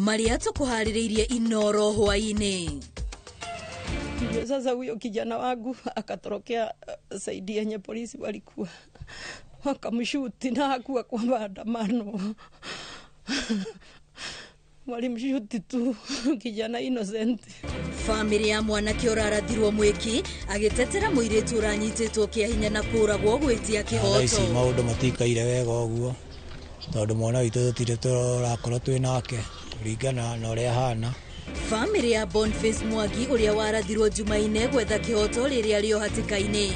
Marĩa tũkũharĩrĩirie Inoro hwaĩ-inĩ. Ndio sasa huyo kijana wangu akatorokea side yenye polisi walikuwa, wakamshuti na hakuwa kwa maandamano. Walimshuti tu kijana innocent. Famĩlĩ ya mwanake ũrarathirwo mwĩki agĩtetera mũirĩtu ũranyitĩtwo kĩa hinya na kũragwo gwĩtia Thaa ici kĩhoto. maũndũ matikaire wega ũguo tondũ mwana witũ tũtirĩ tũrakorwo twĩ nake kũringana na ũrĩa ahana. Famĩlĩ ya Boniface Mwangi ũrĩa warathirwo Jumaine gwetha kĩhoto rĩrĩa rĩo hatĩka-inĩ.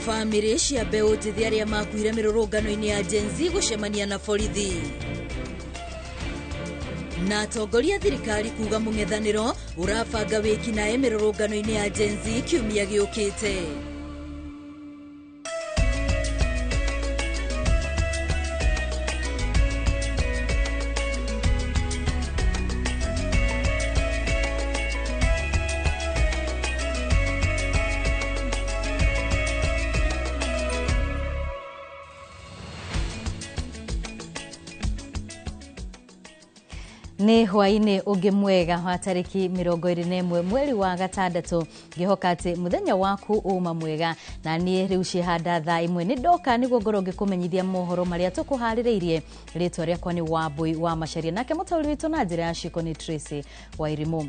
Famĩlĩ cia mbeũ njĩthĩ arĩa makuire mĩrũrũngano-inĩ ya Gen Z gũcemania na borithi. Na atongoria thirikari kuga mũng'ethanĩro ũrabanga wĩkinaĩ mĩrũrũngano-inĩ ya Gen Z kiumia gĩũkĩte. Nĩ hwaĩ-inĩ ũngĩ mwega wa tarĩki 21 mweri wa gatandatũ, ngĩhoka atĩ mũthenya waku uma mwega. Na niĩ rĩu ciĩhanda thaa 1 nĩ ndoka nĩguo ngorwo ngĩkũmenyithia mohoro marĩa tũkũharĩrĩirie. Rĩtwa rĩakwa nĩ Wambui wa Macharia, nake mũtaũri witũ na njĩra ya ciĩko nĩ Tracy Wairimũ.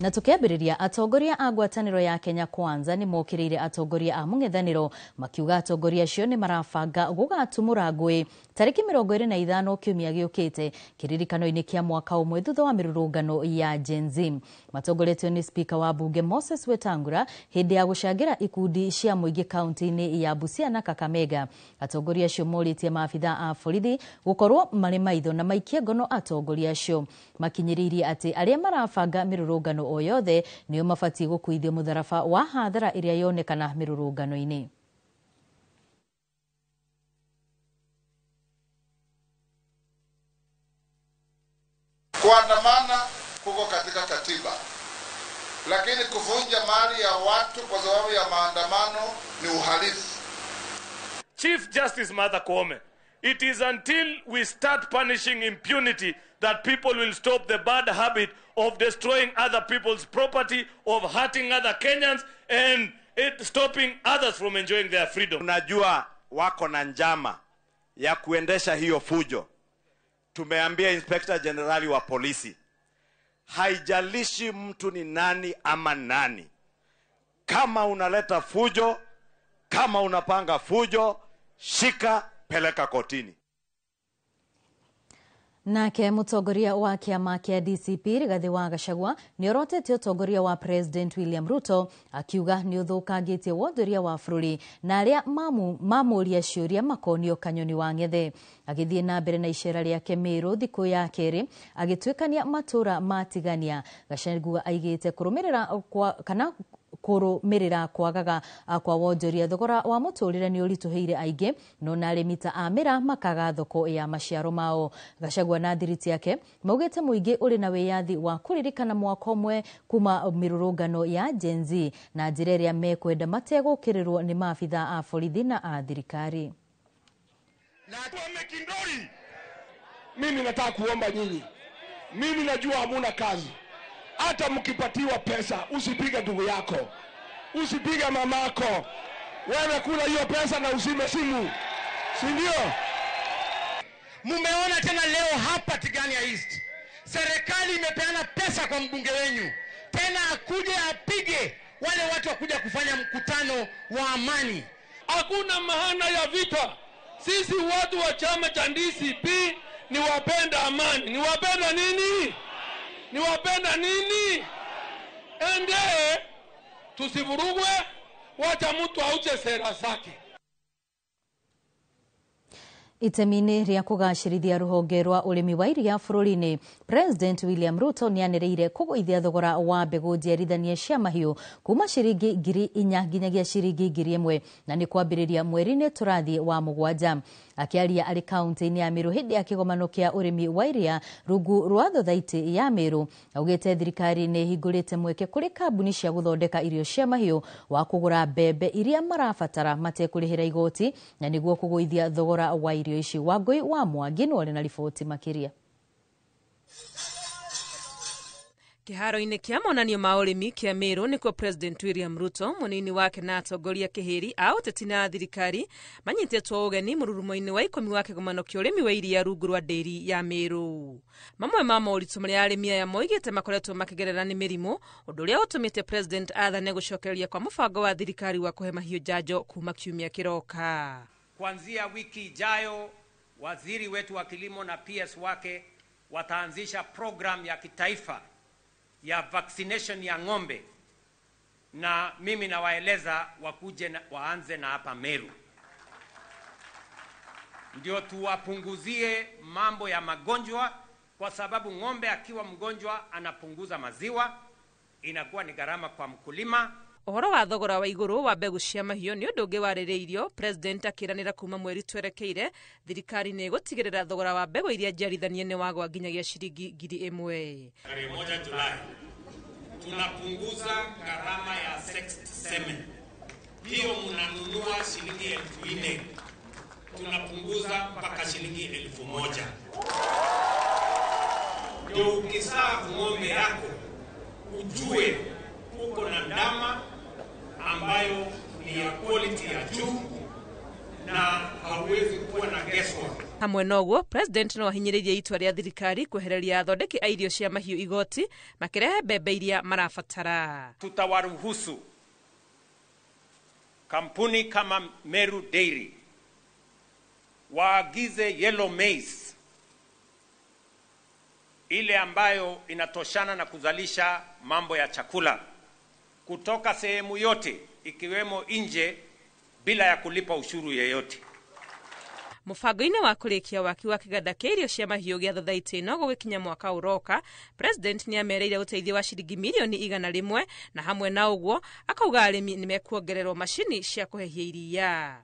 Na tũkĩambĩrĩria, atongoria a ngwatanĩro ya Kenya Kwanza nĩ mokĩrĩire atongoria a mũng'ethanĩro makiuga atongoria acio nĩ marabanga gũgatumũra ngũĩ tarĩki 25 kiumia gĩũkĩte kĩririkano-inĩ kĩa mwaka ũmwe thutha wa mĩrũrũngano ya Gen Z. Matongoretio nĩ spika wa bunge Moses Wetangula hĩndĩ ya gũcangĩra ikundi cia mũingĩ kaunti-inĩ ya Busia na Kakamega. Atongoria acio morĩtie maabitha a borithi gũkorwo marĩ maitho na maikie ngono atongoria acio. Makinyĩrĩirie atĩ arĩa marabanga mĩrũrũngano o yothe nĩo mabatiĩ gũkuithio mũtharaba wa hathara ĩrĩa yonekana mĩrũrũngano-inĩ. Kuandamana kuko katika katiba, lakini kuvunja mali ya watu kwa sababu ya maandamano ni uhalifu. Chief Justice Martha Koome, it is until we start punishing impunity that people will stop the bad habit of destroying other people's property, of hurting other Kenyans, and it stopping others from enjoying their freedom. Unajua wako na njama ya kuendesha hiyo fujo. Tumeambia Inspector Generali wa polisi, haijalishi mtu ni nani ama nani, kama unaleta fujo, kama unapanga fujo, shika, peleka kotini. Nake mũtongoria wa kĩama kĩa DCP Rigathĩ wa Gachagua nĩ orotete ũtongoria wa President William Ruto akiuga nĩ ũthũkangĩtie wonjoria wa bũrũri na arĩa mamũria ciũria makonio kanyoni wa ng'ethe. Agĩthiĩ na mbere na icera rĩake Meru thikũ ya kerĩ agĩtuĩkania matũra matigania. Gachagua aigĩte kũrũmĩrĩra kwa, kana kũrũmĩrĩra kwagaga kwa wonjoria thogora wa mũtũrĩre nĩ ũritũhĩire aingĩ no na arĩmi ta a mĩraa makaga thoko ya maciaro mao. Gachagua na thiriti yake maugĩte mũingĩ ũrĩ na wĩyathi wa kũririkana mwaka ũmwe kuma mĩrũrũngano ya Gen Z na njĩra ĩrĩa mekwenda mategũkĩrĩrwo nĩ maabitha a borithi na a thirikari. Mimi nataka kuomba nyinyi, mimi najua hamuna kazi. Hata mkipatiwa pesa usipige ndugu yako, usipige mamako. Wewe kula hiyo pesa na usime simu, si ndio? Mumeona tena leo hapa Tigania East, serikali imepeana pesa kwa mbunge wenyu tena akuje apige wale watu wakuja kufanya mkutano wa amani. Hakuna maana ya vita. Sisi watu wa chama cha DCP ni wapenda amani. Ni wapenda nini? Ni wapenda nini? Ende tusivurugwe, wacha mtu auche sera zake. Itemi-inĩ rĩa kũgacĩrithia rũhonge rwa ũrĩmi wa iria bũrũri-inĩ, President William Ruto nĩanĩrĩire kũgũithia thogora wa mbegũ njiarithanie cia mahiũ kuma ciringi 4,000 nginyagia ciringi 1,000 na nĩ kwambĩrĩria mweri-inĩ tũrathiĩ wa mũgwanja. Akĩaria arĩ kaunti-inĩ ya Meru hĩndĩ ya kĩgomano kĩa ũrĩmi wa iria rungu rwa thothaitĩ ya Meru, augĩte thirikari nĩ ĩhingũrĩte mweke kũrĩ kambuni cia gũthondeka irio cia mahiũ wa kũgũra mbembe iria marabatara matekũrĩhĩra igoti na nĩguo kũgũithia thogora wa irio ici. Wangũi wa Mwangi nĩ ũrĩ na riboti makĩria. Kĩharo-inĩ kĩa monanio ma ũrĩmi kĩa Meru nĩkuo President William Ruto, mũnini wake na atongoria kĩhĩri a ũteti na thirikari manyitĩtwo ũgeni mũrurumo-inĩ wa 10 wa kĩgomano kĩa ũrĩmi wa iria rungu rwa ndĩri ya Meru. Mamwe ma moritũ marĩa arĩmi aya moigĩte makoretwo makĩgerera nĩ mĩrimũ, ũndũ ũrĩa ũtũmĩte President athane gũcokereria kwa mũbango wa thirikari wa kũhe mahiũ njanjo kuma kiumia kĩroka. Kuanzia wiki ijayo, waziri wetu wa kilimo na PS wake wataanzisha program ya kitaifa ya vaccination ya ng'ombe, na mimi nawaeleza wakuje na, waanze na hapa Meru, ndio tuwapunguzie mambo ya magonjwa, kwa sababu ng'ombe akiwa mgonjwa anapunguza maziwa, inakuwa ni gharama kwa mkulima. Ũhoro wa thogora wa igũrũ wa mbegũ cia mahiũ nĩ ũndũ ũngĩ warĩrĩirio, President akĩranĩra kuma mweri twerekeire thirikari nĩ ĩgũtigĩrĩra thogora wa mbegũ iria njiarithanie nĩ wagwa nginyagia ciringi 1000. Tarehe 1 Julai tunapunguza gharama ya sexed semen, hiyo mnanunua shilingi 4000 tunapunguza mpaka shilingi 1000. Ndio ukisaa ng'ombe yako ujue uko na ndama ambayo ni ya quality ya juu na hauwezi kuwa na guesswork. Hamwe noguo, President no ahinyĩrĩirie itua rĩa thirikari kwehereria athondeki a irio cia mahiũ igoti makĩrehe mbembe iria marabatara. Tutawaruhusu kampuni kama Meru Dairy waagize yellow maize ile ambayo inatoshana na kuzalisha mambo ya chakula kutoka sehemu yote ikiwemo nje bila ya kulipa ushuru yeyote. Mũbango-inĩ wa kũrĩkia waki wa kĩganda kĩa irio cia mahiũ gĩa thothaitĩ ĩno gũgĩkinya mwaka ũroka, President nĩ amereire ũteithio wa ciringi mirioni 100 na hamwe na ũguo akauga arĩmi nĩ mekuongererwo macini cia kũhehia iria.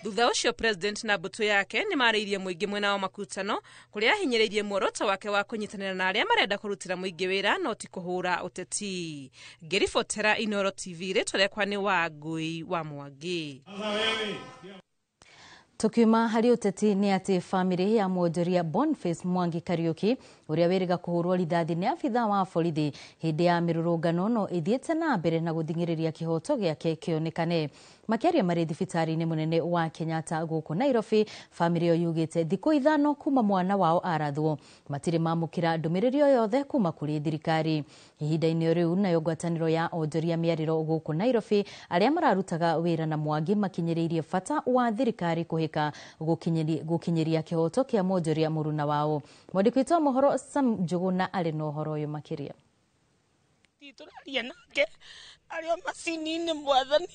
Thutha ũcio President na mbũtũ yake nĩ marĩirie mũingĩ mwena wa Makutano kũrĩa ahinyĩrĩirie muoroto wake wa kũnyitanĩra na arĩa marenda kũrutĩra mũingĩ wĩra no ti kũhũra ũteti. Ngĩribotera Inooro TV, rĩtwa rĩakwa nĩ Wangũi wa Mwangi. Tukiuma harĩ ũteti nĩ atĩ bamĩrĩ ya mwonjoria Boniface Mwangi Kariuki ũrĩa wĩrĩga kũhũrwo rithathi nĩ abithaa wa borithi hĩndĩ ya mĩrũrũngano no ĩthiĩte na mbere na gũthing'ĩrĩria kĩhoto gĩake kĩonekane. Makĩaria marĩ thibitarĩ-inĩ mũnene wa Kenyatta gũkũ Nairobi, bamĩrĩ ĩyo yugĩte thikũ 5 kuma mwana wao arathwo matirĩ mamũkĩra ndũmĩrĩri o yothe kuma kũrĩ thirikari. Ihinda-inĩ rĩu nayo ngwatanĩro ya onjoria mĩarĩro gũkũ Nairobi arĩa mararutaga wĩra na Mwangi makinyĩrĩirie bata wa thirikari kũhĩka gũkinyĩria kĩhoto kĩa mwonjoria mũruna wao. Mwandĩki witũ wa mohoro Sam Njuguna arĩ na ũhoro ũyũ makĩria. Tũraria nake arĩ o macini-inĩ, mwathani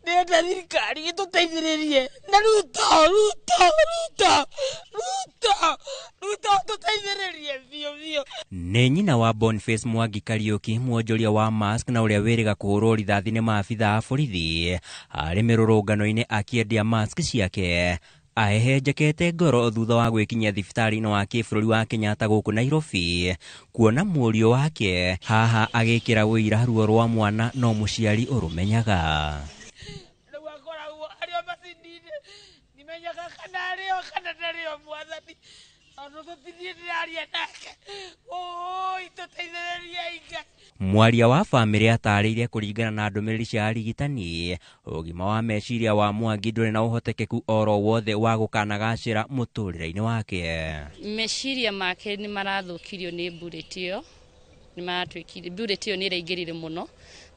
ndĩrenda thirikari ĩtũteithĩrĩrie na Ruto, Ruto, Ruto, Ruto, Ruto tũteithĩrĩrie biũ biũ. Nĩ nyina wa Boniface Mwangi Kariuki, mwonjoria wa mask na ũrĩa wĩrĩga kũhũrwo rithathi nĩ maabithaa a borithi arĩ mĩrũrũngano-inĩ akĩendia mask ciake ahehenjekete ngoro thutha wa gwĩkinyia thibitarĩ-inĩ wa kĩbũrũri wa Kenyatta gũkũ Nairobi kuona mũriũ wake haha agĩkĩra ũira ruo rwa mwana no mũciari ũrũmenyaga. Rĩu akoragwo arĩ o macini-inĩ, ndimenyaga kana arĩ o kana ndarĩ o, mwathani tondũ tũtithiĩ ndĩraria nake. Ũũi tũteithĩrĩriei Ngai. Mwaria wa bamĩrĩ atarĩirie kũringana na ndũmĩrĩri cia arigitani ũgima wa meciria wa Mwangi ndũrĩ na ũhotekeku oro wothe wa gũkanagacĩra mũtũrĩre-inĩ wake. Meciria make nĩ marathũkirio nĩ bullet ĩyo, nĩ maratuĩkire bullet ĩyo nĩ ĩraingĩrire mũno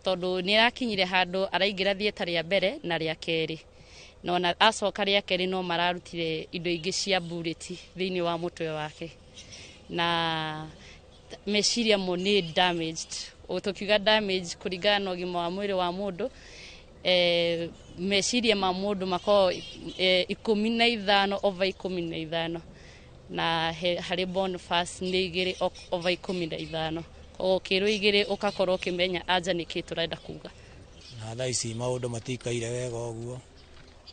tondũ nĩ ĩrakinyire handũ araingĩra theatre rĩa mbere na rĩa kerĩ, na ona acoka rĩa kerĩ no mararutire indo ingĩ cia bullet thĩinĩ wa mũtwe wake, na meciria mo nĩ damaged. Tũkiuga damage kũringana na ũgima wa mwĩrĩ wa mũndũ, meciria ma mũndũ makoragwo 15 over 15, na harĩ Boniface nĩ 2 over 15. Koguo ũkĩrwo 2 ũgakorwo ũkĩmenya anja nĩkĩ tũrenda kuga. Na thaa ici maũndũ matikaire wega ũguo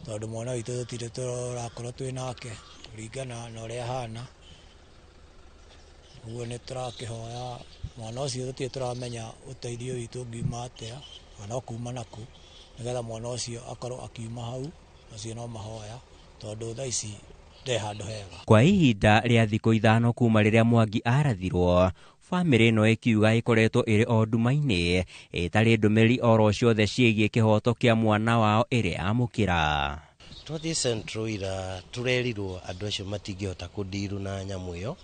tondũ mwana witũ tũtirĩ tũrakorwo twĩ nake kũringana na ũrĩa ahana. Ũguo nĩ tũrakĩhoya mwana ũcio, tũtirĩ tũramenya ũteithio witũ ũngiuma atĩa kana ũkuma nakũ nĩgetha mwana ũcio akorwo akiuma hau. Macio no mahoya tondũ thaa ici Ndĩ handũ hega. Kwa ihinda rĩa thikũ 5 kuma rĩrĩa Mwangi arathirwo, bamĩrĩ ĩno ĩkiuga ĩkoretwo ĩrĩ o nduma-inĩ ĩtarĩ ndũmĩrĩri oro ciothe ciĩgiĩ kĩhoto kĩa mwana wao ĩrĩ amũkĩra. Twathiĩ Central ira tũrerirwo andũ acio matingĩhota kũndiru na nyamũ ĩyo,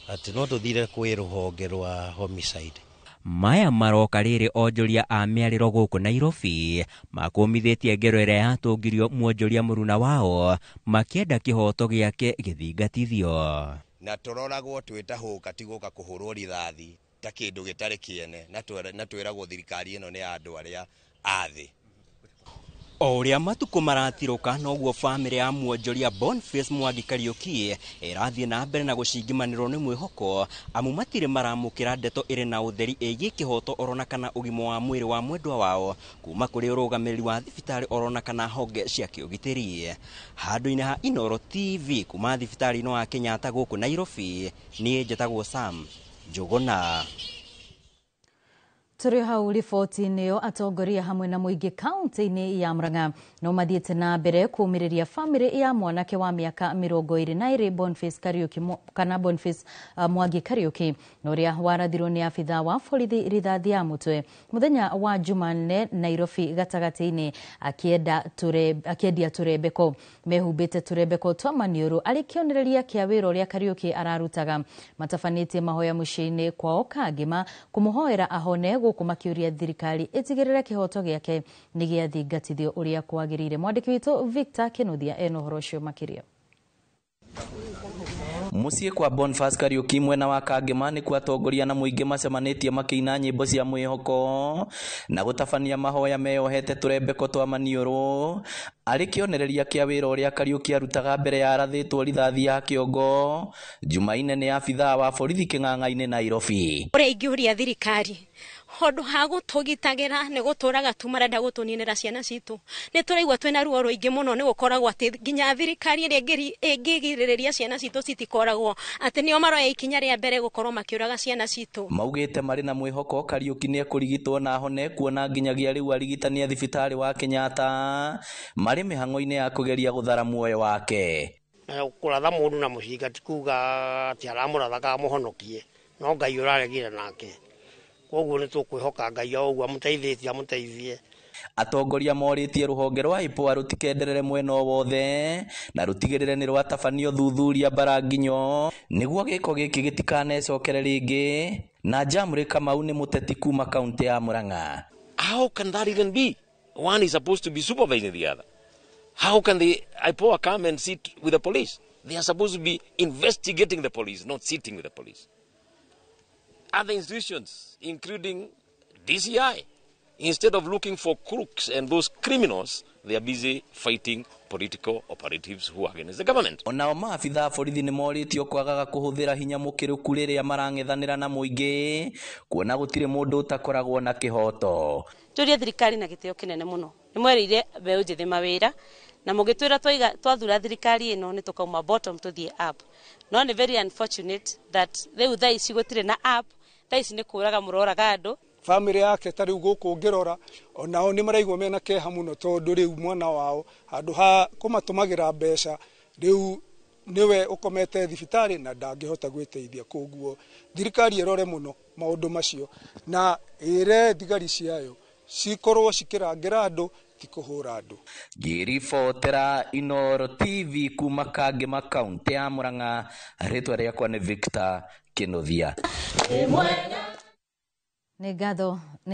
atĩ no tũthire kwĩ rũhonge rwa homicide. Maya maroka rĩrĩ onjoria a mĩarĩro gũkũ Nairobi makũmithĩtie ngero ĩrĩa yatũngirio mwonjoria mũruna wao makĩenda kĩhoto gĩake gĩthingatithio. Na tũroragwo twĩ ta hũka ti gũka kũhũrwo rithathi ta kĩndũ gĩtarĩ kĩene, na twĩragwo thirikari ĩno nĩ ya andũ arĩa a thĩ. O ũrĩa matukũ maratirũka noguo bamĩrĩ ya mwonjoria Boniface Mwangi Kariuki ĩrathiĩ na mbere na gũcingimanĩrwo nĩ mwĩhoko, amu matirĩ maramũkĩra ndeto ĩrĩ na ũtheri ĩgiĩ kĩhoto orona kana ũgima wa mwĩrĩ wa mwendwa wao kuma kũrĩ ũrũgamĩrĩri wa thibitarĩ orona kana honge cia kĩũgitĩri. Handũ-inĩ ha Inooro TV kuma thibitarĩ-inĩ wa Kenyatta gũkũ Nairobi, niĩ njĩtagwo Sam Njũgũna. Tũrĩ hau riboti-inĩ ĩyo, atongoria hamwe na mũingĩ kaunti-inĩ ya Murang'a no mathiĩte na mbere kũũmĩrĩria bamĩrĩ ya mwanake wa mĩaka 22 Boniface Kariuki kana Boniface Mwangi Kariuki na ũrĩa warathirwo nĩ abithaa wa borithi rithathi ya mũtwe mũthenya wa Jumanne Nairobi gatagatĩ-inĩ akĩendia tũrembeko. Mehumbĩte tũrembeko twa maniũrũ arĩ kĩonereria kĩa wĩra ũrĩa Kariuki ararutaga. Matabanĩtie mahoya mũciĩ-inĩ kwao Kangĩma kũmũhoera ahone, gũkũ makĩũria thirikari ĩtigĩrĩre kĩhoto gĩake nĩ gĩathingatithio ũrĩa kwagĩrĩire. Mwandĩki witũ Victor Kinuthia ena ũhoro ũcio makĩria. Mũciĩ kwa Boniface Kariuki mwena wa Kangĩma nĩkuo atongoria na mũingĩ macemanĩtie makĩina nyĩmbo cia mwĩhoko na gũtabania mahoya meyohete tũrembeko twa maniũrũ arĩ kĩonereria kĩa wĩra ũrĩa Kariuki arutaga mbere ya arathĩtwo rithathi ya kĩongo Jumaine nĩ abithaa wa borithi kĩng'ang'a-inĩ Nairobi. Ũrĩa ingĩũria thirikari handũ ha gũtũgitagĩra nĩ gũtũraga tu marenda gũtũninĩra ciana citũ, nĩ tũraigua twĩna ruo rũingĩ mũno nĩ gũkoragwo atĩ nginya thirikari ĩrĩa ĩngĩgirĩrĩria ciana citũ citikoragwo atĩ nĩo maroya ikinya rĩa mbere gũkorwo makĩũraga ciana citũ. Maugĩte marĩ na mwĩhoko Kariuki nĩ ekũrigitwo na ahone, kuona nginyagia rĩu arigitani a thibitarĩ wa Kenyatta marĩ mĩhang'o-inĩ ya kũgeria gũthara muoyo wake. Kũratha mũndũ na mũcinga ti kuga atĩ aramũratha kana amũhonokie, no Ngai ũraregire nake, koguo nĩ tũkwĩhoka Ngai o ũguo amũteithĩtie amũteithie. Atongoria morĩtie rũhonge rwa IPOA rũtikenderere mwena o wothe na rũtigĩrĩre nĩ rwatabanio thuthuria mbara nginyo nĩguo gĩko gĩkĩ gĩtikanecokere rĩngĩ. Na Jamre Kamau nĩ mũteti kuma kaunti ya Murang'a. How can that even be? One is supposed to be supervising the other. How can the IPOA come and sit with the police? They are supposed to be investigating the police, not sitting with the police. Other institutions, including DCI, instead of looking for crooks and those criminals, they are busy fighting political operatives who are against the government. Onao maabithaa a borithi nĩ morĩtio kwagaga kũhũthĩra hinya mũkĩrũku rĩrĩa marang'ethanĩra na mũingĩ, kuona gũtirĩ mũndũ ũtakoragwo na kĩhoto. Tũrie thirikari na gĩtĩo kĩnene mũno, nĩ mwerĩire mbeũ njĩthĩ mawĩra na mũgĩtwĩra twathura thirikari ĩno nĩ tũkauma bottom tũthiĩ up, no nĩ very unfortunate that rĩu thaa ici gũtirĩ na up, thaa ici nĩ kũraga mũroraga andũ. Bamĩrĩ yake ta rĩu gũkũ ũngĩrora onao nĩ maraigua mena kĩeha mũno, tondũ rĩu mwana wao handũ ha kũmatũmagĩra mbeca rĩu nĩwe ũkomete thibitarĩ na ndangĩhota gwĩteithia. Koguo thirikari ĩrore mũno maũndũ macio na ĩre thigari ciayo cikorwo cikĩrangĩra andũ ti kũhũra andũ. Ngĩribotera Inooro TV kuma Kangĩma kaunti ya Murang'a, rĩtwa rĩakwa nĩ Victor Kinuthia. Nĩ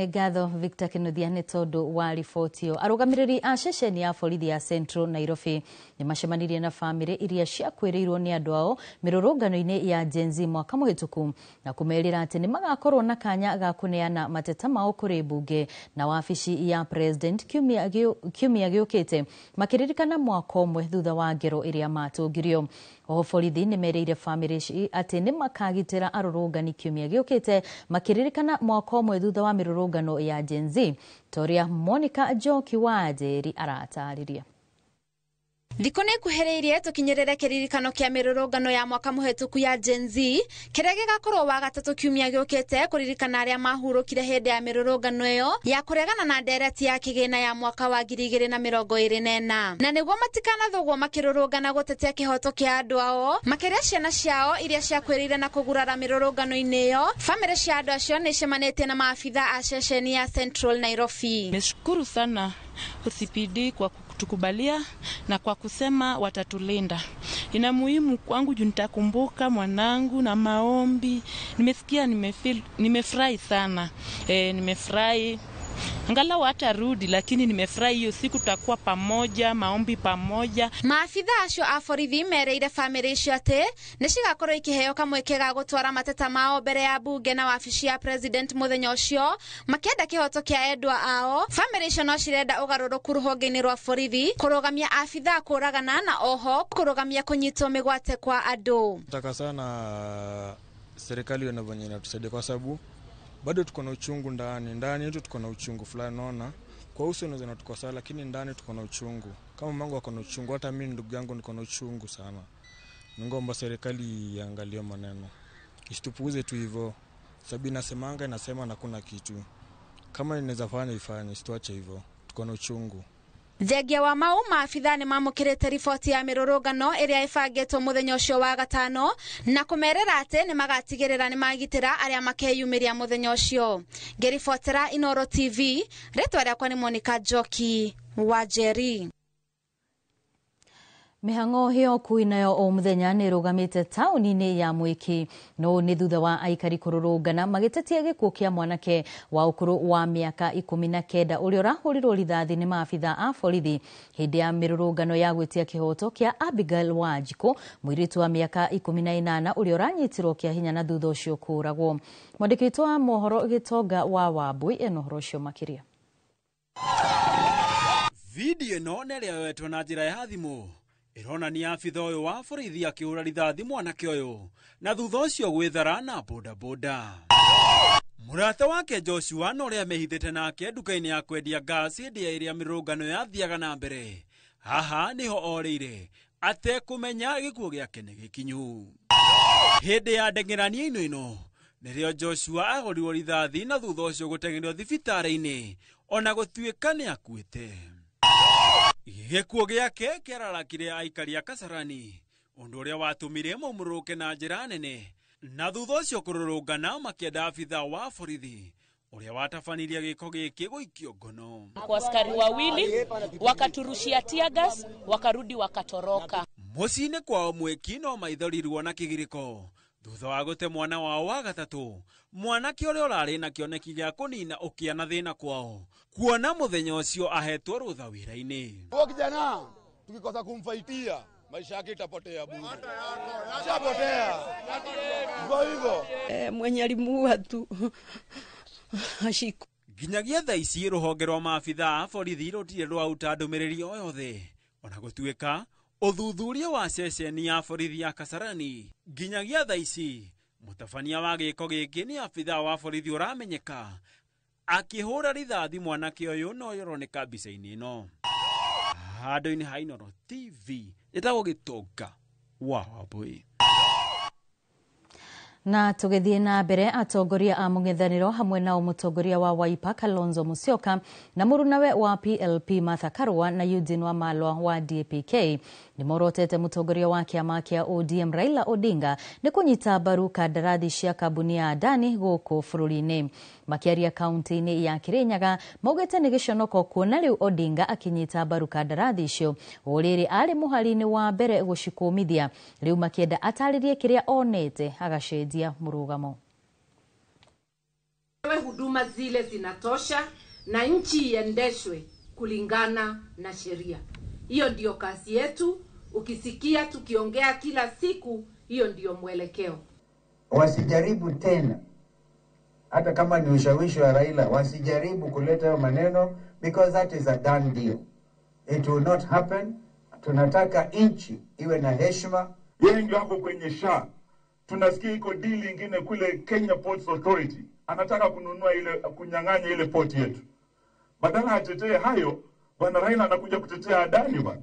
ngatho Victor Kinuthia nĩ tondũ wa riboti ĩyo. Arũgamĩrĩri a ceceni ya borithi ya Central Nairobi nĩ macemanirie na bamĩrĩ iria ciakuĩrĩirwo nĩ andũ ao mĩrũrũngano-inĩ ya Gen Z mwaka mũhĩtũku na kũmerĩra atĩ nĩ magakorwo na kanya ga kũneana mateta mao kũrĩ mbunge na wabici ya president kiumia gĩũkĩte, makĩririkana mwaka ũmwe thutha wa ngero ĩrĩa matũngirio. Oho borithi nĩ merĩire bamĩrĩ ici atĩ nĩ makagitĩra arũrũngani kiumia gĩũkĩte, makĩririkana mwaka ũmwe thutha wa mĩrũrũngano ya Gen Z, ta ũrĩa Monica Njoki wa Njeri aratarĩria. Thikũ nĩ ikuhĩrĩirie tũkinyĩrĩre kĩririkano kĩa mĩrũrũngano ya mwaka mũhetũku ya Gen Z kĩrĩa gĩgakorwo wa gatatũ kiumia gĩũkĩte kũririkana arĩa mahurũkire hĩndĩ ya mĩrũrũngano ĩyo ya kũregana na ndereti ya kĩgĩna ya mwaka wa 2024 na nĩguo matikanathũgwo makĩrũrũngana gũtetea kĩhoto kĩa andũ ao makĩria ciana ciao iria ciakuĩrĩire na kũgurara mĩrũrũngano-inĩ ĩyo. Bamĩrĩ cia andũ acio nĩicemanĩtie na maabitha a ceceni ya Central Nairobi. Nimeshukuru sana OCPD kwa kutukubalia na kwa kusema watatulinda. Ina muhimu kwangu juu nitakumbuka mwanangu na maombi. Nimesikia, nimefeel, nimefurahi sana. Nimefurahi. Angalau hatarudi, lakini nimefurahi hiyo siku tutakuwa pamoja, maombi pamoja. Maabitha acio a borithi mereire bamĩrĩ icio atĩ nĩ cigakorwo ikĩheo kamweke ga gũtwara mateta mao mbere ya bunge na wabici ya president mũthenya ũcio makĩenda kĩhoto kĩa endwa ao. Bamĩrĩ icio no cirenda ũgarũrũku rũhonge-inĩ rwa borithi kũrũgamia abitha kũragana na oho kũrũgamia kũnyitwo mĩgwate kwa andũ. Nataka sana serikali ione venye inatusaidia kwa sababu bado tuko na uchungu ndani yetu, tuko na uchungu fulani, unaona. Kwa uso unaweza na tuko sawa, lakini ndani tuko na uchungu. Kama mamangu ako na uchungu, hata mimi ndugu yangu niko na uchungu sana. Ningeomba serikali iangalie maneno, isitupuuze tu hivyo, sababu inasemanga inasema na kuna kitu. Kama inaweza fanya ifanye, isituache hivyo, tuko na uchungu. Thengia wa mau maabitha nĩ mamũkĩrĩte riboti ya mĩrũrũngano ĩrĩa ĩbangĩtwo mũthenya ũcio wa gatano na kũmerĩra atĩ nĩ magatigĩrĩra nĩ magitĩra arĩa makeyumĩria mũthenya ũcio. Ngĩribotera Inoro TV, rĩtwa rĩakwa nĩ Monica Njoki wa Njeri. Mĩhang'o ĩyo ũkui nayo o mũthenya nĩ ĩrũgamĩte taũni-inĩ ya Mwĩkĩ no nĩ thutha wa aikari kũrũrũngana magĩtetia gĩkuũ kĩa mwanake wa ũkũrũ wa mĩaka 19 ũrĩa ũrahũrirwo rithathi nĩ maabitha a borithi hĩndĩ ya mĩrũrũngano ya gwĩtia kĩhoto kĩa Abigail Wanjikũ, mũirĩtu wa mĩaka 18 ũrĩa ũranyitirwo kĩa hinya na thutha ũcio kũũragwo. Mwandĩki witũ wa mohoro Gĩtonga wa Wambui ena ũhoro ũcio makĩria. Video ĩno nĩ ĩrĩa yoetwo na njĩra ya thimũ ironania abitha ũyũ wa borithi akĩhũra rithathi mwanake ũyũ na thutha ũcio gwĩthara na bodaboda. Mũrata wake Joshua na ũrĩa mehithĩte nake nduka-inĩ ya kwendia gas hĩndĩ ya ĩrĩa mĩrũrũngano yathiaga na mbere. Haha nĩho orĩire atekũmenya gĩkuũ gĩake nĩ gĩkinyu. Hĩndĩ ya ndeng'erania ĩno nĩrĩo Joshua ahũrirwo rithathi na thutha ũcio gũteng'erio thibitarĩ-inĩ ona gũtuĩka nĩ akuĩte. Gĩkuũ gĩake kĩararakire aikari a Kasarani, ũndũ ũrĩa watũmire maumũrũke na njĩra nene na thutha ũcio kũrũrũngana makĩenda abitha wa borithi ũrĩa watabanirie gĩko gĩkĩ gũikio ngono. Kwa askari wawili wakaturushia tear gas, wakarudi wakatoroka. Mũciĩ-inĩ kwao Mwĩki no maithorirwo na kĩgirĩko thutha wa gũte mwana wao wa gatatũ, mwanake ũrĩa ũrarĩ na kĩoneki gĩa kũnina ũkĩa na thĩna kwao, kuona mũthenya ũcio ahetwo rũtha wĩra-inĩ. Huyo kijana tukikosa kumfaitia maisha yake itapotea bure. Shapotea. Hivyo hivyo. Mwenye alimuua tu ashiko. Nginyagia thaa ici rũhonge rwa maabitha a borithi rũtirĩ rwaruta ndũmĩrĩri o yothe ona gũtuĩka ũthuthuria wa ceceni ya borithi ya Kasarani. Nginyagia thaa ici mũtabania wa gĩko gĩkĩ nĩ abitha wa borithi ũramenyeka akĩhũra rithathi mwanake ũyũ no ũroneka mbica-inĩ ĩno. Handũ-inĩ ha Inoro TV ĩtagwo Gĩtonga wa Wambui. Na tũgĩthiĩ na mbere, atongoria a mũng'ethanĩro hamwe nao mũtongoria wa Wiper Kalonzo Musyoka na mũrunawe wa PLP Martha Karua na Eugene Wamalwa wa DAP-K nĩmorotete mũtongoria wa kĩama kĩa ODM Raila Odinga nĩ kũnyita mbaru kandarathi cia kambuni ya Adani gũkũ bũrũri-inĩ. Makĩaria kaunti-inĩ ya Kirinyaga maugĩte nĩ gĩconoko kuona rĩu Odinga akĩnyita mbaru kandarathi icio o rĩrĩ arĩ mũhari-inĩ wa mbere gũcikũmithia, rĩu makĩenda atarĩrie kĩrĩa onete agacenjia mũrũgamo. Huduma zile zinatosha na nchi iendeshwe kulingana na sheria. Hiyo ndiyo kazi yetu. Ukisikia tukiongea kila siku, hiyo ndiyo mwelekeo. Wasijaribu tena, hata kama ni ushawishi wa Raila, wasijaribu kuleta hayo maneno because that is a done deal. It will not happen. Tunataka nchi iwe na heshima. Yeye ndio ako kwenye SHA. Tunasikia iko deal ingine kule Kenya Ports Authority. Anataka kununua ile, kunyang'anya ile port yetu. Badala atetee hayo, bwana Raila anakuja kutetea Adani bwana.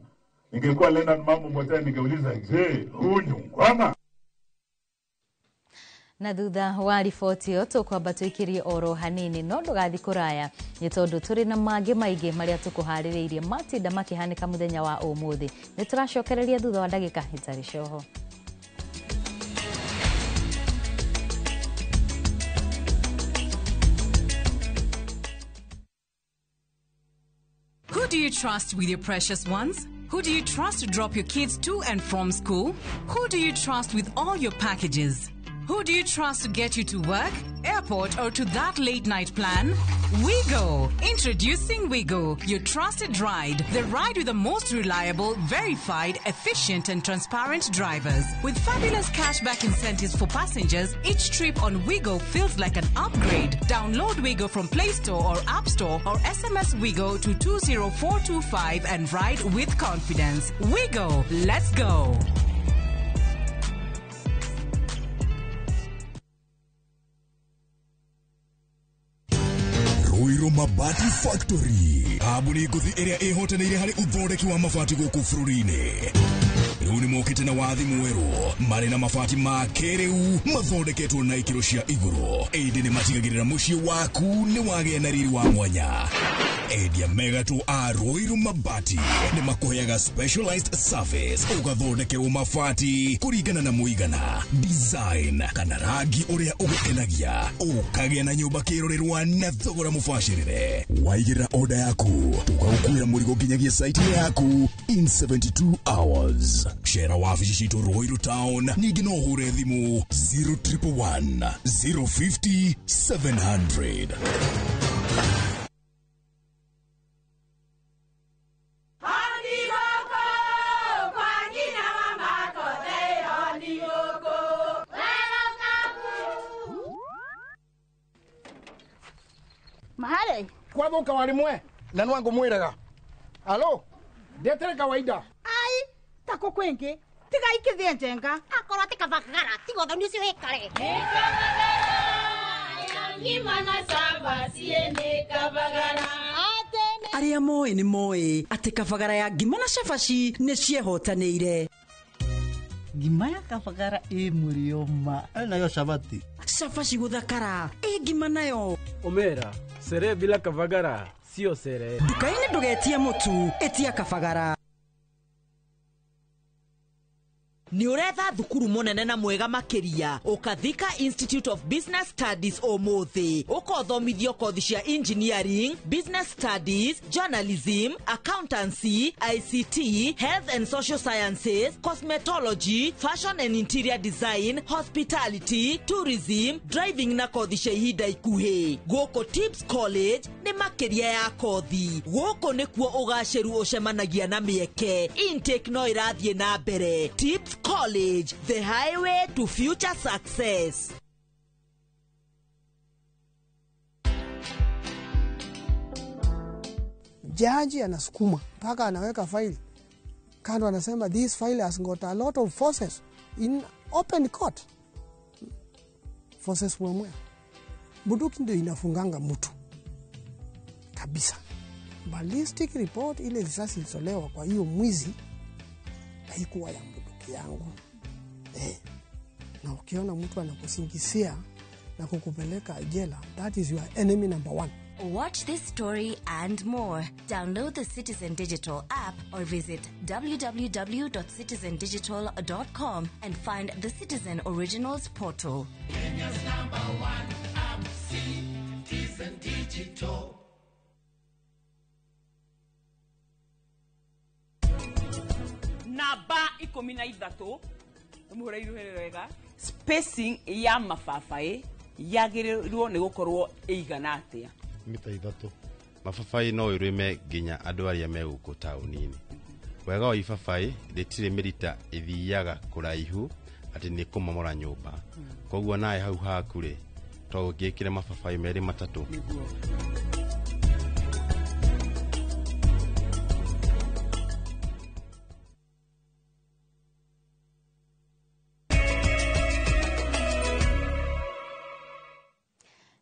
Ningekuwa Leonard Mambo Mbote ningeuliza, je, huu ni ungwana? Na thutha wa riboti ĩyo tũkwamba tũikĩrie oro hanini no ndũgathiĩ kũraya nĩ tondũ tũrĩ na mangĩ maingĩ marĩa tũkũharĩrĩirie matinda makĩhanĩka mũthenya wa ũmũthĩ. Nĩ tũracokereria thutha wa ndagĩka itarĩ coho. Who do you trust with your precious ones? Who do you trust to drop your kids to and from school? Who do you trust with all your packages? Who do you trust to get you to work, airport, or to that late night plan? WeGo! Introducing WeGo, your trusted ride. The ride with the most reliable, verified, efficient, and transparent drivers. With fabulous cashback incentives for passengers, each trip on WeGo feels like an upgrade. Download WeGo from Play Store or App Store or SMS WeGo to 20425 and ride with confidence. WeGo! Let's go! Ruiru Mabati Factory kambuni ngũthi ĩrĩa ĩhotanĩire harĩ ũthondeki wa mabati gũkũ bũrũri-inĩ. Rĩu nĩ mokĩte na wathi mwerũ marĩ na mabati ma kĩrĩu mathondeketwo na ikĩro cia igũrũ, ĩndĩ nĩ matigagĩrĩra mũciĩ waku nĩ wagĩa na riri wa mwanya. Endia megatũ a Ruiru Mabati nĩ makũheaga specialized service ũgathondekerwo mabati kũringana na mũigana, design kana rangi ũrĩa ũgũkenagia, ũkagĩa na nyũmba kĩrorerwa na thogora mũbacĩrĩre. Waigĩrĩra order yaku tũgagũkuĩra mũrigo nginyagia site yaku in 72 hours. Cera wabici citũ Ruiru Town, ningĩ no ũhũre thimũ 0111 050 700. Mahare kwathuka warimwe na nwangu mwiraga alo ndetere kawaida ai tako kwingi tiga ikithie njenga akorwo ti kabagara tiga uthoni ucio wikare Arĩa moĩ nĩ moĩ atĩ kabagara ya ngima na cabaci nĩ ciehotanĩire. Ngima ya kabagara ĩ mũrĩo ma nayo cabati cabaci gũthakara ĩ ngima nayo Omera, sere bila kabagara sio sere. Nduka-inĩ ndũgetie mũtu, ĩtia kabagara. Nĩ ũretha thukuru mũnene na mwega makĩria ũkathika Institute of Business Studies ũmũthĩ ũkothomithio kothi cia engineering, business studies, journalism, accountancy, ICT, health and social sciences, cosmetology, fashion and interior design, hospitality, tourism, driving na kothi cia ihinda ikuhĩ. Gũkũ Tips College nĩ makĩria ya kothi. Gũkũ nĩkuo ũgacĩru ũcemanagia na mĩeke. Intake no ĩrathiĩ na mbere. Tips College, the highway to future success. Jaji anasukuma mpaka anaweka faili kando, anasema this file has got a lot of forces in open court. Forces mwemwe. Bunduki ndio inafunganga mtu kabisa. Ballistic report ile risasi ilitolewa kwa hiyo mwizi haikuwa ya bunduki yangu. Na ukiona mtu anakusingizia na kukupeleka jela, that is your enemy number one. Watch this story and more. Download the Citizen Digital app or visit www.citizendigital.com and find the Citizen Originals portal. Kenya's number one app, Citizen Digital. Namba 13 muhũre wega spacing ya mababaĩ yagĩrĩirwo nĩ gũkorwo ĩigana atĩa? Mita 3. Mababaĩ no ĩrĩme nginya andũ arĩa me gũkũ taũni-inĩ. Wega wa ibabaĩ rĩtirĩ mĩrita ĩthiaga kũraihu atĩ nĩ kũmomora nyũmba. Koguo nawe hau haku rĩ, to ũngĩkĩre mababaĩ 2 3.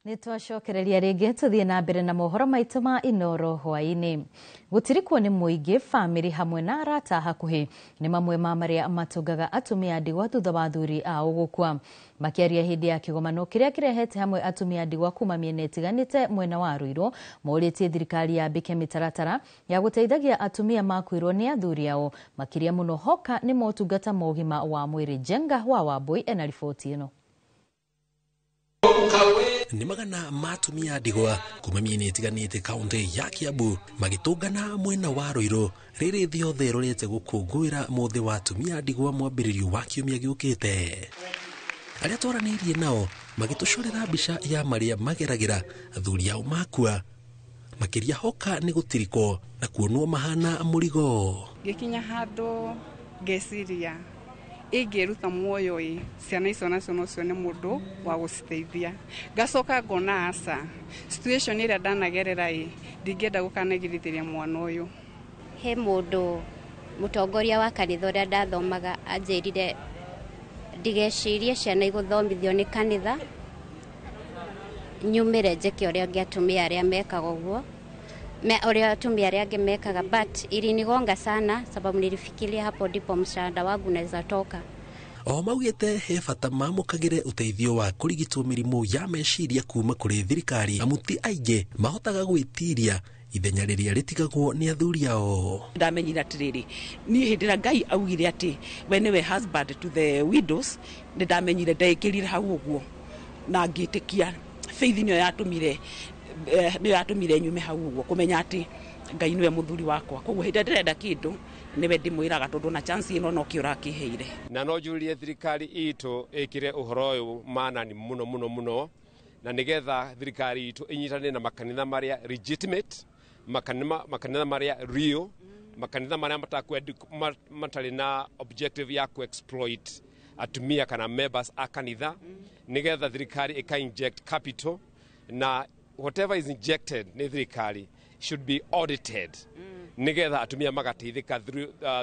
Nĩ Nĩ twacokereria rĩngĩ tũthiĩ na mbere na mohoro maitũ ma Inoro hwaĩ-inĩ. Gũtirikwo nĩ mũingĩ, bamĩrĩ hamwe na arata hakuhĩ nĩ mamwe ma marĩa matũngaga atumia ndigwa thutha wa athuri ao gũkua. Makĩaria hĩndĩ ya kĩgomano kĩrĩa kĩrehete hamwe atumia ndigwa kuma mĩena ĩtiganĩte mwena wa Ruiru, morĩtie thirikari yambĩke mĩtaratara ya gũteithagia atumia makuĩrwo nĩ athuri ao, makĩria mũno hoka nĩ motungata ma ũgima wa mwĩrĩ. Njenga wa Wambui ena riboti ĩno. Nĩ magana ma atumia ndigwa kuma mĩena ĩtiganĩte kaunti ya Kiambu magĩtũngana mwena wa Ruiru rĩrĩ thĩ yothe ĩrorete gũkũngũĩra mũthĩ wa atumia ndigwa mwambĩrĩrio wa kiumia gĩũkĩte. Arĩa twaranĩirie nao magĩtũcorera mbica ya marĩa mageragĩra athuri ao makua, makĩria hoka nĩ gũtirikwo na kuonwo mahana mũrigo. Ngĩkinya handũ ngeciria ingĩruta muoyo ĩ ciana icio nacio no cione mũndũ wa gũciteithia. Ngacoka ngona aca situation ĩrĩa ndanagerera ĩ ndingĩenda gũkanagirithĩria mwana ũyũ. He mũndũ mũtongoria wa kanitha ũrĩa ndathomaga anjĩrire ndigecirie ciana igũthomithio nĩ kanitha, nyumĩre njĩke ũrĩa ũngĩ atumia arĩa mekaga ũguo ũrĩa atumia arĩa angĩ mekaga, but ilinigonga sana sababu nilifikiria hapo ndipo mshahara wangu unaweza toka. O maugĩte he bata mamũkagĩre ũteithio wa kũrigitwo mĩrimũ ya meciria kuma kũrĩ thirikari, amu ti aingĩ mahotaga gwĩtiria ithenya rĩrĩa rĩtigagwo nĩ athuri ao. Ndamenyire atĩrĩrĩ, niĩ hĩndĩ ĩrĩa Ngai augire atĩ we nĩwe husband to the widows, nĩ ndamenyire ndeĩkĩrire hau ũguo na ngĩtĩkia faith nĩyo yatũmire nĩyo yatũmire nyume hau ũguo kũmenya atĩ Ngai nĩwe mũthuri wakwa. Koguo hĩndĩ ĩrĩa ndĩrenda kĩndũ nĩwe ndĩmwĩraga tondũ na chance ĩno no kĩo ũrakĩheire. Na no njũrie thirikari itũ ĩkĩre ũhoro ũyũ manani mũno mũno mũno, na nĩgetha thirikari itũ ĩnyitane na makanitha marĩa legitimate, makanitha marĩa real, makanitha marĩa matarĩ na objective ya ku-exploit atumia kana members a kanitha, nĩgetha thirikari ĩka inject capital, na whatever is injected nĩ thirikari should be audited nĩgetha atumia magateithĩka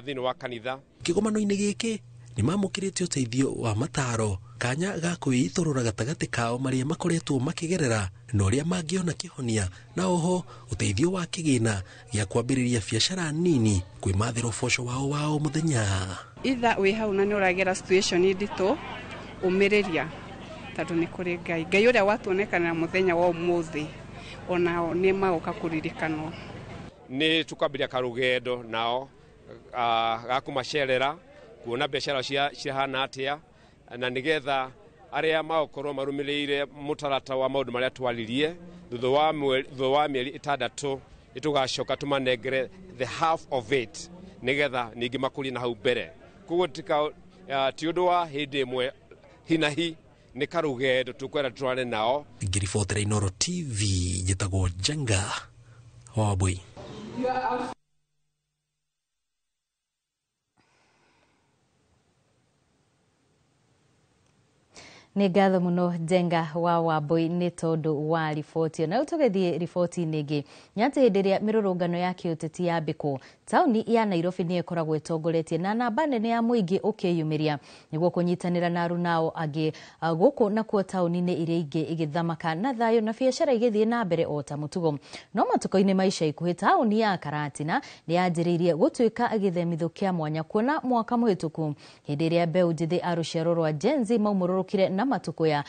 thĩinĩ wa kanitha. Kĩgomano-inĩ gĩkĩ nĩ mamũkĩrĩte ũteithio wa mataro, kanya ga kwĩitũrũra gatagatĩ kao marĩa makoretwo makĩgerera na ũrĩa mangĩona kĩhonia, na oho ũteithio wa kĩgĩna gĩa kwambĩrĩria biacara nini kwĩmathĩra ũboco wao wa o mũthenya. Itha wĩ hau na nĩ ũragera situation nditũ, ũmĩrĩria tondũ nĩ kũrĩ Ngai. Ngai ũrĩa watuonekanĩra mũthenya wa ũmũthĩ onao nĩ magoka kũririkanwo. Nĩ tũkwambĩrĩria karũgendo nao ga kũmacerera kuona biacara cihana atĩa, na nĩgetha arĩa magũkorwo marũmĩrĩire mũtarata wa maũndũ marĩa twaririe thutha wa mĩeri 6 nĩtũgacoka tũmanengere the half of it nĩgetha ningĩ makũrie na hau mbere. Koguo ti ũndũ wa hĩndĩ ĩmwe hinahi, nĩ karũgendo tũkwenda tũtwarane nao. Ngĩribotera Inoro TV njĩtagwo Njenga wa Wambui. Nĩ ngatho mũno Njenga wa Wambui nĩ tondũ wa riboti ĩyo. Na rĩu tũgĩthiĩ riboti-inĩ ĩngĩ, nĩ atĩ hĩndĩ ĩrĩa mĩrũrũngano ya kĩũteti yambĩkwo, taũni ya Nairobi nĩyo ĩkoragwo ĩtongoretie na namba nene ya mũingĩ ũkĩyumĩria nĩguo kũnyitanĩra na arunao angĩ gũkũ nakuo taũni-inĩ iria ingĩ igĩthamaka na thayũ na biacara igĩthiĩ na mbere o ta mũtugo. No matukũ-inĩ ma ica ikuhĩ taũni ya Karatina nĩ yanjĩrĩirie gũtuĩka gĩthemithũ kĩa mwanya kuona mwaka mũhĩtũku hĩndĩ ĩrĩa mbeũ njĩthĩ a rũciaro rwa Gen Z maumũrũrũkire na matukuya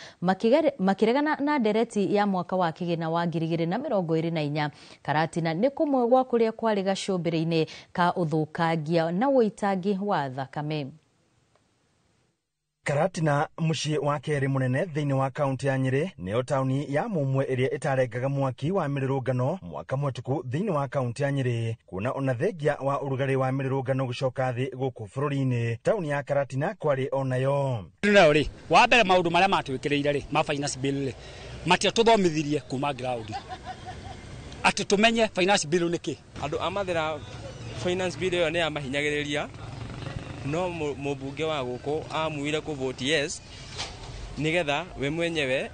makiregana na ndereti ya mwaka wa kĩgĩna wa 2024. Karatina nĩ kũmwe gwa kũrĩa kwarĩ gacũmbĩrĩ-inĩ ka ũthũkangia na ũitangi wa thakame. Karatina muciĩ wa kerĩ mũnene thĩinĩ wa kaunti ya Nyĩrĩ nĩyo taũni ya mũmwe ĩrĩa ĩtarengaga mwaki wa mĩrũrũngano mwaka mũhĩtũku thĩinĩ wa kaunti ya Nyĩrĩ, kuona ona thengia wa ũrugarĩ wa mĩrũrũngano gũcoka thĩ gũkũ bũrũri-inĩ. Taũni ya Karatina kwarĩ onayo. Nayo rĩ, wa mbere maũndũ marĩa matwĩkĩrĩire rĩ ma finance bill rĩ matiatũthomithirie kuma ground atĩ tũmenye finance bill nĩ kĩ. Andũ a Mathĩra finance bill ĩyo nĩ yamahinyagĩrĩria, no mũmbunge wa gũkũ amuire kũ vote yes nigetha we mwenyewe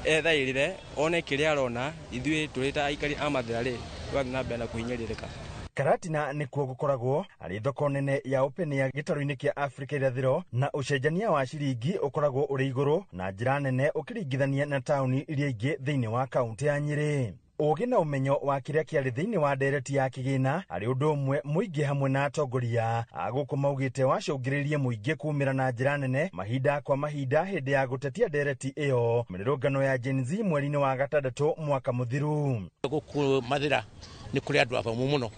ethairire one kĩrĩa arona. Ithuĩ tũrĩ ta aikari a Mathĩra rĩ twathiĩ na mbere na kũhinyĩrĩrĩka. Karatina nĩkuo gũkoragwo arĩ thoko nene ya ũpenia gĩtarũ-inĩ kĩa Afrika irathĩro, na ũcenjania wa ciringi ũkoragwo ũrĩ igũrũ na njĩra nene ũkĩringithania na taũni iria ingĩ thĩinĩ wa kaũntĩ ya Nyĩrĩ. Ũgĩ na ũmenyo wa kĩrĩa kĩarĩ thĩinĩ wa ndereti ya kĩgĩna arĩ ũndũ ũmwe mũingĩ hamwe na atongoria a gũkũ maugĩte wacũngĩrĩirie mũingĩ kumĩra na njĩra nene mahinda kwa mahinda hĩndĩ ya gũtetia ndereti ĩyo mĩrũrũngano ya Gen Z mweri-inĩ wa gatandatũ mwaka mũthiru. Gũkũ Mathira nĩ kũrĩ andũ athomu mũno,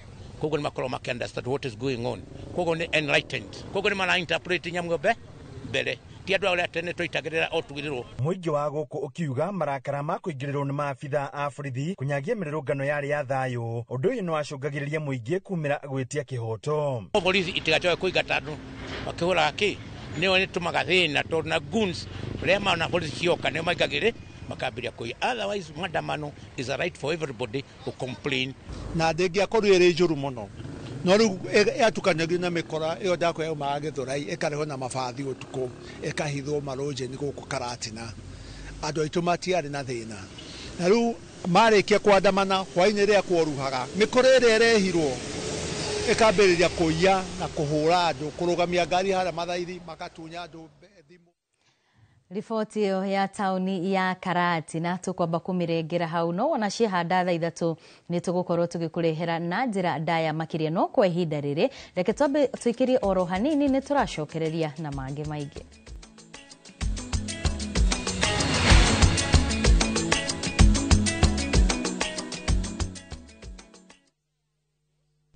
koguo nĩ makoragwo makĩ understand what is going on, koguo nĩ enlightened, koguo nĩ mara interpret nyamũ mbere, ti andũ arĩa tene twaitagĩrĩra o tugĩrĩrwo. Mũingĩ wa gũkũ ũkiuga marakara ma kũingĩrĩrwo nĩ maabitha a borithi kũnyagia mĩrũrũngano yarĩ ya thayũ. Ũndũ ũyũ nĩ wacũngagĩrĩria mũingĩ kumĩra gwĩtia kĩhoto. Borithi itigacoke kũingata andũ makĩhũraga kĩ nĩo nĩtũmaga thĩna, tondũ na goons rĩa mana borithi cioka nĩo maingagĩrĩ makambĩrĩria kũiya. Otherwise maandamano is a right for everybody to complain. Na ndĩngĩakorirwo ĩrĩ njũru mũno, no rĩu yatukanagio na mĩkora ĩyo ndakwa yaumaga Gĩthũrai, ĩkarehwo na mabathi ũtukũ, ĩkahithwo marũnjĩni gũkũ Karatina. Andũ aitũ matiarĩ na thĩna. Na rĩu marĩkia kwandamana hwainĩ rĩrĩa kworuhaga, mĩkora ĩrĩa ĩrehirwo ĩkambĩrĩria kũiya na kũhũra andũ, kũrũgamia ngari harĩa Mathaithi, makatunya andũ. Riboti ĩyo ya taũni ya Karatina tũkwamba kũmĩrengera hau, no wona ciehanda thaa 3 nĩ tũgũkorwo tũgĩkũrehera na njĩra ndaya makĩria, no kwa ihinda rĩrĩ reke twambe tũikĩrie oro hanini, nĩ tũracokereria na mangĩ maingĩ.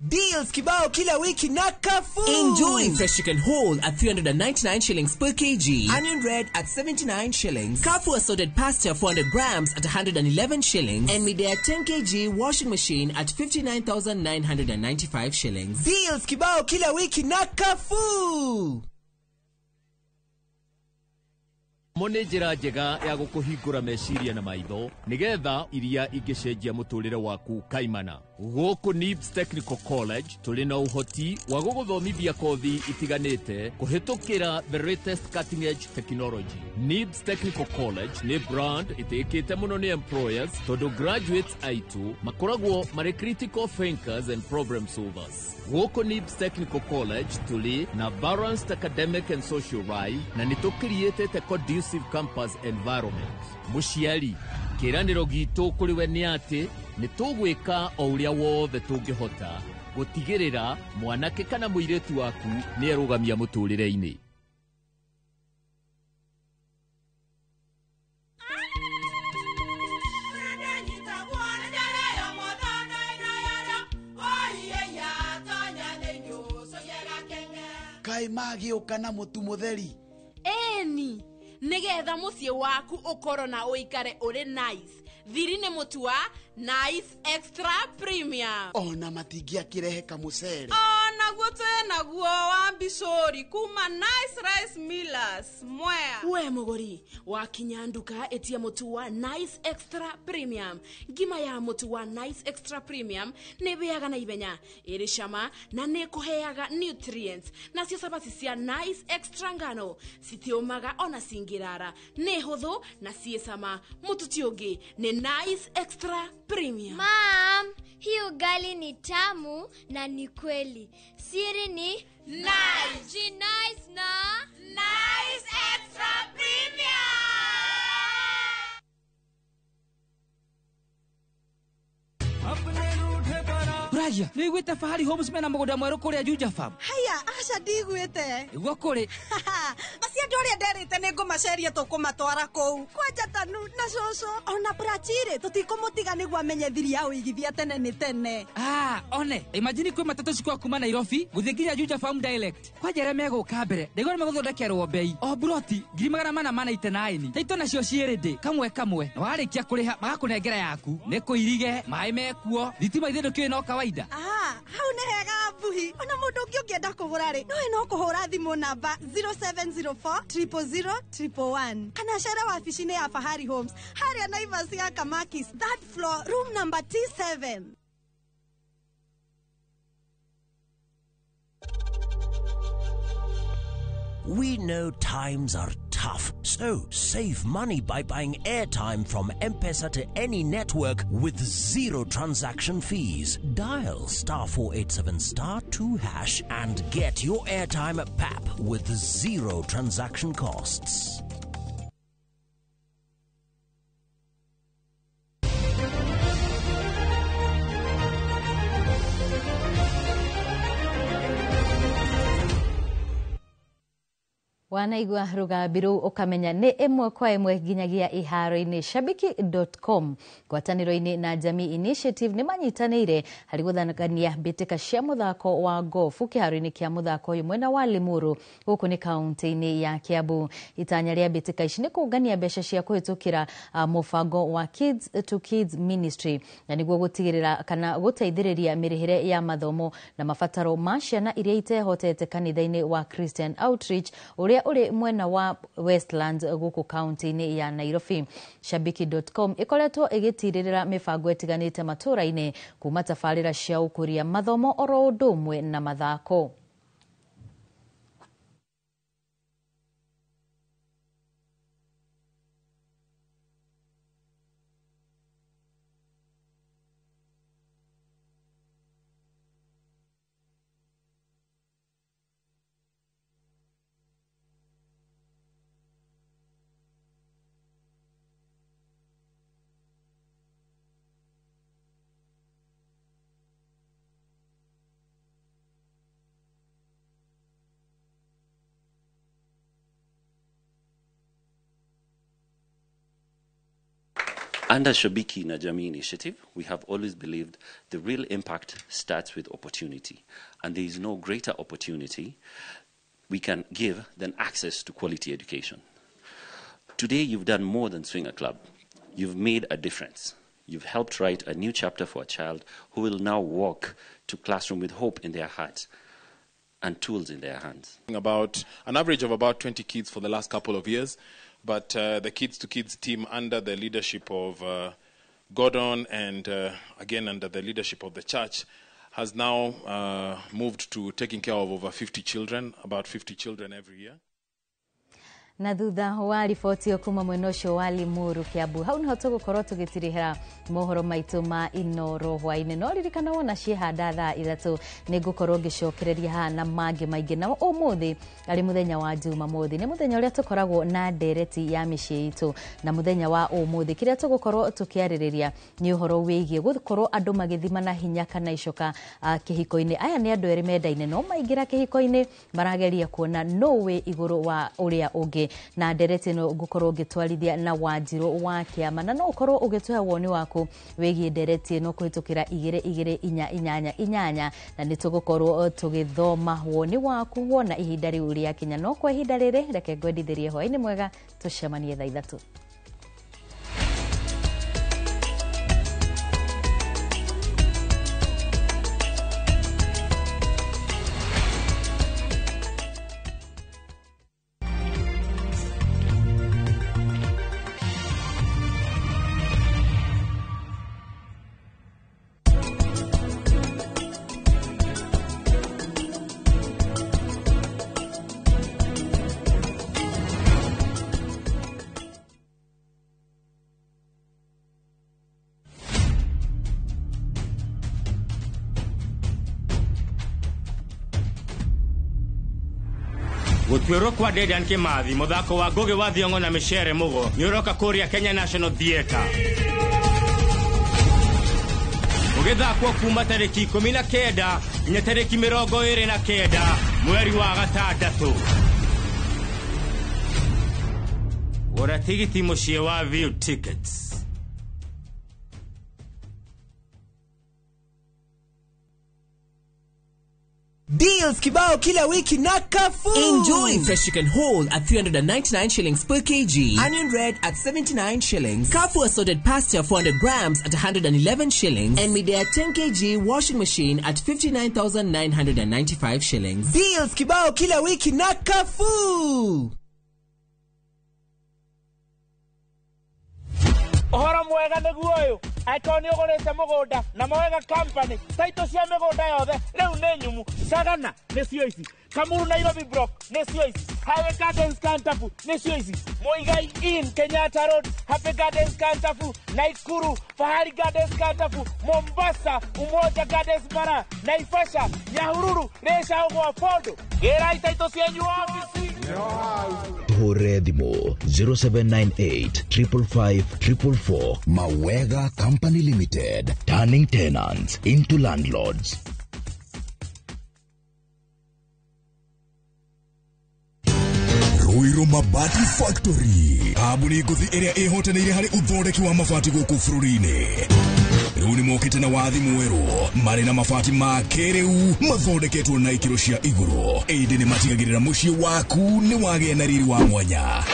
Deals kibao kila wiki na Carrefour. Enjoy fresh chicken whole at 399 shillings per kg, onion red at 79 shillings, Carrefour assorted pasta 400 grams at 111 shillings, and Midea 10 kg washing machine at 59,995 shillings. Deals kibao kila wiki na Carrefour. Mo nĩ njĩra njega ya gũkũhingũra meciria na maitho nĩgetha iria ingĩcenjia mũtũrĩre waku kaimana. Gũkũ NIBS Technical College tũrĩ na ũhoti wa gũgũthomithia kothi itiganĩte kũhĩtũkĩra the latest cutting edge technology. NIBS Technical College nĩ brand ĩtĩkĩte mũno nĩ employers tondũ graduates aitũ makoragwo marĩ critical thinkers and problem solvers. Gũkũ NIBS Technical College tũrĩ na balanced academic and social life na nĩ tũkiriĩtĩte conducive campus environment. Mũciari, kĩĩranĩro gitũ kũrĩ we nĩ atĩ nĩ tũgwĩka o ũrĩa wothe tũngĩhota gũtigĩrĩra mwanake kana mũirĩtu waku nĩ erũgamia mũtũrĩre-inĩ. Kaĩ magĩũka na mũtu mũtheri? Ĩni, nĩgetha mũciĩ waku ũkorwo na ũikare ũrĩ nice. Thiri nĩ mũtu wa Nice Extra Premium. Ona matingĩakĩrehe kamũcere. Onaguo twĩnaguo wa mbicũri kuma Nice Rice Millers Mwea. We mũgũri wakinya nduka ĩtia mũtu wa Nice Extra Premium. Ngima ya mũtu wa Nice Extra Premium nĩ ĩhĩaga na ihenya, ĩrĩ cama na nĩ ĩkũheaga nutrients. Nacio cabaci cia Nice Extra ngano citiũmaga ona cingĩrara, nĩ hũthũ na ciĩ cama. Mũtu ti ũngĩ nĩ Nice Extra Premium. Mom, hii ugali ni tamu na ni kweli. Siri ni Nice. Nice na Nice Extra Premium. Ragia, nĩ wĩiguĩte Fahari Homes mena mũgũnda mwerũ kũrĩa Juja Farm? Haya, aca ndiguĩte. Nĩguo kũrĩ. Acio andũ arĩa nderĩte nĩ ngũmaceria tũkũmatwara kũu. Kwanja Tanu na cũcũ ona Brachire tũtikũmũtiga nĩguo amenye thiri ya ũigithia tene nĩ tene. Ah, one, imagine kwĩ matatũ cikwa kuma Nairobi gũthiĩ nginya Juja Farm direct. Kwanja arĩa megũka mbere, ndaigua nĩ megũthondekerwo bei. O broti 499. Taito nacio ciĩ ready kamwe kamwe. Na warĩkia kũrĩha magakũnengera yaku. Nĩ kũirige, maĩ mekuo, thitima ithe ndũkĩũĩ no kawaida. Ah, hau nĩ hega Mbuhi. Ona mũndũ ũngĩ ũngĩenda kũgũra rĩ, nowe no kũhũra thimũ namba 0704 000 111 kana cere wabici-inĩ ya Fahari Homes harĩa Naivas ya Kamakis, third floor, room number T7. We know times are tough. tough. So save money by buying airtime from M-Pesa to any network with zero transaction fees. Dial *487 *2# and get your airtime at PAP with zero transaction costs. Wanaigua rũgambi rũu ũkamenya nĩ ĩmwe kwa ĩmwe nginyagia iharo-inĩ. Shabiki.com ngwatanĩro-inĩ na Jamii Initiative nĩ manyitanĩire harĩ gũthakania mbĩtĩka cia mũthako wa gofu kĩharo-inĩ kĩa mũthako ũyũ mwena wa Limuru gũkũ nĩ kaunti-inĩ ya Kiambu. Itanya rĩa mbĩtĩka ici nĩ kũngania mbeca cia kũhĩtũkĩra mũbango wa Kids to Kids Ministry na nĩguo gũtigĩrĩra kana gũteithĩrĩria mĩrĩhĩre ya mathomo na mabataro ma ciana iria itehotete kanitha-inĩ wa Christian Outreach ũrĩa ũrĩ mwena wa Westlands gũkũ kaunti-inĩ ya Nairobi. Shabiki.com ĩkoretwo ĩgĩtirĩrĩra mĩbango ĩtiganĩte matũra-inĩ kuma tabarĩra cia ũkũria mathomo oro ũndũ ũmwe na mathako. Under Shabiki na Jamii Initiative, we have always believed the real impact starts with opportunity. And there is no greater opportunity we can give than access to quality education. Today, you've done more than swing a club. You've made a difference. You've helped write a new chapter for a child who will now walk to classroom with hope in their hearts and tools in their hands. About an average of about 20 kids for the last couple of years. But the Kids to Kids team, under the leadership of Gordon and again under the leadership of the church, has now moved to taking care of over 50 children, about 50 children every year. Na thutha wa riboti kuma mwena ũcio wa Limuru Kiambu, hau niho tũgũkorwo tũgĩtirihĩra mohoro maitũ ma Inoro hwainĩ. No ririkana wona ciĩhanda thaa 3 nĩ ngũkorwo ngĩcokereria haha na mangĩ maingĩ. Na ũmũthĩ arĩ mũthenya wa Jumamothi, nĩ mũthenya ũrĩa tũkoragwo na ndereti ya mĩciĩ itũ, na mũthenya wa ũmũthĩ kĩrĩa tũgũkorwo tũkĩarĩrĩria nĩ ũhoro wĩgiĩ gũkorwo andũ magĩthima na hinya kana icoka kĩhiko-inĩ. Aya nĩ andũ erĩ mendaine no maingĩra kĩhiko-inĩ marageria kuona no wĩ igũrũ wa ũrĩa ũngĩ. Na ndereti ĩno ngũkorwo ngĩtwarithia na Wanjirũ wa Kĩama, na no ũkorwo ũgĩtũhe woni waku wĩgiĩ ndereti ĩno kũhĩtũkĩra 2 2 4 8 8, na nĩ tũgũkorwo tũgĩthoma woni waku wona ihinda rĩu rĩakinya. No kwa ihinda rĩrĩ reke ngwendithĩrie hwaĩ-inĩ mwega, tũcemanie thaa 3. Gũtuĩrwo kwa Dedan Kimathi, mũthako wa Ngugi wa Thiong'o na Micere Mugo nĩ ũroka kũrĩa Kenya National Theatre. Ũgĩthakwo kuma tarĩki 19 nginya tarĩki 29 mweri wa gatandatũ. Gũra tigiti mũciĩ wa View Tickets. Deals kibao kila wiki na Carrefour. Enjoy fresh chicken whole at 399 shillings per kg. Onion red at 79 shillings. Carrefour assorted pasta 400 grams at 111 shillings. And Midea 10 kg washing machine at 59,995 shillings. Deals kibao kila wiki na Carrefour. Ohoro mwega nĩguo ũyũ. Angĩkorwo nĩ ũgũrĩte mũgũnda na Mawega Company, taitũ cia mĩgũnda yothe rĩu nĩ nyumu. Sagana nĩcio ici, Kamuru Nairobi Block nĩcio ici, Highway Gardens Kantafu nĩcio ici, Muigai Inn Kenyatta Road, Happy Gardens Kantafu, Naikuru Fahari Gardens Kantafu, Mombasa Umoja Gardens Bara, Naivasha Nyahururu Rĩcagwo Bondo. Gĩrai taitũ cianyu wabici. Tuhũrĩre thimũ 0798 555 444. Mawega Company Limited, turning tenants into landlords. Ruiru Mabati Factory, kambuni ngũthi ĩrĩa ĩhotanĩire harĩ ũthondeki wa mabati gũkũ bũrũri-inĩ. Rĩu nĩ mokĩte na wathi mwerũ, marĩ na mabati ma kĩrĩu mathondeketwo na ikĩro cia igũrũ, ĩndĩ nĩ matigagĩrĩra mũciĩ waku nĩ wagĩa na riri wa mwanya.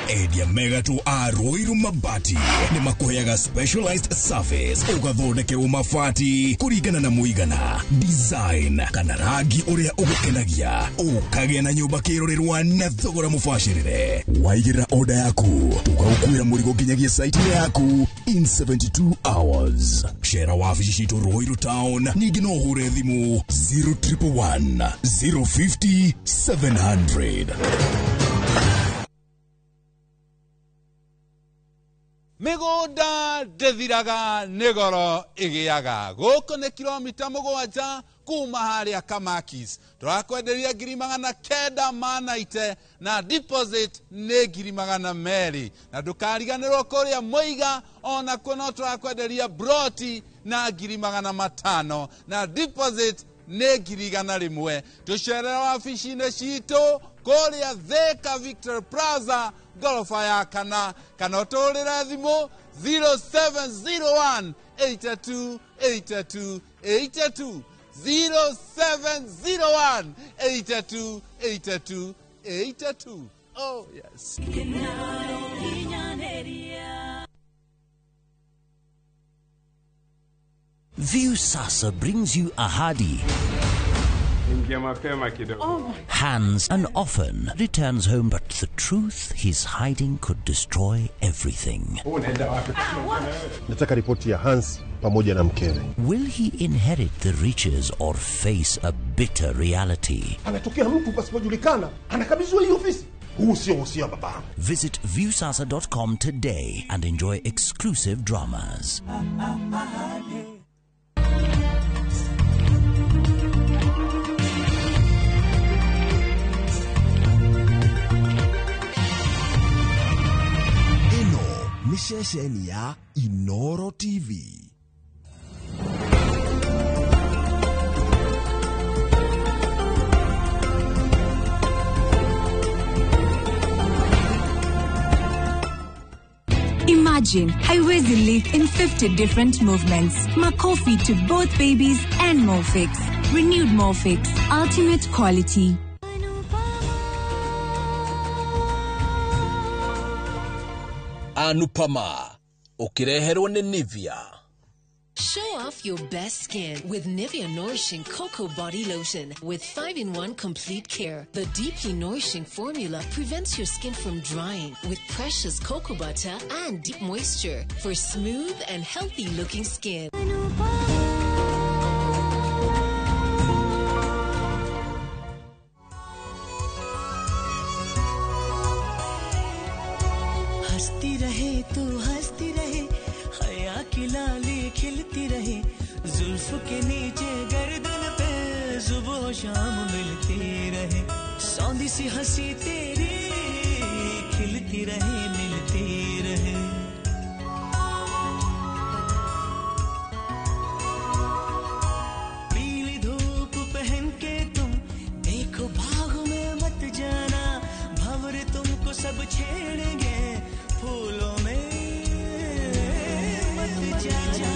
Endia megatũ a Ruiru Mabati nĩ makũheaga specialized service, ũgathondekerwo mabati kũringana na mũigana, design kana rangi ũrĩa ũgũkenagia, ũkagĩa na nyũmba kĩrorerwa na thogora mũbacĩrĩre. Waigĩrĩra order yaku, tũgagũkuĩra mũrigo nginyagia site yaku in 72 hours. Cera wabici citũ Ruiru Town, ningĩ no ũhũre thimũ 0111 050 700. Mĩgũnda ndĩthiraga nĩ goro ĩgĩaga. Gũkũ nĩ kilomita 7 kuma harĩa Kamakis. Tũrakwenderia 990 na deposit nĩ 200,000. Na ndũkariganĩrwo kũrĩa Mũiga onakuo no tũrakwenderia broti na 500,000 na deposit nĩ 100,000. Tũcerere wabici-inĩ citũ kũrĩa Thika Victor Plaza ngoroba ya kana, kana ũtũhũrĩre thimũ 0701 82 82 82, 0701 82 82 82. Oh yes. Viusasa brings you Ahadi. Ingia mapema kidogo. Hans and often returns home, but the truth he's hiding could destroy everything. Nataka ripoti ya Hans pamoja na mkewe. Will he inherit the riches or face a bitter reality? Anatokea mtu pasipojulikana, anakabidhiwa hii ofisi. Huu sio usia baba. Visit viusasa.com today and enjoy exclusive dramas. Nĩ ceceni ya Inoro TV. Imagine haiwezi lift in 50 different movements. Makofi to both babies and Molfix. Renewed Molfix. Ultimate quality. Anupama ũkĩreherwo nĩ Nivea. Show off your best skin with Nivea Nourishing Cocoa Body Lotion with 5-in-1 complete care. The deeply nourishing formula prevents your skin from drying with precious cocoa butter and deep moisture for smooth and healthy looking skin. हंसती रहे तू हंसती रहे, हया की लाली खिलती रहे, जुल्फ के नीचे गर्दन पे सुबह शाम मिलती रहे, सौंधी सी हंसी तेरी खिलती रहे मिलती रहे। पीली धूप पहन के तुम देखो बाग में मत जाना, भंवर तुमको सब छेड़ेंगे फूलों में मत जाना।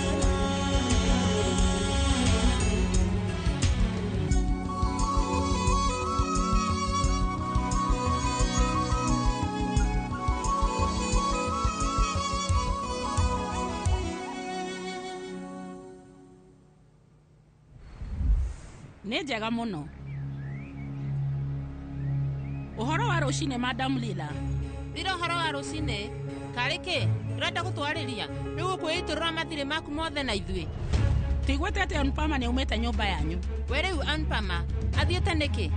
Nĩ njega mũno. Ũhoro wa rũcinĩ Madam Lila. Rira ũhoro wa rũcinĩ. Karĩ kĩ? Ũrenda gũtwarĩria rĩu ũkwĩitũrũra mathirĩ maku mothe na ithuĩ. Tũiguĩte atĩ Anupama nĩaumĩte nyũmba yanyu. We rĩu Anupama athiĩte nĩkĩ?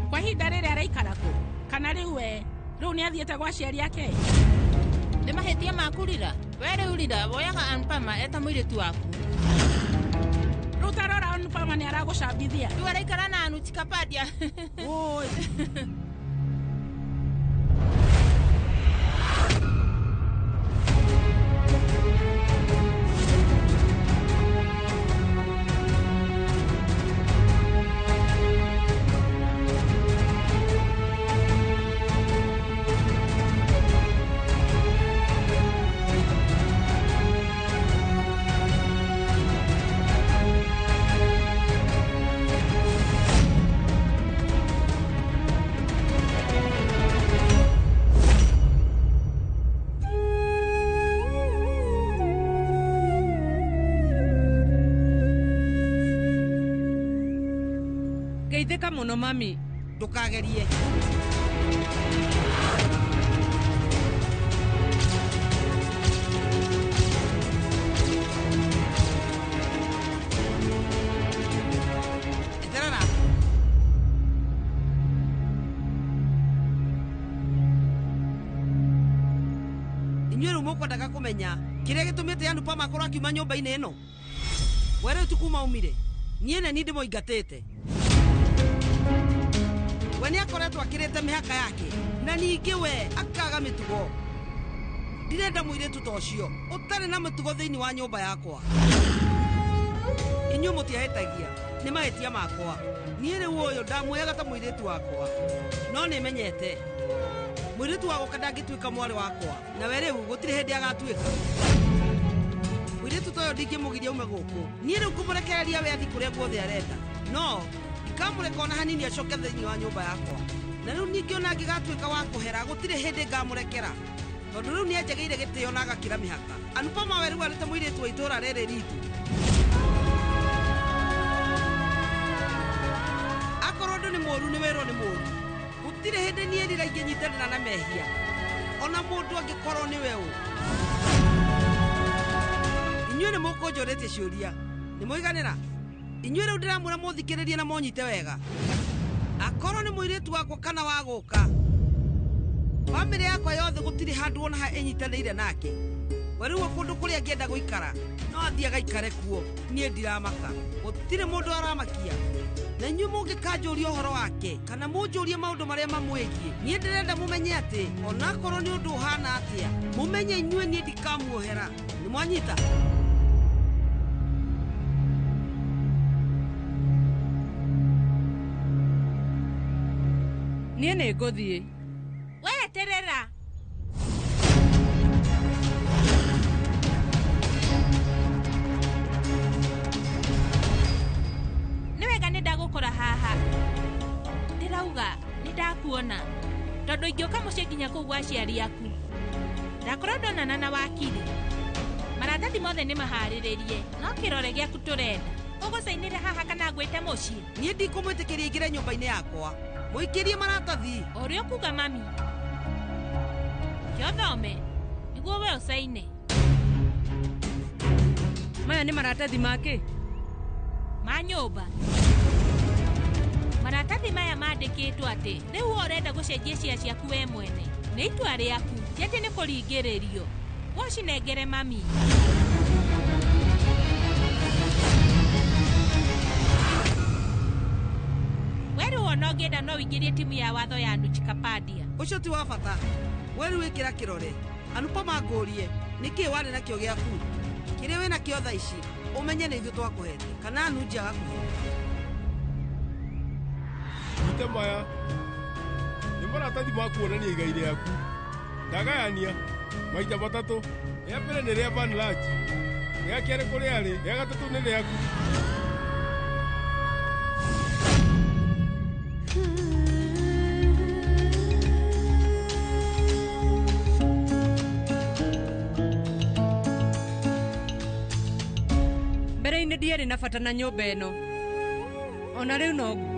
Kwa ihinda rĩrĩ araikara kũ? Kana rĩu we rĩu nĩathiĩte gwa aciari ake? Nĩ mahĩtia maku Rira. We rĩu Rira woyaga Anupama eta mũirĩtu waku. Rĩu tarora Anupama nĩaragũcambithia. Rĩu araikara na Anuj Kapadia. Woi. Geithĩka mũno mami. Ndũkagerie. Eterera. Inyuĩ rĩu mũkwendaga kũmenya kĩrĩa gĩtũmĩte Anupama akorwo akiuma nyũmba-inĩ ĩno. We rĩu ti kuma aumire. Niĩ nĩ niĩ ndĩmũingatĩte. We nĩ akoretwo akĩrĩte mĩhaka yake na ningĩ we akaga mĩtugo. Ndirenda mũirĩtu ta ũcio ũtarĩ na mĩtugo thĩinĩ wa nyũmba yakwa. Inyuĩ mũtiahĩtagia, nĩ mahĩtia makwa. Niĩ rĩu ũyũ ndamuoyaga ta mũirĩtu wakwa, no nĩmenyete mũirĩtu wa gũka ndangĩtuĩka mwarĩ wakwa, na we rĩu gũtirĩ hĩndĩ agatuĩka. Mũirĩtu ta ũyũ ndingĩmũgiria aume gũkũ. Niĩ rĩu ngũmũrekereria we athiĩ kũrĩa guothe arenda, no ndikamũreka ona hanini acoke thĩinĩ wa nyũmba yakwa. Na rĩu ningĩ ona angĩgatuĩka wa kũhera gũtirĩ hĩndĩ ngamũrekera, tondũ rĩu nĩanjagĩire gĩtĩo na agakĩra mĩhaka. Anupama we rĩu arĩ ta mũirĩtu wa itũũra rĩrĩ ritũ. Akorwo ũndũ nĩ mũũru nĩ werwo nĩ mũũru. Gũtirĩ hĩndĩ niĩ Rira ingĩnyitanĩra na mehia, ona mũndũ angĩkorwo nĩwe ũ. Inyuĩ nĩ mũkũnjũrĩtie ciũria, nĩ mũiganĩra? Inyuĩ rĩu ndĩramwĩra mũthikĩrĩrie na mũnyite wega. Akorwo nĩ mũirĩtu wakwa kana wa gũka, bamĩrĩ yakwa yothe gũtirĩ handũ ona ha ĩnyitanĩire nake. We rĩu kũndũ kũrĩa angĩenda gũikara no athiĩ agaikare kuo, niĩ ndiramaka. Gũtirĩ mũndũ aramakia. Na inyuĩ mũngĩkanjũria ũhoro wake kana mũnjũrie maũndũ marĩa mamwĩgiĩ, niĩ ndĩrenda mũmenye atĩ onakorwo nĩ ũndũ ũhana atĩa, mũmenye inyuĩ niĩ ndikamuohera. Nĩ mwanyita? Niĩ nĩ ngũthiĩ. Weterera. Nĩ wega nĩ ndagũkora haha. Ndĩrauga nĩ ndakuona tondũ ingĩũka mũciĩ nginya kũu gwa aciari aku. Ndakorwo ndonana na wakiri. Maratathi mothe nĩ maharĩrĩrie, no kĩrore gĩaku tũrenda. Ũgũcainĩre haha kana ngwĩte mũciĩ? Niĩ ndikũmwĩtĩkĩria aingĩre nyũmba-inĩ yakwa. Mũikĩrie maratathi. Ũrĩa ũkuga mami. Kĩothome nĩguo we ũcaine. Maya nĩ maratathi make? Ma nyũmba. Maratathi maya mandĩkĩtwo atĩ rĩu we ũrenda gũcenjia cia ciaku we mwene. Nĩ itua rĩaku, ti atĩ nĩ kũringĩrĩrio. Wocinengere mami. We rĩu ona ũngĩenda no ũingĩrie timu ya watho ya Anuj Kapadia. Ũcio ti wa bata. We rĩu ĩkĩra kĩrore. Anupama ngũrie, nĩkĩĩ warĩ nakĩo gĩaku? Kĩrĩa wĩ nakĩo thaa ici, ũmenye nĩ ithuĩ twakũhete kana Anuj agakũhe. Nyite maya nĩ maratathi ma kuonania igai rĩaku. Ndagayania maita matatũ. Rĩa mbere nĩ rĩa Van Lach, rĩa kerĩ kũrĩa rĩ, rĩa gatatũ nĩ rĩaku. Mbere-inĩ ndiarĩ na bata na nyũmba ĩno, ona rĩu noguo.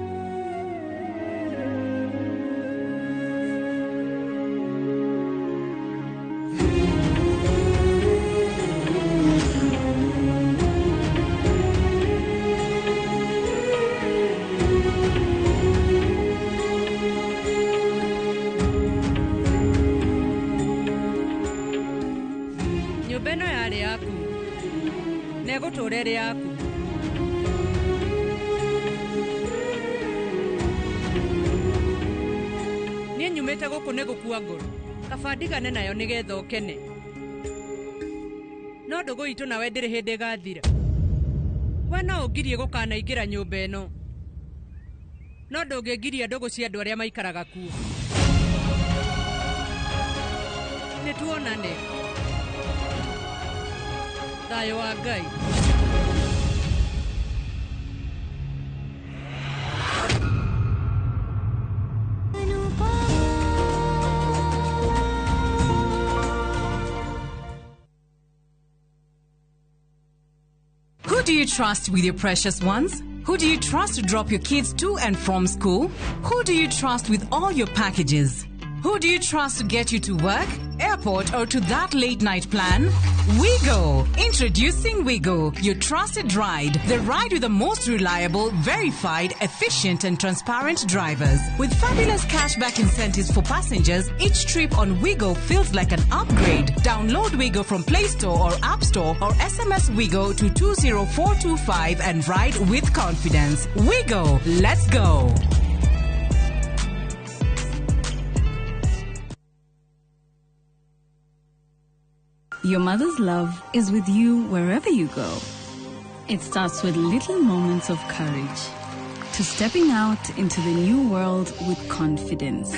Ĩgũtũũra ĩrĩ yaku. Niĩ nyumĩte gũkũ nĩ gũkua ngoro. Kaba ndigane nayo nĩgetha ũkene. No ndũgũ itũ nawe ndĩrĩ hĩndĩ ĩgathira. We no ũngirie gũkanaingĩra nyũmba ĩno. No ndũngĩngiria ndũgũ cia andũ arĩa maikaraga kuo. Nĩ tuonane. Thayũ wa Ngai. Who do you trust with your precious ones? Who do you trust to drop your kids to and from school? Who do you trust with all your packages? Who do you trust to get you to work, airport, or to that late night plan? Wigo! Introducing Wigo, your trusted ride. The ride with the most reliable, verified, efficient, and transparent drivers. With fabulous cashback incentives for passengers, each trip on Wigo feels like an upgrade. Download Wigo from Play Store or App Store or SMS Wigo to 20425 and ride with confidence. Wigo, let's go! Your mother's love is with you wherever you go. It starts with little moments of courage to stepping out into the new world with confidence.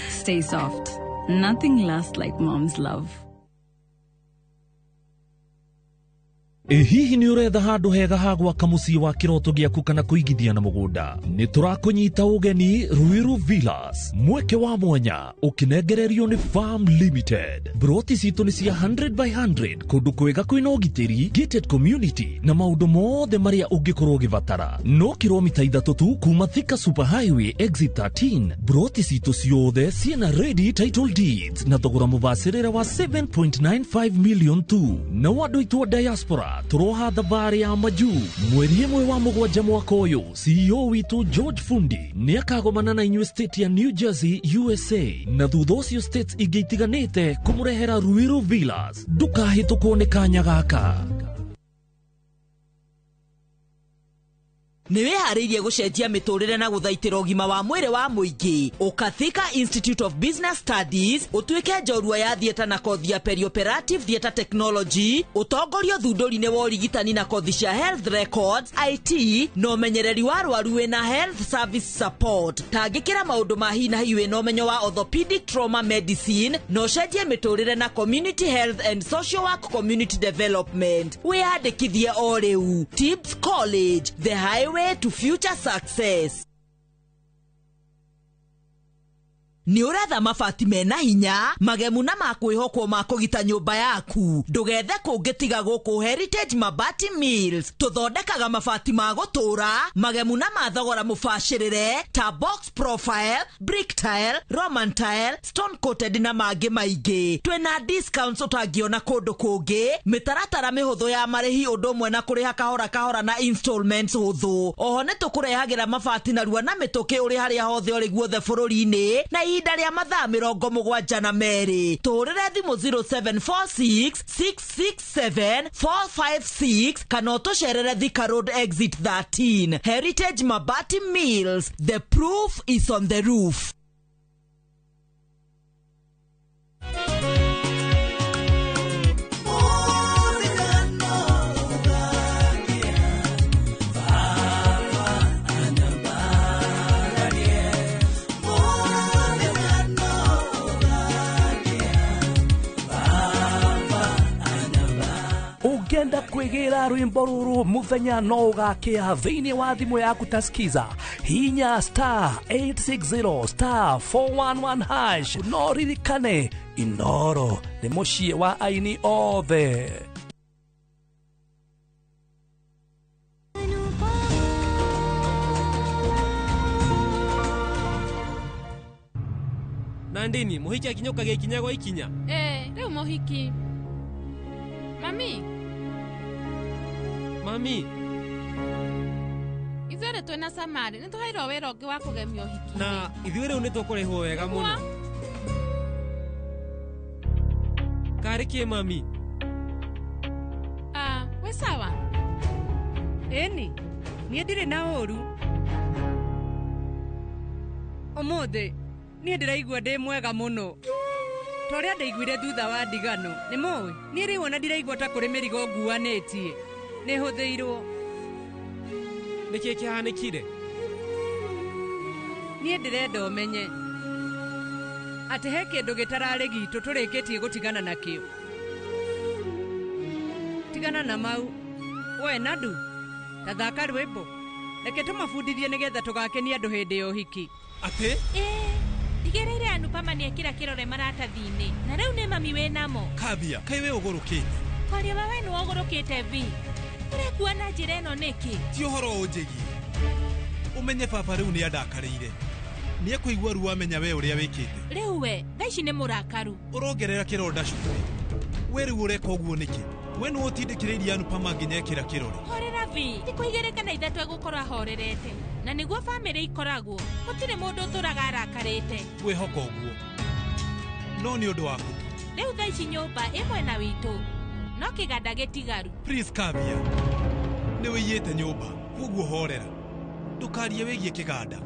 Stay soft. Nothing lasts like mom's love. Ĩ hihi nĩ ũretha handũ hega ha gwaka mũciĩ wa kĩroto gĩaku kana kũigithia na mũgũnda? Nĩ tũrakũnyita ũgeni Ruiru Villas, mweke wa mwanya ũkĩnengererio nĩ Farm Limited. Broti citũ nĩ cia 100 by 100 kũndũ kwega kwĩna ũgitĩri, gated community na maũndũ mothe marĩa ũngĩkorwo ũgĩbatara. No kilomita 3 tu kuma Thika Super Highway exit 13. Broti citũ ciothe ciĩna ready title deeds na thogora mũbacĩrĩre wa 7.95 million tu. Na andũ aitũ a diaspora tũroha thabarĩ ya majuu mweri 1 wa 7 mwaka ũyũ. CEO witũ George Fundi nĩ akagomana na inyuĩ state ya New Jersey USA na thutha ũcio states ingĩ itiganĩte kũmũrehera Ruiru Villas. Ndũkahĩtũkwo nĩ kanya gaka. Nĩ wĩharĩirie gũcenjia mĩtũrĩre na gũthaitĩra ũgima wa mwĩrĩ wa mũingĩ. Ũka Thika Institute of Business Studies ũtuĩke njorua ya theatre na kothi ya perioperative theatre technology, ũtongorio thundũri-inĩ wa ũrigitani na kothi cia health records, IT na ũmenyereri wa arwaru wĩna health service support. Tangĩkĩra maũndũ ma hi na hi wĩna ũmenyo wa orthopedic trauma medicine na ũcenjie mĩtũrĩre na community health and social work community development. Wĩyandĩkithie o rĩu. Tips College, the highway to future success. Nĩ ũretha mabati mena hinya, magemu na makwĩhokwo ma kũgita nyũmba yaku. Ndũgethe kũngĩ tiga gũkũ Heritage Mabati Mills. Tũthondekaga mabati ma gũtũũra, magemu na ma thogora mũbacĩrĩre ta box profile, brick tile, Roman tile, stone coated na mangĩ maingĩ. Twĩna discounts ũtangĩona kũndũ kũngĩ, mĩtaratara mĩhũthũ ya marĩhi ũndũ ũmwe na kũrĩha kahora kahora na installments hũthũ. Oho nĩ tũkũrehagĩra mabati narua na mĩtũkĩ ũrĩ harĩa hothe ũrĩ guothe bũrũri-inĩ na ihinda rĩa mathaa 72. Tũhũrĩre thimũ 0746 667 456 kana ũtũcerere Thika Road exit 13. Heritage Mabati Mills, the proof is on the roof. Ũngĩenda kwĩgĩra rwĩmbo rũrũ mũthenya no ũgakĩa thĩinĩ wa thimũ yaku ta skiza, hinya star 860 star 411 hash. No ririkane Inoro nĩ mũciĩ wa aini othe. Nandini, mũhiki akinyũkagia ikinya gwa ikinya. Rĩu mũhiki. Mami. Mami. Ithuerĩ twĩna Samarĩ nĩ tũheirwo wĩra ũngĩ wa kũgemia ũhiki. Na ithuĩ rĩu nĩ tũkũrĩhwo wega mũno. Karĩ kĩ mami? Wĩ Sawa sawa. Ĩni, niĩ ndirĩ na ũru. Ũmũthĩ niĩ ndĩraigua ndĩ mwega mũno. Ta ũrĩa ndaiguire thutha wa ndigano, nĩ mũĩ? Niĩ rĩu ona ndiraigua ta kũrĩ mĩrigo nguanĩtie. Nĩ hũthĩirwo. Nĩkĩ kĩhanĩkire? Niĩ ndĩrenda ũmenye atĩ he kĩndũ gĩtararĩ gitũ tũrĩkĩtie gũtigana nakĩo. Tigana na mau. We Nadu, ta thaka rwĩmbo. Reke tũmabundithie nĩgetha tũgakenia andũ hĩndĩ ya ũhiki. Atĩ? Ĩĩ, ndigĩrĩire Anupama nĩekĩra kĩrore maratathi-inĩ na rĩu nĩ mami wĩnamo. Kavya, kaĩ we ũgũrũkĩte? Kwaria wa we nĩwe ũgũrũkĩte vi. Ũrekua na njĩra ĩno nĩkĩ? Ti ũhoro ũnjĩgie. Ũmenye baba rĩu nĩ andakarĩire. Nĩ ekũigua ruo amenya we ũrĩa wĩkĩte. Rĩu we, thaa ici nĩ mũrakaru. Ũrongerera kĩronda cumbĩ. We rĩu ũreka ũguo nĩkĩ? We nĩwe ũtindĩkĩrĩirie Anupama nginya ekĩra kĩrore. Horera vi, thikũ igĩrĩ kana ithatũ egũkorwo ahorerete. Na nĩguo bamĩrĩ ikoragwo, gũtirĩ mũndũ ũtũraga arakarĩte. Ngwĩhoka ũguo. No nĩ ũndũ waku tu. Rĩu thaa ici nyũmba ĩ mwena witũ, no kĩganda gĩtigaru. Please Kavya, nĩ wĩiyĩte nyũmba, koguo horera. Ndũkarie wĩgiĩ kĩganda.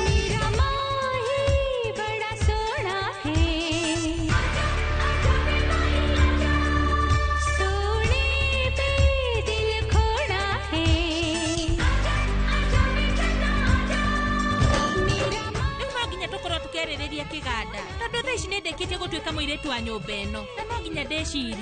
मेरा माही बड़ा सोना है, सोने पे दिल खोना है। Rĩu no nginya tũkorwo tũkĩarĩrĩria kĩganda, tondũ thaa ici nĩ ndĩkĩtie gũtuĩka mũirĩtu wa nyũmba ĩno, na no nginya ndĩcirie.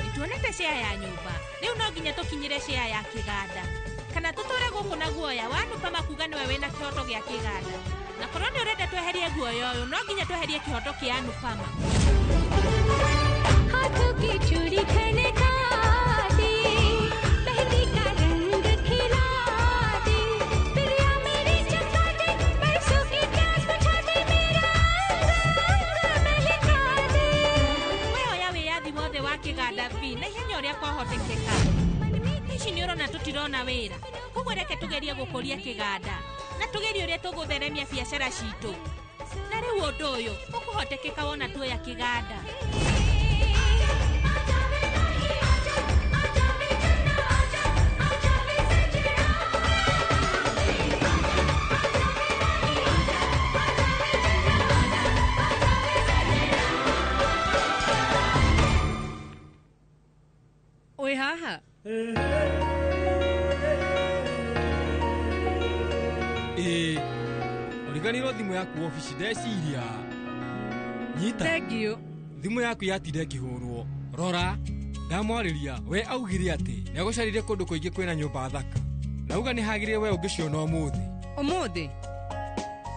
Nĩtuonete share ya nyũmba, rĩu no nginya tũkinyĩre share ya kĩganda. Kana tũtũre gũkũ na guoya wa Anupama kuga nĩwe wĩna kĩhoto gĩa kĩganda. Na korwo nĩ ũrenda tweherie guoya ũyũ, no nginya tweherie kĩhoto kĩa Anupama. हाथों की चूड़ी खनका दे, मेहंदी का रंग खिला दे, प्रिया मेरी चका दे, बरसों की प्यास बुझा दे, मेरा अंग महका दे। We oya wĩyathi wothe wa kĩganda vi na ihenya ũrĩa kwahotekeka. Ici nĩ ũrona tũtirona wĩra, koguo reke tũgerie gũkũria kĩganda na tũgerie ũrĩa tũgũtheremia biacara citũ. Na rĩu ũndũ ũyũ ũkũhotekeka wona tuoya kĩganda. Wĩ haha? Ĩĩ, ũriganĩirwo thimũ yaku obici ndeciria. Nyita. Thengiũ. Thimũ yaku yatinda ĩkĩhũrwo. Rora, ndamwarĩria, we augire atĩ nĩagũcaririe kũndũ kũingĩ kwĩna nyũmba thaka. Nauga nĩ hagĩrĩire we ũngĩciona ũmũthĩ. Ũmũthĩ?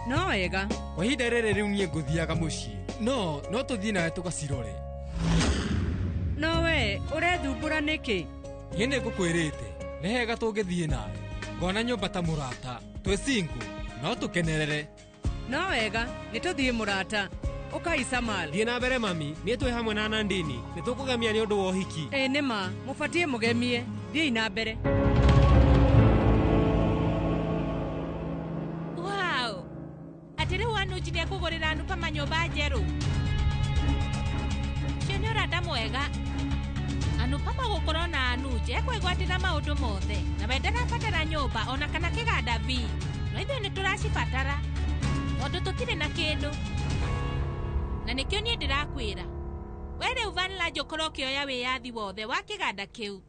No wega. Kwa ihinda rĩrĩ rĩu niĩ ngũthiaga mũciĩ. No, no tũthiĩ nawe tũgacirore. No we, ũrethumbũra nĩkĩ? Niĩ nĩ ngũkwĩrĩte, nĩ hega tũngĩthiĩ nawe. Ngona nyũmba ta mũrata, twĩ single, no tũkenerere. No wega, nĩ tũthiĩ mũrata. Ũkai Samal. Thiĩ na mbere mami, niĩ twĩ hamwe na Nandini, nĩ tũkũgemia nĩ ũndũ wa ũhiki. Ĩ nĩ ma, mũbatiĩ mũgemie. Thiĩi na mbere. Wow! Atĩ rĩu Anuji nĩekũgũrĩra Anupama nyũmba njerũ. Ũcio nĩ ũrata mwega. Anupama gũkorwo na Anuj ekwĩgwatĩra maũndũ mothe, na we ndarabatara nyũmba ona kana kĩganda vi. No ithuĩ nĩ tũracibatara, tondũ tũtirĩ na kĩndũ. Na nĩkĩo niĩ ndĩrakwĩra, we rĩu Vanlaj ũkorwo ũkĩoya wĩyathi wothe wa kĩganda kĩu.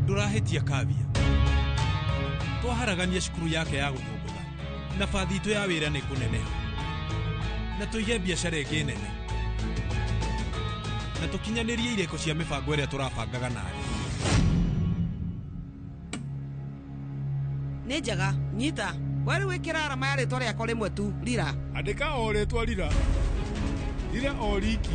Ndũrahĩtia Kavya. Twaharagania cukuru yake ya gũthũngũtha. Na bathi itũ ya wĩra nĩ kũneneha. Na tũige biacara ĩngĩ nene. Na tũkinyanĩrie irĩko cia mĩbango ĩrĩa tũrabangaga nayo. Nĩ njega, nyita. We rĩu ĩkĩra arama ya rĩtwa rĩakwa rĩmwe tu, Rira. Andĩka o rĩtwa Rira. Rira o riki.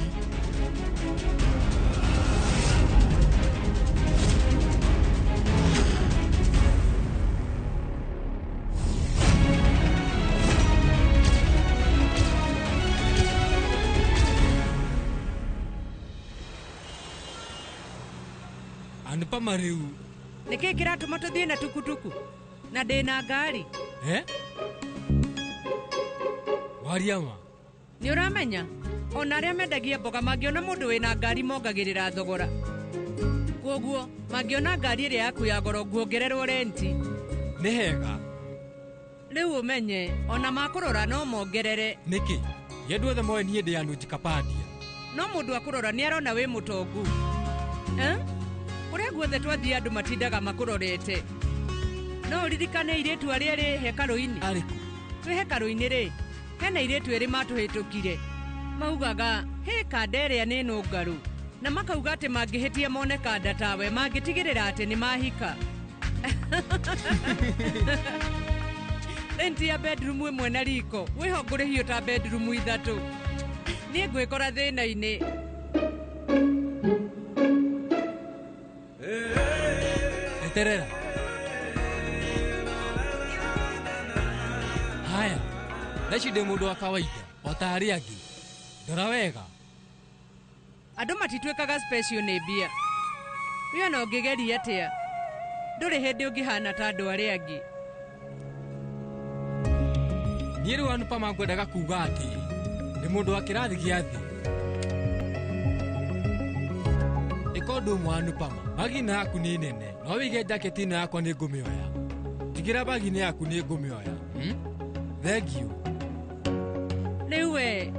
Anupama rĩu. Nĩkĩ kĩratũma tũthiĩ na tukutuku? Na ndĩna ngari. Eh? Waria ma. Nĩ ũramenya? Ona arĩa mendagia mboga mangĩona mũndũ wĩna ngari mongagĩrĩra thogora. Kwoguo, mangĩona ngari ĩrĩa yaku ya goro nguongererwo renti. Nĩ hega. Rĩu ũmenye, ona makũrora no mongerere. Nĩkĩ? Ye andũ othe moĩ niĩ ndĩ Anuj Kapadia. No mũndũ akũrora nĩ arona wĩ mũtongu. Eh? Kũrĩa guothe twathiĩ andũ matindaga makũrorete. No ũririkane airĩtu arĩa erĩ hekarũ-inĩ? Arĩkũ? Twĩ hekarũ-inĩ rĩ, hena airĩtu erĩ matũhĩtũkire. Maugaga, hĩ kanda ĩrĩa nĩ nũngarũ. Na makauga atĩ mangĩhĩtia mone kanda tawe, mangĩtigĩrĩra atĩ nĩ mahika. Renti ya bedroom ĩmwe na riko, wĩho ngũrĩhio ta bedroom ithatũ. Niĩ ngwĩkora thĩna-inĩ. Eterera. Haya, thaa ici ndĩ mũndũ wa kawaida o ta arĩa angĩ. Ndora wega. Andũ matituĩkaga special nĩ mbia. We ona ũngĩgeria atĩa, ndũrĩ hĩndĩ ũngĩhana ta andũ arĩa angĩ. Niĩ rĩu Anupama ngwendaga kuuga atĩ ndĩ mũndũ wa kĩrathi gĩa thĩ. Ĩka ũndũ ũmwe Anupama, bagi ĩno yaku nĩ nene, no wĩige jaketi ĩno yakwa nĩ ngũmĩoya. Tigĩra bagi ĩno yaku nĩ ngũmĩoya. Thengiũ. Rĩu we,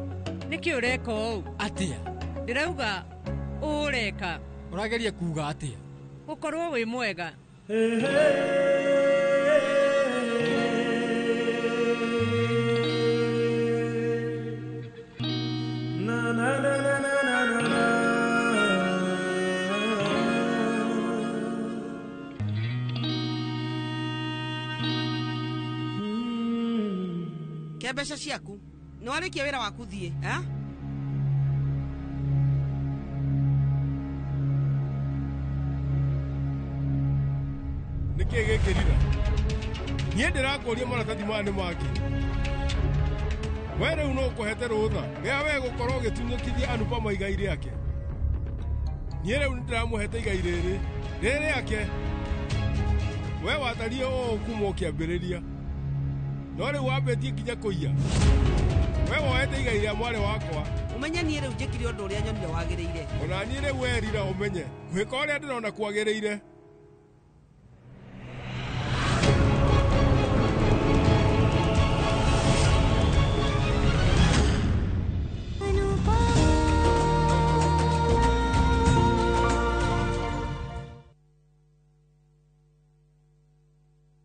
nĩkĩ ũreka ũũ? Atĩa? Ndĩrauga ũũ ũreka. Ũrageria kuuga atĩa? Gũkorwo wĩ mwega. Ke mbeca ciaku. Nĩ warĩkia wĩra waku thiĩ, eh? Nĩkĩ gĩkĩ Rira? Niĩ ndĩrakũria maratathi maya nĩ makĩ. We rĩu no ũkũhete rũtha rĩa we gũkorwo ũgĩtunyũkithia Anupama igai rĩake. Niĩ rĩu nĩndĩramũhete igai rĩrĩ, rĩrĩ rĩake. We watariĩ ũũ kuma ũkĩambĩrĩria. No rĩu wambĩtie nginya kũiya. We woete igai rĩa mwarĩ wakwa. Ũmenye niĩ rĩu njĩkire ũndũ ũrĩa nyonire wagĩrĩire. Ona niĩ rĩu we Rira ũmenye, ngwĩka ũrĩa ndĩrona kwagĩrĩire.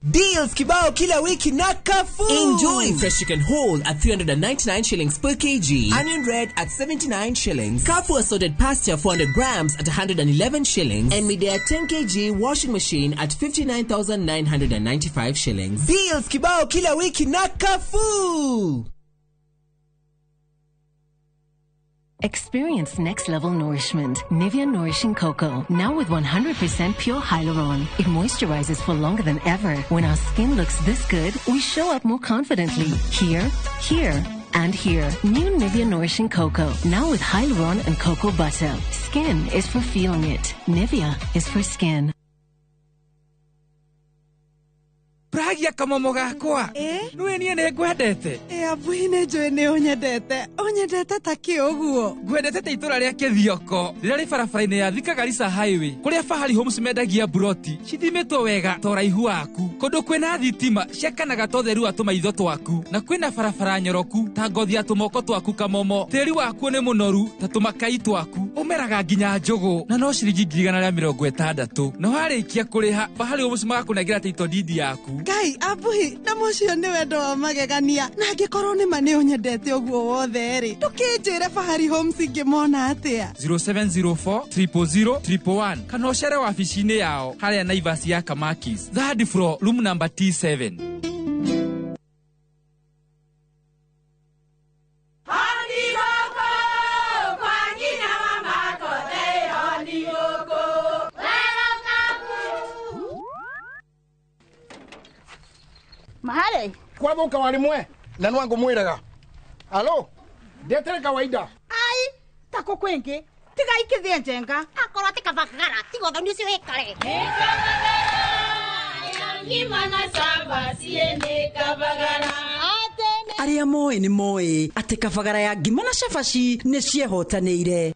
Deals kibao kila wiki na Carrefour. Enjoy fresh chicken whole at 399 shillings per kg. Onion red at 79 shillings. Carrefour assorted pasta 400 grams at 111 shillings. And Midea 10 kg washing machine at 59,995 shillings. Deals kibao kila wiki na Carrefour. Experience next level nourishment. Nivea Nourishing Cocoa. Now with 100% pure hyaluron. It moisturizes for longer than ever. When our skin looks this good, we show up more confidently. Here, here, and here. New Nivea Nourishing Cocoa. Now with hyaluron and cocoa butter. Skin is for feeling it. Nivea is for skin. Pragia kamomo gakwa. Nĩwe niĩ nĩ ngwendete. Abui nĩ njũĩ nĩ ũnyendete. Ũnyendete ta kĩ ũguo? Ngwendete ta itũra rĩa Kĩthioko rĩrĩa rĩ barabara-inĩ ya Thika Garissa Highway kũrĩa Fahari Homes mendagia mburoti cithimĩtwo wega ta ũraihu waku kũndũ kwĩna thitima ciakanaga ta ũtheru wa tũmaitho twaku na kwĩna barabara nyoroku ta ngothi ya tũmoko twaku kamomo tĩri wakuo nĩ mũnoru ta tũmakai twaku Ũmeraga nginya njũgũ na no ciringi 160,000. Na warĩkia kũrĩha Fahari Homes magakũnengera title deed yaku. Ngai ambuhi na mũcio nĩ wendo wa magegania na angĩkorwo nĩ ma nĩ ũnyendete ũguo wothe rĩ ndũkĩnjĩre Fahari Homes ingĩmona atĩa? 0704 000 111 kana ũcere wabici-inĩ yao harĩa Naivas ya Kamakis, third floor, room number T7. Mahale kwathuka wari mwe na nwangu mwiraga alo ndetere kawaida ai tako kwingi tiga ikithie njenga akorwo ti kabagara tiga ũthoni ũcio wĩkare. Arĩa moĩ nĩ moĩ atĩ kabagara ya ngima na cabaci nĩ ciehotanĩire.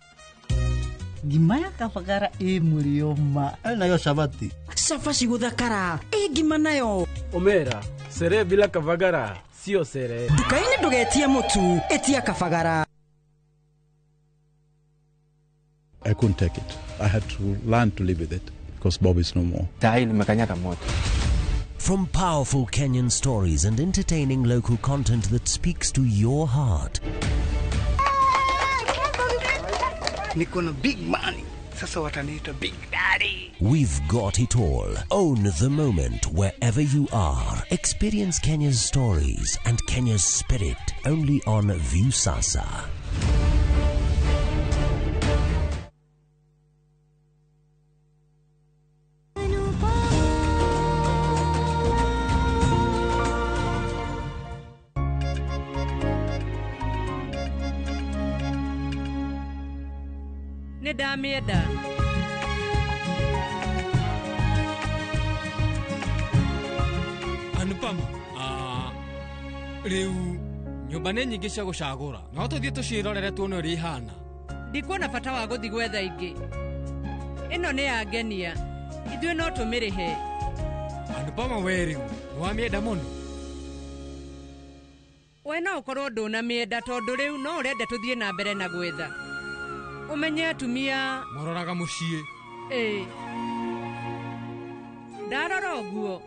Ngima ya kabagara ĩ mũrĩo ma nayo cabaci. Cabaci gũthakara ĩ ngima nayo. Omera sere bila kabagara sio sere. Nduka-inĩ ndũgetie mũtu ĩtia kabagara. I couldn't take it. I had to learn to live with it because Bob is no more. From powerful Kenyan stories and entertaining local content that speaks to your heart. Niko na big money. Sasa wataniita Big Daddy. We've got it all. Own the moment wherever you are. Experience Kenya's stories and Kenya's spirit only on Viusasa. Nĩ ndamĩenda. Anupama, rĩu nyũmba nĩ nyingĩ cia gũcagũra no tũthiĩ tũciĩrorere tuone ũrĩa ihana. Ndikuona bata wa gũthiĩ gwetha ingĩ. Ĩno nĩ yangenia, ithuĩ no tũmĩrĩhe. Anupama, we rĩu nĩwamĩenda mũno. We no ũkorwo ndũnamĩenda tondũ rĩu no ũrenda tũthiĩ na mbere na gwetha. Ũmenye atumia maroraga mũciĩ. Ĩĩ, ndarora ũguo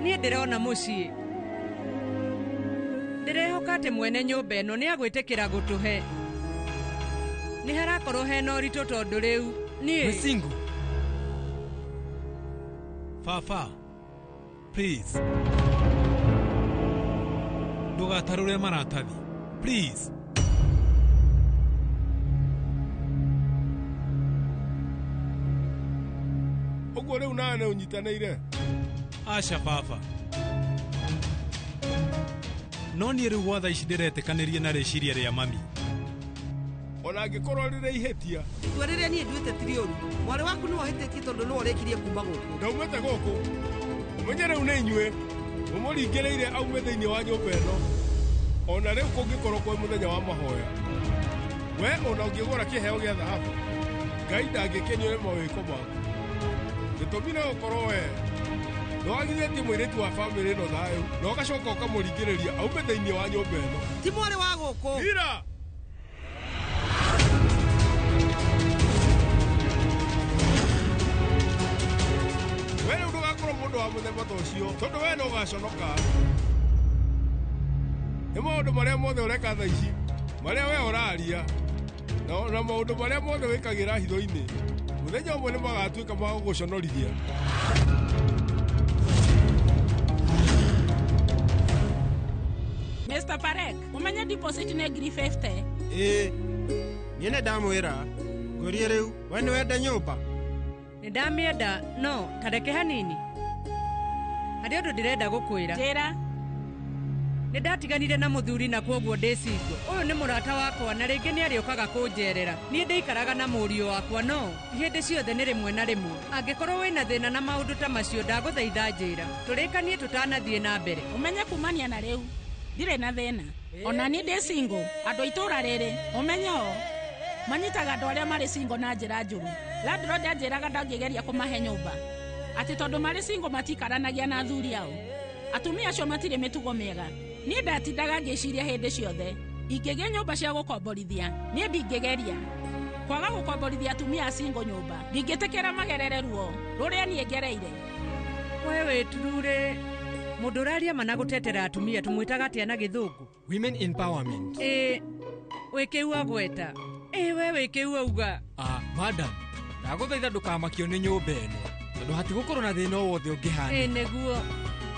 niĩ ndĩrona mũciĩ. Ndĩrehoka atĩ mwene nyũmba ĩno nĩ agwĩtĩkĩra gũtũhe. Nĩ harakorwo hena ũritũ tondũ rĩu niĩ Wĩ single? Baba, please ndũgatarũre maratathi please. Ũguo rĩu nawe nĩ ũnyitanĩire? Aca baba, no niĩ rĩu gwa thaa ici ndĩretĩkanĩria na rĩciria rĩa mami. Ona angĩkorwo rĩrĩ ihĩtia. Itua rĩrĩa niĩ nduĩte ti rĩũru. Mwarĩ waku nĩwe ũhĩtĩtie tondũ nĩwe ũrĩkirie kuma gũkũ. Ndaumĩte gũkũ. Ũmenye rĩu nĩ inyuĩ mũmũringĩrĩire aume thĩinĩ wa nyũmba ĩno. Ona rĩu kũngĩkorwo kwĩ mũthenya wa mahoya, we ona ũngĩgũra kĩheo gĩa thahabu, Ngai ndangĩkenio nĩ mawĩko maku. Gĩtũmi no ũkorwo we nĩwagithĩtie mũirĩtu wa bamĩrĩ ĩno thayũ na ũgacoka ũkamũringĩrĩria aume thĩinĩ wa nyũmba ĩno. Ti mwarĩ wa gũkũ. Hira! We rĩu ndũgakorwo mũndũ wa mũthemba ta ũcio tondũ we no ũgaconoka. Nĩ maũndũ marĩa mothe ũreka thaa ici, marĩa we ũraria, na maũndũ marĩa mothe wĩkagĩra hitho-inĩ, mũthenya ũmwe nĩ magatuĩka ma gũgũconorithia. Mr. Parek, umenye deposit nĩ 50,000. Ĩĩ, niĩ nĩ ndamwĩra ngũrie rĩu we nĩ wenda nyũmba. Nĩ ndamĩenda no ta reke hanini. Harĩ ũndũ ndĩrenda gũkwĩra. Njĩra. Nĩ ndatiganire na mũthuri na kwoguo ndĩ single. Ũyũ nĩ mũrata wakwa na rĩngĩ nĩ arĩũkaga kũnjerera. Niĩ ndĩikaraga na mũriũ wakwa no hĩndĩ ciothe nĩ rĩmwe na rĩmwe. Angĩkorwo wĩna thĩna na maũndũ ta macio ndagũthaitha njĩra. Tũrĩkanie tũtanathiĩ na mbere. Ũmenye kumania na rĩu ndirĩ na thĩna. Ona niĩ ndĩ single, andũ a itũũra rĩrĩ ũmenye o manyitaga andũ arĩa marĩ single na njĩra njũru. Landlord anjĩraga ndangĩgeria kũmahe nyũmba atĩ tondũ marĩ single matikaranagia na athuri ao. Atumia acio matirĩ mĩtugo mĩega. Niĩ ndatindaga ngĩciria hĩndĩ ciothe ingĩgĩa nyũmba cia gũkomborithia niĩ ndingĩgeria. Kwaga gũkomborithia atumia a single nyũmba. Ndingĩtĩkĩra magerere ruo rũrĩa niĩ ngereire. We wĩ turure mũndũ ũraria ma na gũtetera atumia tũmwĩtaga atĩa na gĩthũngũ? Women empowerment. Ĩ wĩkĩu agweta. Ĩ we wĩkĩu auga. Ah, madam, ndagũthaitha ndũkamakio nĩ nyũmba ĩno tondũ hatigũkorwo na thĩna o wothe ũngĩhanĩka. Ĩ nĩguo.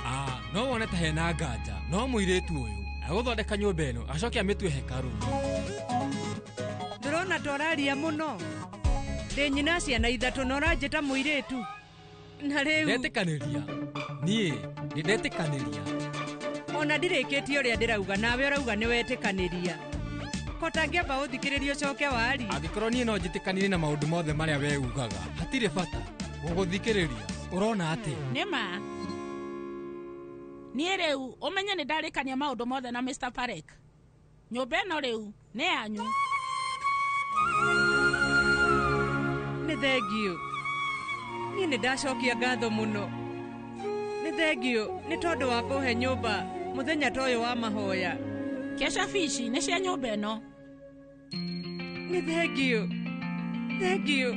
Ah, no wone ta hena nganja no mũirĩtu ũyũ agũthondeka nyũmba ĩno acoke amĩtue hekarũ. Ndũrona ta ũraria mũno. Ndĩ nyina ciana ithatũ na ũranjĩta mũirĩtu. Na rĩu ndetĩkanĩria. Niĩ nĩ ndetĩkanĩria. Ona ndirĩkĩtie ũrĩa ndĩrauga nawe ũrauga nĩ wetĩkanĩria. Ko tangĩamba ũthikĩrĩrie ũcoke warie. Angĩkorwo niĩ no njĩtĩkanĩrie na maũndũ mothe marĩa we ugaga, hatirĩ bata gũgũthikĩrĩria. Ũrona atĩa? Nĩ ma. Niĩ rĩu ũmenye nĩ ndarĩkania maũndũ mothe na Mr. Parek. Nyũmba ĩno rĩu nĩ yanyu. Nĩ thengiũ. Niĩ nĩ ndacokia ngatho mũno. Nĩ thengiũ nĩ tondũ wa kũhe nyũmba mũthenya ta ũyũ wa mahoya. Kesha fishi nĩ cia nyũmba ĩno. Nĩ thengiũ. Thengiũ.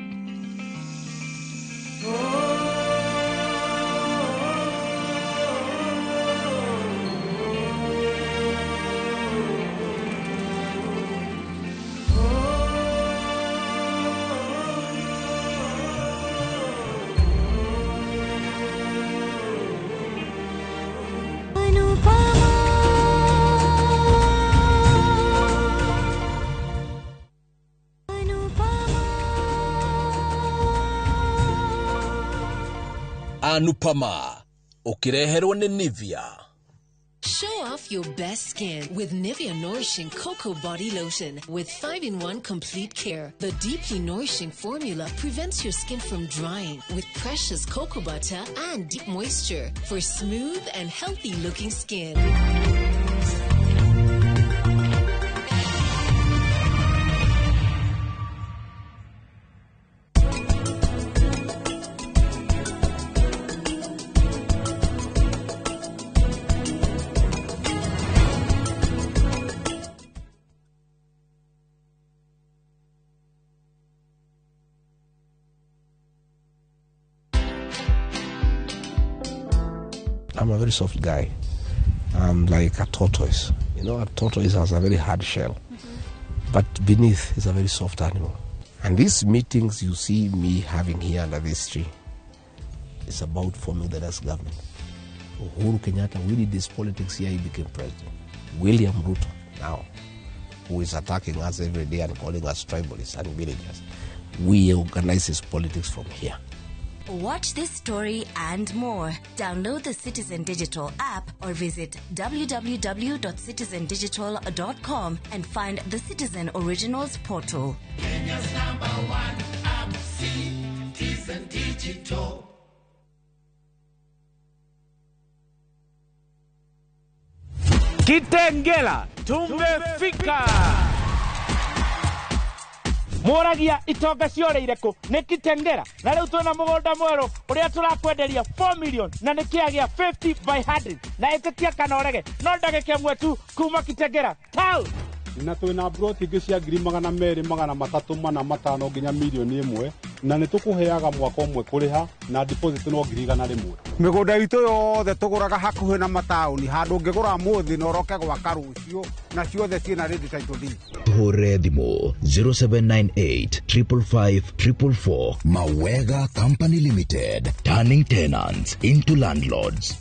Anupama ukireherwo nĩ Nivea. Show off your best skin with Nivea Nourishing Cocoa Body Lotion with 5-in-1 complete care. The deeply nourishing formula prevents your skin from drying with precious cocoa butter and deep moisture for smooth and healthy looking skin. I'm a very soft guy. I'm like a tortoise. You know, a tortoise has a very hard shell, but beneath is a very soft animal. And these meetings you see me having here under this tree is about forming the next government. Uhuru Kenyatta, we did this politics here, he became president. William Ruto, now, who is attacking us every day and calling us tribalists and villagers, we organize his politics from here. Watch this story and more. Download the Citizen Digital app or visit www.citizendigital.com and find the Citizen Originals portal. Kenya's number one app, Citizen Digital. Kitengela, tumefika. Moragia itonga cioreire kũ nĩ Kitengela na rĩu twĩna mũgũnda mwerũ ũrĩa tũrakwenderia 4 million na nĩ kĩagĩa 50 by 100 na ĩtĩkia kana ũrege no ndagĩka ĩmwe tu kuma Kitengela town. Na twĩna broti ingĩ cia 200,000 345 nginya milioni 1 na nĩ tũkũheaga mwaka ũmwe kũrĩha na deposit no 100,000. Mĩgũnda itũ yothe tũgũraga hakuhĩ na mataũni handũ ũngĩgũra mũthĩ na ũroke gwaka rũciũ na ciothe ciĩna ready title deed. Tuhũrĩre thimũ 0798 555 444. Mawega Company Limited, turning tenants into landlords.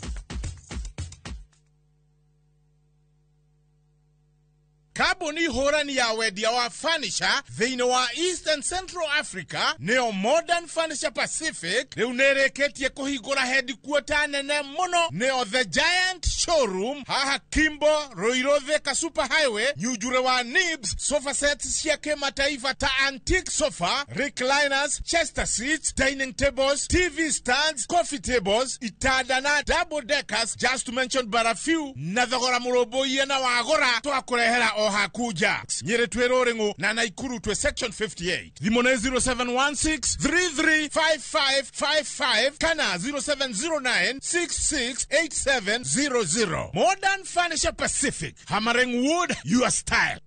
Kambuni hũrani ya wendia wa furniture thĩinĩ wa East and Central Africa nĩyo Modern Furniture Pacific rĩu nĩrĩkĩtie kũhingũra headquarter nene mũno nĩyo The Giant Showroom haha Kimbo Ruiru Thika Super Highway nyunjure wa Nibs. Sofa sets cia kĩmataifa ta antique sofa, recliners, chester seats, dining tables, TV stands, coffee tables, itanda na double deckers, just to mention but a few, na thogora mũrũmbũiye na wagũra twakũrehera o hakuja. Nyĩrĩ twĩ Rũrĩng'ũ na Naikuru twĩ section 58. Thimũ nĩ 0716 335555 kana 0709 668700. Modern Furniture Pacific, hammering wood your style.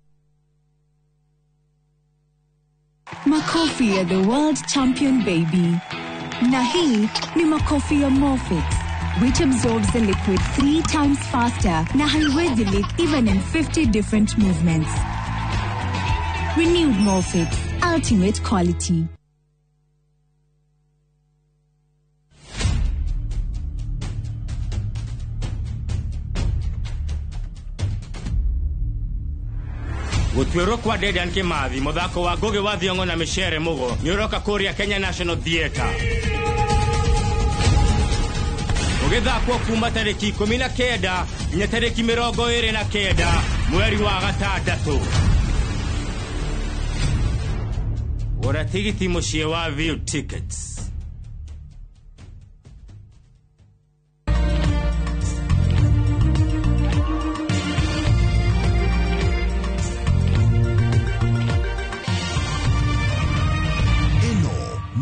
Makofi ya the world champion baby. Na hii ni makofi ya Morfix, which absorbs the liquid 3 times faster na haiwezi leak even in 50 different movements. Renewed Morfix, ultimate quality. Gũtuĩrwo kwa Dedan Kimathi mũthako wa Ngũgĩ wa Thiong'o na Micere Mũgo nĩ ũroka kũrĩa Kenya National Theatre ũgĩthakwo kuma tarĩki 19 nginya tarĩki 29 mweri wa gatandatũ. Gũra tigiti mũciĩ wa View Tickets.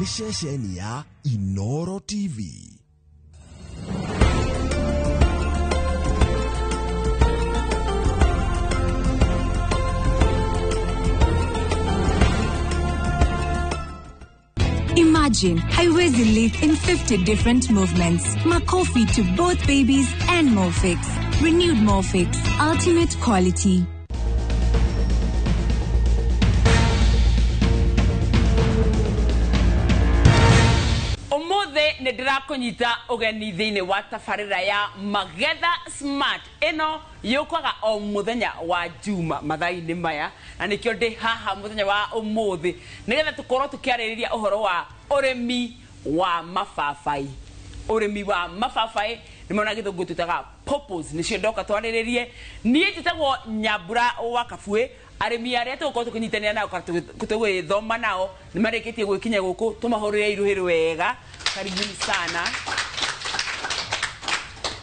Nĩ ceceni ya Inoro TV. Imagine haiwezi leak in 50 different movements. Makofi to both babies and Morfix. Renewed Morfix, ultimate quality. Nĩ ndĩrakũnyita ũgeni thĩinĩ wa tabarĩra ya Magetha Smart ĩno yũkaga o mũthenya wa Juma mathaa-inĩ maya, na nĩkĩo ndĩ haha mũthenya wa ũmũthĩ nĩgetha tũkorwo tũkĩarĩrĩria ũhoro wa ũrĩmi wa mababaĩ. Ũrĩmi wa mababaĩ nĩmo na gĩthũngũ twĩtaga purpose, nĩcio ndoka twarĩrĩrie. Niĩ njĩtagwo Nyambura wa Kabuĩ. Arĩmi arĩa tũgũkorwo tũkĩnyitanĩra nao kana tũgĩthoma nao nĩ marĩkĩtie gwĩkinya gũkũ, tũmahũrĩre iruhĩ wega. Karibuni sana.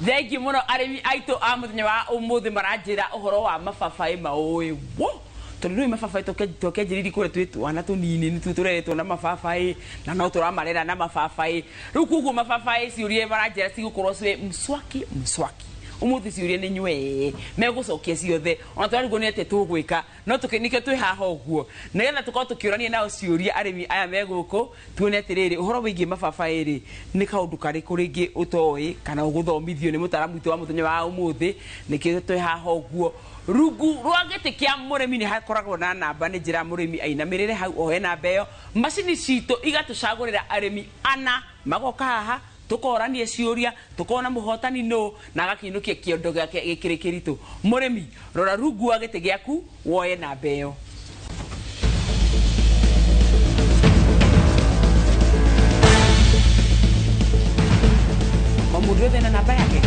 Thank you mũno arĩmi aitũ a mũthenya wa ũmũthĩ maranjĩra ũhoro wa mababaĩ maũĩ wo, tondũ rĩu mababaĩ twakĩanjĩrĩirie kũrĩa twĩ twana tũnini nĩtuo tũreretwo na mababaĩ na no tũramarera na mababaĩ. Rĩu koguo mababaĩ ciũria maranjĩra cigũkorwo ciĩ mswaki mswaki. Ũmũthĩ ciũria nĩ nywee megũcokia ciothe, ona tũrarigwo nĩ atĩa tũgwĩka, no nĩkĩo twĩ haha ũguo nĩgetha tũkorwo tũkĩũrania nao ciũria arĩmi aya me gũkũ, tuone atĩrĩrĩ ũhoro wĩgiĩ mababaĩ rĩ nĩ kaũndũ karĩkũ rĩngĩ ũtoĩ kana ũgũthomithio nĩ mũtaaramu witũ wa mũthenya wa ũmũthĩ. Nĩkĩo twĩ haha ũguo. Rungu rwa gĩtĩ kĩa mũrĩmi nĩ hakoragwo na namba, nĩ njĩra mũrĩmi ainamĩrĩre hau oe namba ĩyo. Macini citũ igatũcagũrĩra arĩmi ana magoka haha tukoranie ciũria, tukona mũhotani nũ na agakĩinũkia kĩondo gĩake gĩkĩrĩ kĩritũ. Mũrĩmi rora rungu wa gĩtĩ gĩaku woe namba ĩyo. O mũndũ wothe na namba yake,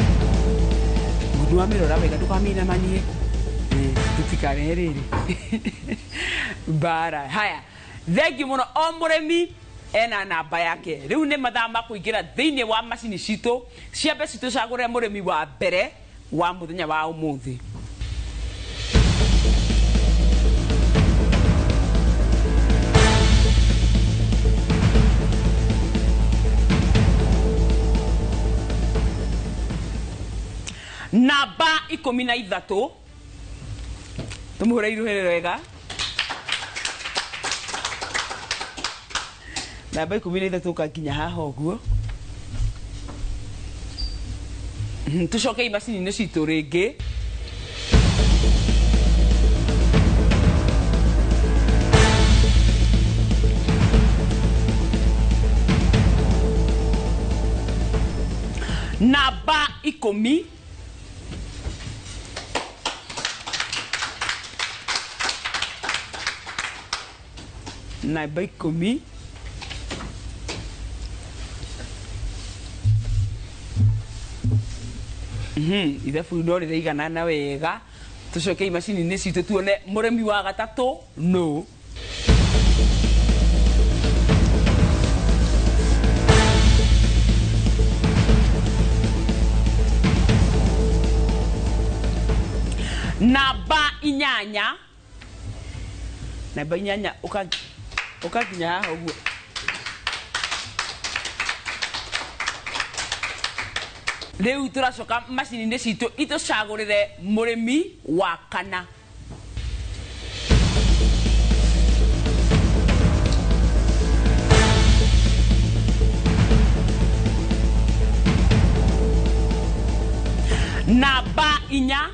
mũndũ wamĩrora wega ndũkamĩinamanie tũtikarehe rĩrĩ mbara. Haya, thengiũ mũno o mũrĩmi ena namba yake. Rĩu nĩ mathaa ma kũingĩra thĩinĩ wa macini citũ ciambe citũcagũre mũrĩmi wa mbere wa mũthenya wa ũmũthĩ. Namba 13, tũmũhũre iruhĩrĩ wega. Namba 13 ũkakinya haha ũguo. Tũcoke macini-inĩ citũ rĩngĩ. Namba 10, namba 10. Ithabu no rĩraiganana wega. Tũcoke macini-inĩ citũ tuone mũrĩmi wa gatatũ nũ. Namba 8, namba 8 ũkakinya haha ũguo. Rĩu tũracoka macini-inĩ citũ itũcagũrĩre mũrĩmi wa kana. Namba 4.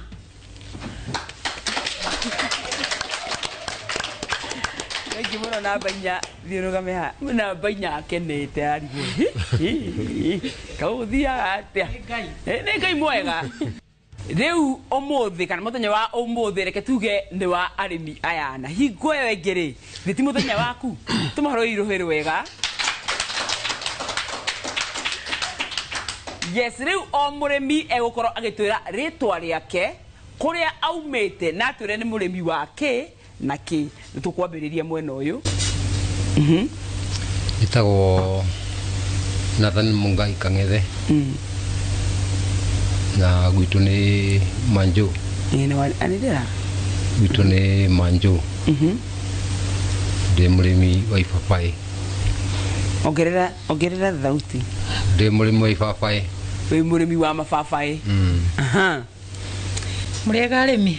Thank you mũno namba 4 thiĩ ũrũgame haha. Namba 4 akenete arigwo. Kaũthiaga atĩa? Nĩ Ngai mwega. Rĩu ũmũthĩ kana mũthenya wa ũmũthĩ reke tuge nĩ wa arĩmi aya na hingo ĩyo ĩngĩ rĩ nĩ ti mũthenya waku tũmahũrĩre rũhĩ rwega. Yes, rĩu o mũrĩmi egũkorwo agĩtwĩra rĩtwa rĩake kũrĩa aumĩte na atwĩre nĩ mũrĩmi wa kĩ na kĩ. Nĩ tũkwambĩrĩria mwena ũyũ. Njĩtagwo Nathan Mungai Kang'ethe. Na gwitũ nĩ Manjũ. Anĩrĩra. Gwitũ nĩ Manjũ. Ndĩ mũrĩmi wa ibabaĩ. Ongerera ongerera thauti. Ndĩ mũrĩmi wa ibabaĩ. Wĩ mũrĩmi wa mababaĩ. Mũrĩega arĩmi?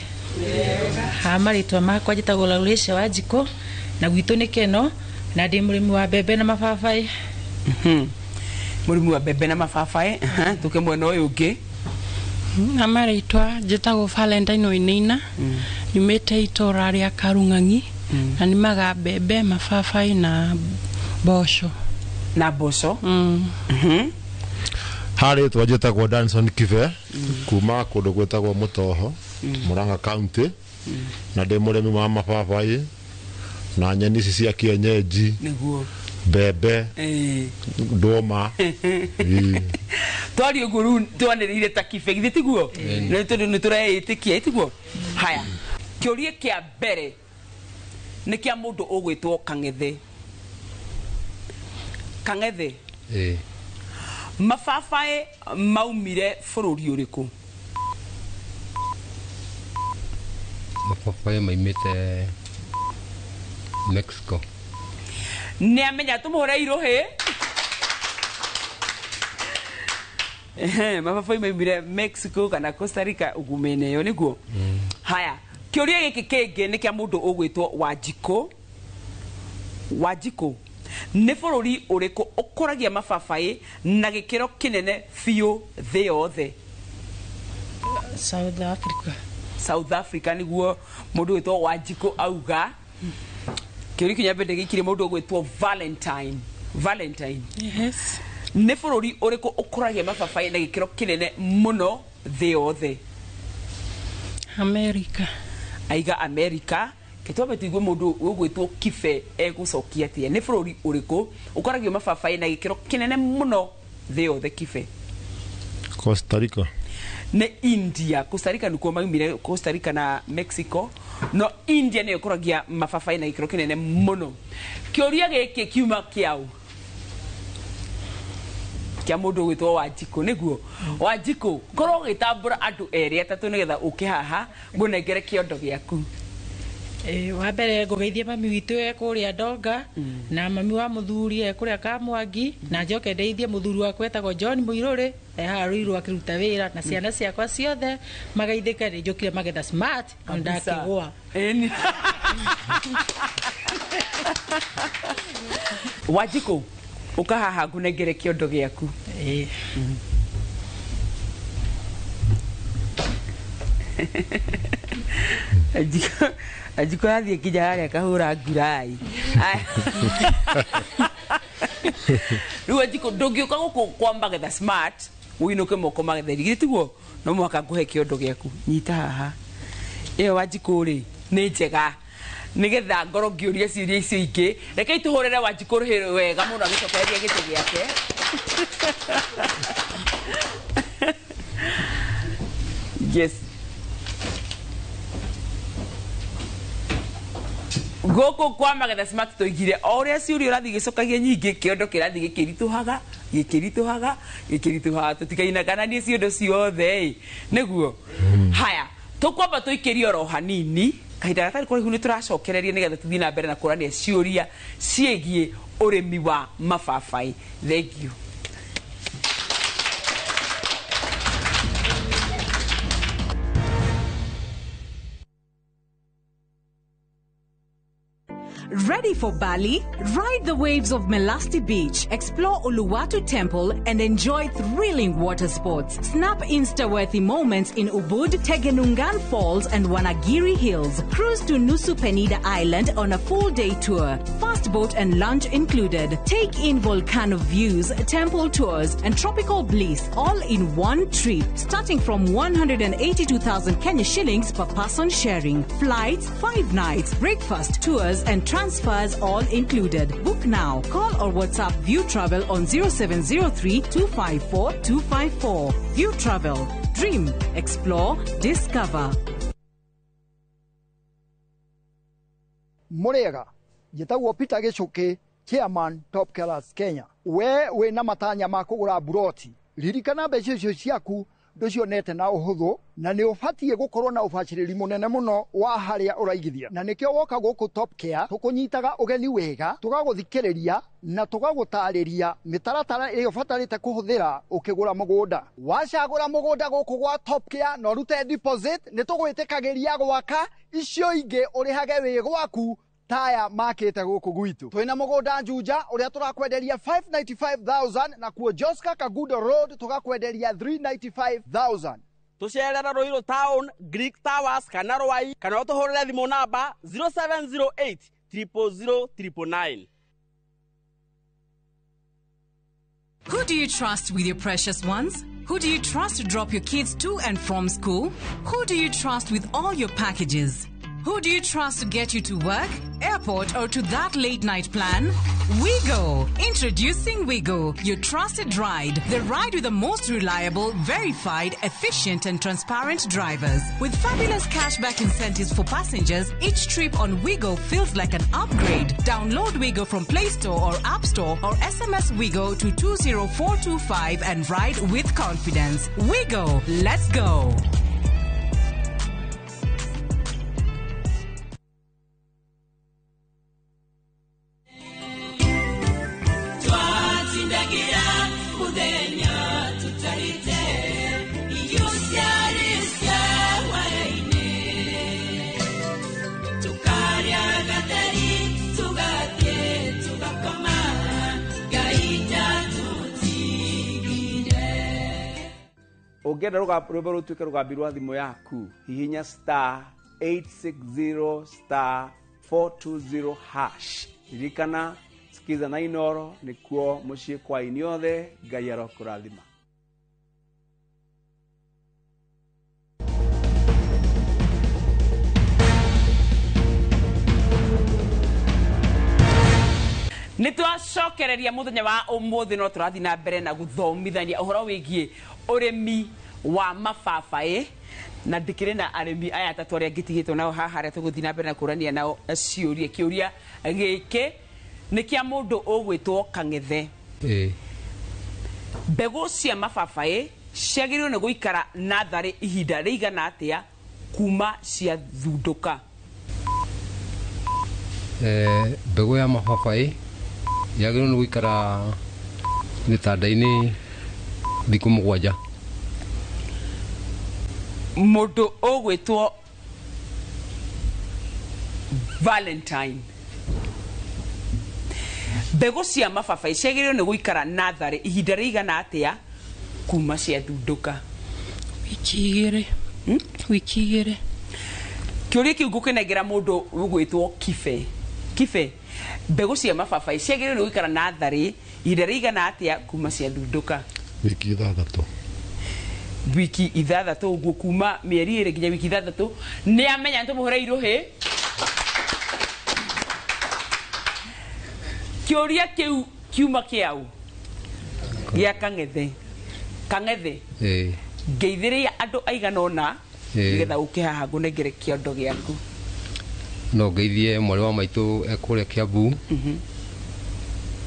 Ha marĩtwa makwa njĩtagwo Lauresha Wanjikũ na gwitũ nĩ Keno na ndĩ mũrĩmi wa mbembe na mababaĩ. Mũrĩmi wa mbembe na mababaĩ. Tũke mwena ũyũ ũngĩ. Na marĩtwa njĩtagwo Valentine Wainaina nyumĩte itũra rĩa Karung'ang'i na nĩmaga mbembe mababaĩ na mboco. Na mboco. Harĩ njĩtagwo Danson Kibe kuma kũndũ gwĩtagwo Mũtoho Murang'a County na ndĩ mũrĩmi wa mababaĩ na nyeni ici cia kienyeji nĩguo mbembe ndũma. Twaria ũguo rĩu twanĩrĩire ta Kibe githĩ tiguo? Nĩ tondũ nĩ tũreĩtĩkia tiguo? Haya, kĩũria kĩa mbere nĩ kĩa mũndũ ũgwĩtwo Kang'ethe. Kang'ethe. Mababaĩ maumire bũrũri ũrĩkũ? Mababaĩ maumĩte Mexico. Nĩ amenya tũmũhũre irũhĩ. Mababaĩ maumire Mexico kana Costa Rica ũguo mĩena ĩyo nĩguo? Haya, kĩũria gĩkĩ kĩngĩ nĩ kĩa mũndũ ũgwĩtwo Wanjikũ. Wanjikũ, nĩ bũrũri ũrĩkũ ũkũragia mababaĩ na gĩkĩro kĩnene biũ thĩ yothe? South Africa. South Africa nĩguo mũndũ ũgwĩtwo Wanjikũ auga. Kĩũria kĩu nyambe ndĩgĩikirie mũndũ ũgwĩtwo Valentine. Valentine. Yes. Nĩ bũrũri ũrĩkũ ũkũragia mababaĩ na gĩkĩro kĩnene mũno thĩ yothe? America. Aiga America. Ketwambe tuigue mũndũ ũgwĩtwo Kibe egũcokia atĩa. Nĩ bũrũri ũrĩkũ ũkoragio mababaĩ na gĩkĩro kĩnene mũno thĩ yothe Kibe? Costa Rica. Nĩ India. Costa Rica nĩkuo maumire, Costa Rica na Mexico. No India nĩyo ĩkũragia mababaĩ na gĩkĩro kĩnene mũno. Kĩũria gĩkĩ kiuma kĩaũ? Kĩa mũndũ ũgwĩtwo Wanjikũ nĩguo? Wanjikũ, korwo ũgĩtambũra andũ erĩ atatũ nĩgetha ũke haha ngũnengere kĩondo gĩaku. Wa mbere ngũgeithie mami witũ e kũrĩa Ndonga na mami wa mũthuri e kũrĩa Kamwangi na njoke ndeithie mũthuri wakwa etagwo John Mũirũrĩ e haha Ruiru akĩruta wĩra na ciana ciakwa ciothe magaithĩke nĩ njũkire magetha smart ona ndakĩgũa. Wanjikũ, ũka haha ngũnengere kĩondo gĩaku. Wanjikũ athiĩ nginya harĩa akahũra ngurai. Rĩu Wanjikũ ndũngĩũka gũkũ kwa magetha smart ũinũke moko magetheri githĩ tiguo? No mũhaka ngũhe kĩondo gĩaku. Nyita haha. Ĩyo Wanjikũ rĩ nĩ njega nĩgetha ngorwo ngĩũria ciũria icio ingĩ. Rekei tũhũrĩre Wanjikũ rũhĩ wega mũno agĩcokereria gĩtĩ gĩake. Yes. Gũkũ kwa magetha smart tũigire o ũrĩa ciũria ũrathiĩ gĩcokagia nyingĩ kĩondo kĩrathiĩ gĩkĩritũhaga gĩkĩritũhaga gĩkĩritũhaga tũtikainakananie ciondo ciothe ĩ nĩguo. Haya, tũkwamba tũikĩrie oro hanini kahinda gatarĩ kũraihu nĩ tũracokereria nĩgetha tũthiĩ na mbere na kũrania ciũria ciĩgiĩ ũrĩmi wa mababaĩ. Thank you. Ready for Bali? Ride the waves of Melasti Beach, explore Uluwatu Temple, and enjoy thrilling water sports. Snap Insta-worthy moments in Ubud, Tegenungan Falls, and Wanagiri Hills. Cruise to Nusa Penida Island on a full-day tour. Fast boat and lunch included. Take in volcano views, temple tours, and tropical bliss all in one trip. Starting from 182,000 Kenya shillings per person sharing. Flights, 5 nights, breakfast, tours, and transfers all included. Book now. Call or WhatsApp View Travel on 0703 254 254. View Travel. Dream, explore, discover. Murega, njĩtagwo Peter Gĩchũkĩ, chairman Top Killers Kenya. We wĩna matanya ma kũgũra buroti, ririkana mbeca icio ciaku ndũcionete na ũhũthũ, na nĩ ũbatiĩ gũkorwo na ũbacĩrĩri mũnene mũno wa harĩa ũraigithia. Na nĩkĩo woka gũkũ Top Care tũkũnyitaga ũgeni wega, tũgagũthikĩrĩria na tũgagũtarĩria mĩtaratara ĩrĩa ũbatarĩte kũhũthĩra ũkĩgũra mũgũnda. Wacagũra mũgũnda gũkũ gwa Top Care na ũrute deposit, nĩ tũgwĩtĩkagĩria gwaka icio ingĩ ũrĩhage wĩ gwaku taya makĩte gũkũ gwitũ. Twĩna mũgũnda Juja ũrĩa tũrakwenderia 595,000 na kuo Joska Kagudo Road tũgakwenderia 395,000. Tũcerera Ruiru Town, Greek Towers kana Rwai, kana ũtũhũrĩre thimũ namba 0708 000 999. Who do you trust with your precious ones? Who do you trust to drop your kids to and from school? Who do you trust with all your packages? Who do you trust to get you to work, airport, or to that late night plan? Wigo! Introducing Wigo, your trusted ride. The ride with the most reliable, verified, efficient, and transparent drivers. With fabulous cashback incentives for passengers, each trip on Wigo feels like an upgrade. Download Wigo from Play Store or App Store or SMS Wigo to 20425 and ride with confidence. Wigo, let's go! Twatindagira muthenya tutarite irio ciarĩ cia hwaĩ-inĩ tukarĩa gatheri tugathiĩ tugakoma Ngai ndatũtigire. Ũngĩenda rwĩmbo rũtuĩke rũgambi rwa thimũ yaku, hihinya star 860 star 420 hash. Ririkana Sikiza na Inoro nĩkuo mũciĩ kwa inyuothe. Ngai arokũrathima. Nĩ twacokereria mũthenya wa ũmũthĩ no tũrathiĩ na mbere na gũthomithania ũhoro wĩgiĩ ũrĩmi wa mababaĩ, na ndĩkĩrĩ na arĩmi aya atatũ arĩa ngĩtigĩtwo nao haha arĩa tũgũthiĩ na mbere na kũrania nao ciũria. Kĩũria gĩkĩ nĩ kĩa mũndũ ũgwĩtwo Kang'ethe. Mbegũ cia mababaĩ ciagĩrĩirwo nĩ gũikara natharĩ ihinda rĩigana atĩa kuma ciathundũka? Mbegũ ya mababaĩ yagĩrĩirwo nĩ gũikara gĩtanda-inĩ thikũ 7. Mũndũ ũgwĩtwo Valentine, mbegũ cia mababaĩ ciagĩrĩirwo nĩ gũikara natharĩ ihinda rĩigana atĩa kuma ciathundũka? Wiki 2. Wiki 2. Kĩũria kĩu ngũkĩnengera mũndũ ũgwĩtwo Kibe. Kibe, mbegũ cia mababaĩ ciagĩrĩirwo nĩ gũikara natharĩ ihinda rĩigana atĩa kuma ciathundũka? Wiki 6. Wiki 6 ũguo, kuma mĩeri 2 nginya wiki 6. Nĩ amenya nĩ tũmũhũre irũhĩ. Kĩũria kĩu kiuma kĩau gĩa Kang'ethe. Kang'ethe, ngeithĩrĩria andũ aigana ũna nĩgetha ũke haha ngũnengere kĩondo gĩaku. No ngeithie mwarĩ wa maitũ ekũrĩa Kiambu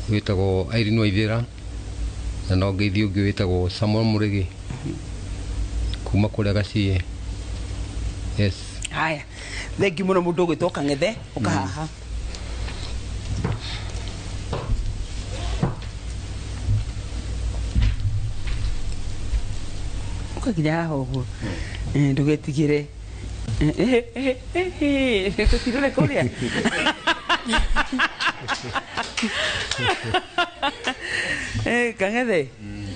wĩtagwo Irene Waithĩra, na no ngeithie ũngĩ wĩtagwo Samuel Mũrĩgĩ kuma kũrĩa Gaciĩ. Yes. Haya, thengiũ mũno mũndũ ũgwĩtwo Kang'ethe, ũka haha. Ũka nginya haha ũguo, ndũgetigĩre. Tũtirore kũrĩa. Kang'ethe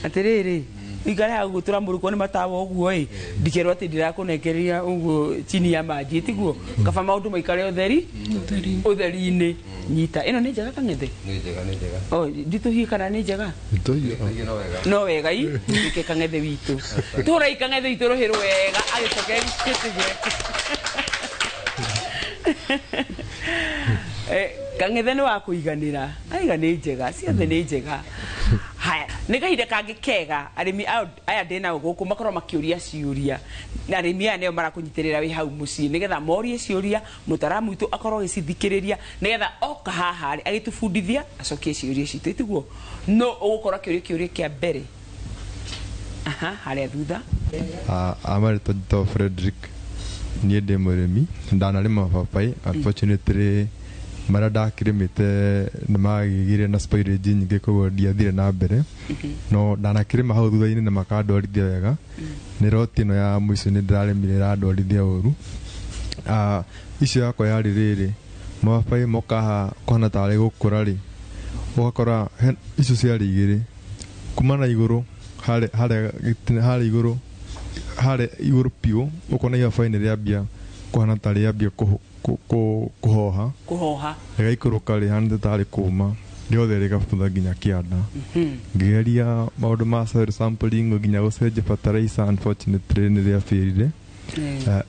atĩrĩrĩ, ikare hau gũtũra mũrukwo nĩ matawa ũguo ĩ, ndikerwo atĩ ndirakũnengereria ũguo chini ya maji, tiguo? Kaba maũndũ maikare ũtheri ũtheri-inĩ. Nyita ĩno nĩ njega, Kang'ethe? Nĩ njega, nĩ njega. O nditũhie kana nĩ njega? Nĩ no wega. No wega i ike Kang'ethe witũ tũrai Kang'ethe witũ rũhĩ rwega agĩcokeria gĩtĩ gĩake. Kang'ethe nĩ wa kũiganĩra, aiga nĩ njega ciothe, nĩ njega. Haya, nĩ kahinda kangĩ kega arĩmi aya ndĩ nao gũkũ makorwo makĩũria ciũria, na arĩmi aya nĩo marakũnyitĩrĩra wĩ hau mũciĩ nĩgetha morie ciũria, mũtaramu witũ akorwo agĩcithikĩrĩria nĩgetha oka haha rĩ agĩtũbundithia acokie ciũria citũ, tiguo? No ũgũkorwo akĩũria kĩũria kĩa mbere. Aha, harĩa thutha. Amarĩtwa njĩtagwo Frederick, niĩ ndĩ mũrĩmi, ndanarĩma mababaĩ. Unfortunately marĩa ndakĩrĩmĩte nĩ magĩgire na spoilage nyingĩ, koguo ndiathire na mbere, no ndanakĩrĩma hau thutha-inĩ na makandwarithia wega. Nĩ roti ĩno ya mũico nĩ ndĩrarĩmire ĩrandwarithia ũru. Icio yakwa yarĩ rĩrĩ, mababaĩ mokaha kũhana tarĩ gũkũra rĩ, ũgakora icio ciarĩ igĩrĩ kuma na igũrũ harĩa harĩa igũrũ, harĩa igũrũ piũ, ũkona ibabaĩ nĩ rĩambia kũhana ta rĩambia kũhoha. Kũhoha. Rĩgaikũrũka rĩhanĩte tarĩ kũma rĩothe, rĩgabutha nginya kĩanda. Ngĩgeria maũndũ ma soil sampling nginya gũcenjia fertilizer, unfortunately nĩ rĩabĩrire.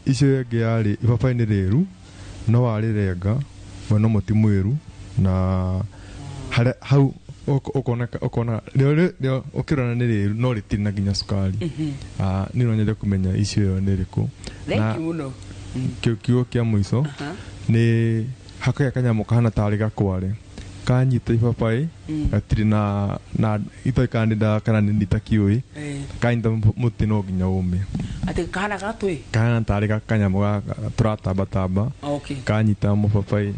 Icio ĩngĩ yarĩ ibabaĩ nĩ rĩru, no warĩrenga mwena ũmwe ti mwĩru, na harĩa hau ũkona rĩo ũkĩrora nĩ rĩru no rĩtirĩ na nginya cukari. Niĩ no nyende kũmenya icio ĩyo nĩ ĩrĩkũ. Thank you mũno. Kiugo kĩa mũico nĩ hakagĩa kanyamũ kahana tarĩ gakware kanyita ibabaĩ, gatirĩ na itoĩ kana nĩ ndawa kana nĩ nita kĩũĩ, kanyita mũtĩ no nginya ũme. Atĩ kahana gatwĩ? Kahana tarĩ kanyamũ tũratambatamba, kanyita mũbabaĩ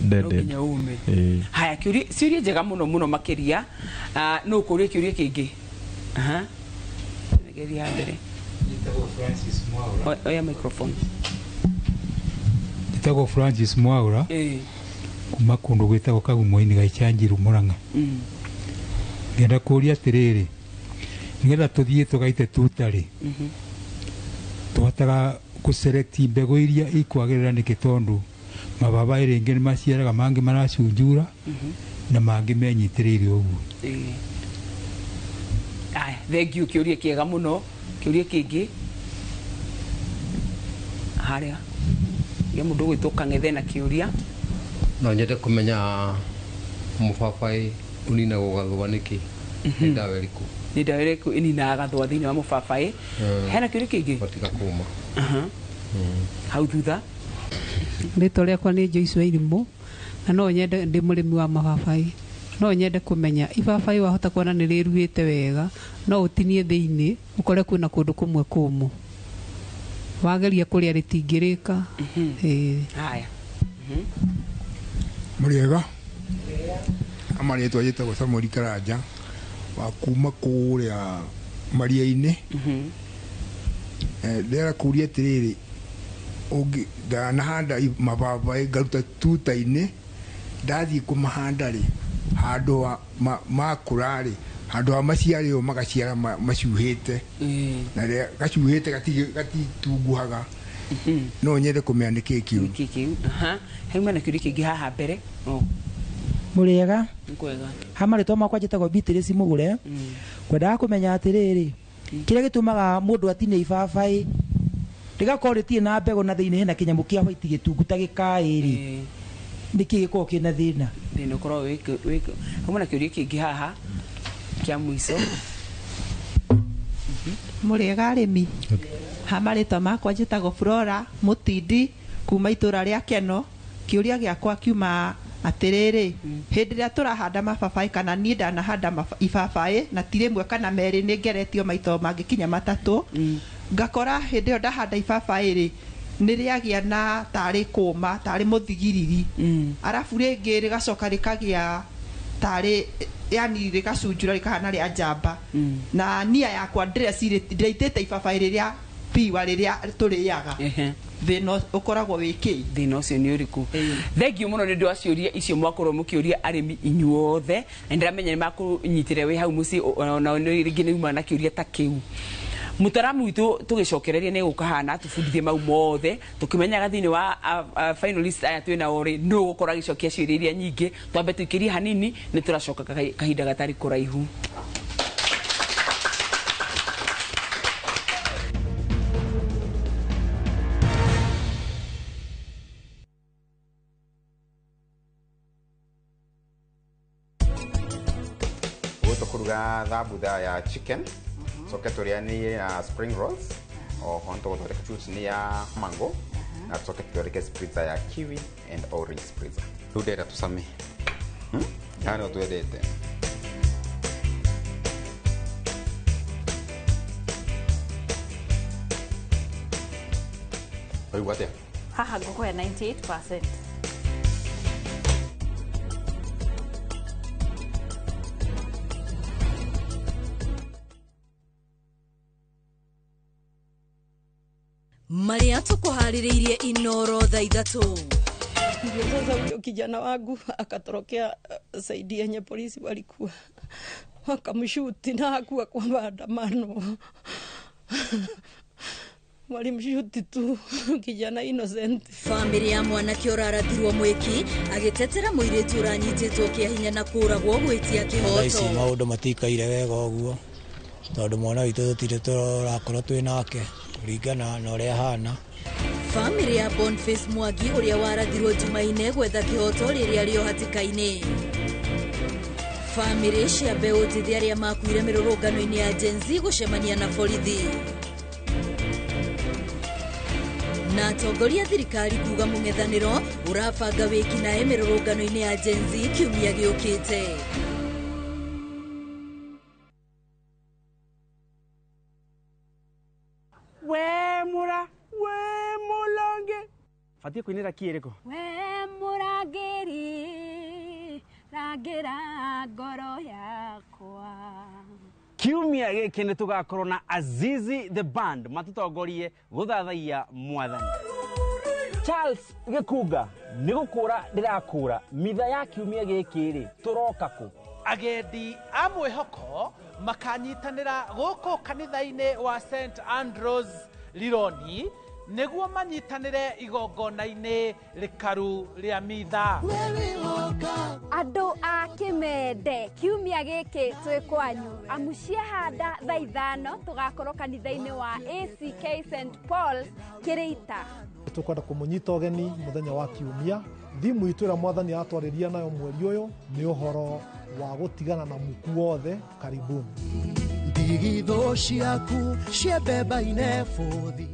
no dead. Nginya ũme. Ĩĩ. Haya, kĩũria, ciũria njega mũno mũno makĩria. Nũ ũkũria kĩũria kĩngĩ? Aha, geria mbere. Oya microphone. Njĩtagwo Francis Mwaura kuma kũndũ gwĩtagwo Kagumo-inĩ ga Ichanjiru, Murang'a. Ngenda kũũria atĩrĩrĩ, nĩgetha tũthiĩ tũgaite tuta rĩ, tũhotaga kũ-select mbegũ iria ikwagĩrĩra nĩkĩ? Tondũ mababaĩ rĩngĩ nĩ maciaraga mangĩ maracunjura na mangĩ menyitĩrĩire ũguo. Aya, thank you, kĩũria kĩega mũno. Kĩũria kĩngĩ harĩa gĩa mũndũ ũgwĩtwo Kang'ethe na kĩũria. No nyende kũmenya mũbabaĩ ũninagwo gathũa nĩkĩ, nĩ ndawa ĩrĩkũ? Nĩ ndawa ĩrĩkũ ĩninaga gathũa thĩinĩ wa mũbabaĩ? Hena kĩũria kĩngĩ? Gatiga kũma. Aha. Hau thutha. Rĩtwa rĩakwa nĩ Joyce Wairimũ, na no nyende, ndĩ mũrĩmi wa mababaĩ, no nyende kũmenya ibabaĩ wahota kuona nĩ rĩruĩte wega, no ũtinie thĩinĩ ũkore kwĩna kũndũ kũmwe kũmũ, wageria kũrĩa rĩtingĩrĩka. Ĩĩ. Haya. Mũrĩega, amarĩtwa njĩtagwo Samuel Karanja wa kuma kũrĩa maria-inĩ. Ndĩrenda kũria atĩrĩrĩ, ndanahanda mababaĩ ngaruta tuta-inĩ, ndathiĩ kũmahanda rĩ, handũ ha makũra rĩ, handũ ha maciare ũũ magaciara macuhĩte, na rĩrĩa gacuhĩte gatitunguhaga. No nyende kũmenya nĩkĩĩ kĩu. Nĩkĩĩ kĩu? Aha, hauma na kĩũria kĩngĩ haha mbere. Oh. Mũrĩega. Nĩ kwega. Ha marĩtwa makwa njĩtagwo Beatrice Mũgũre. Kwendaga kũmenya atĩrĩrĩ, kĩrĩa gĩtũmaga mũndũ atinie ibabaĩ rĩgakorwo rĩtirĩ na mbegũ na thĩinĩ hena kĩnyamũ kĩa white gĩtungu ta gĩkaĩ rĩ, nĩkĩ gĩkoragwo kĩna thĩna? Thĩna ũkoragwo wĩ hauma na kĩũria kĩngĩ haha kĩa mũico. Mũrĩega arĩmi, ha marĩtwa makwa njĩtagwo Flora Mũtindi kuma itũra rĩa Keno. Kĩũria gĩakwa kiuma atĩrĩrĩ, hĩndĩ ĩrĩa tũrahanda mababaĩ, kana niĩ ndanahanda ibabaĩ na ti rĩmwe kana merĩ, nĩ ngeretio maita mangĩkinya matatũ, ngakora hĩndĩ ĩyo ndahanda ibabaĩ rĩ, nĩ rĩagĩa na tarĩ kũma tarĩ mũthigiriri, arabu rĩngĩ rĩgacoka rĩkagĩa tarĩ, yani rĩgacunjura rĩkahana rĩa njamba, na nia yakwa ndĩrecirĩtie ndĩraitĩte ibabaĩ rĩrĩa piwa rĩrĩa tũrĩaga thĩna ũkoragwo wĩ kĩ? Thĩna ũcio nĩ ũrĩkũ? Thengiũ mũno nĩ ũndũ wa ciũria icio mwakorwo mũkĩũria arĩmi inyuothe, na ndĩramenya nĩ makũnyitĩre wĩ hau mũciĩ, ona rĩngĩ nĩ uma na kĩũria ta kĩu. Mũtaramu witũ tũgĩcokereria nĩ gũkahana tũbundithie mau mothe, tũkĩmenyaga thĩinĩ wa finalist aya twĩ nao rĩ, nũ ũgũkorwo agĩcokia ciũria iria nyingĩ. Twambe tũikĩrie hanini, nĩ tũracoka kahinda gatarĩ kũraihu. Tukuruga thambutha ya chicken, coke tũrĩanĩrie na spring rolls, oho nĩtũgũthondeka chutney ya mango, na tũcoke tũthondeke spritzer ya kiwi and orange spritzer. Rĩu ndĩrenda tũcame. Haha nĩho twendete. Waigua atĩa? Haha ngũkũhe 98%. Maria tukuharĩrĩirie Inoro thaa 3. Ndio sasa huyo kijana wangu akatorokea saidi yenye polisi walikuwa wakamshuti, na hakuwa kwa maandamano. Walimshuti tu kijana innocent. Famĩlĩ ya mwanake ũrarathirwo mwĩki agĩtetera mũirĩtu ũranyitĩtwo kĩa hinya na kũragwo gwĩtia Thaa ici kĩhoto. maũndũ matikaire wega ũguo tondũ mwana witũ tũtirĩ tũrakorwo twĩ nake kũringana na ũrĩa ahana. Famĩlĩ ya Boniface Mwangi ũrĩa warathirwo Jumaine gwetha kĩhoto rĩrĩa rĩo hatĩka-inĩ. Famĩlĩ cia mbeũ njĩthĩ arĩa makuire mĩrũrũngano-inĩ ya Gen Z gũcemania na borithi. Na atongoria thirikari kuga mũng'ethanĩro ũrabanga wĩkinaĩ mĩrũrũngano-inĩ ya Gen Z kiumia gĩũkĩte. We mura, we mulange. Fatia kuinira kiereko. We murangĩri, rangĩra ngoro yakwa. Kiumia gĩkĩ nĩ tũgakorwo na Azizi the Band matũtongorie gũthathaiya mwathani. Charles Gĩkunga nĩ gũkũra ndĩrakũra mitha ya kiumia gĩkĩ rĩ tũroka kũ? Agendi a mwĩhoko makanyitanĩra gũkũ kanitha-inĩ wa St Andrews Rironi nĩguo manyitanĩre igongona-inĩ rĩkaru rĩa mitha. Andũ a Kĩmende kiumia gĩkĩ twĩ kwanyu, amu ciahanda thaa 5 tũgakorwo kanitha-inĩ wa ACK St Paul's Kĩrĩita. Tũkwenda kũmũnyita ũgeni mũthenya wa kiumia. Thimu itũ ĩrĩa mwathani atwarĩria nayo mweri ũyũ nĩ ũhoro wa gũtigana na muku wothe. Karibuni. Ndigithũ ciaku ciembemba-inĩ bũthi.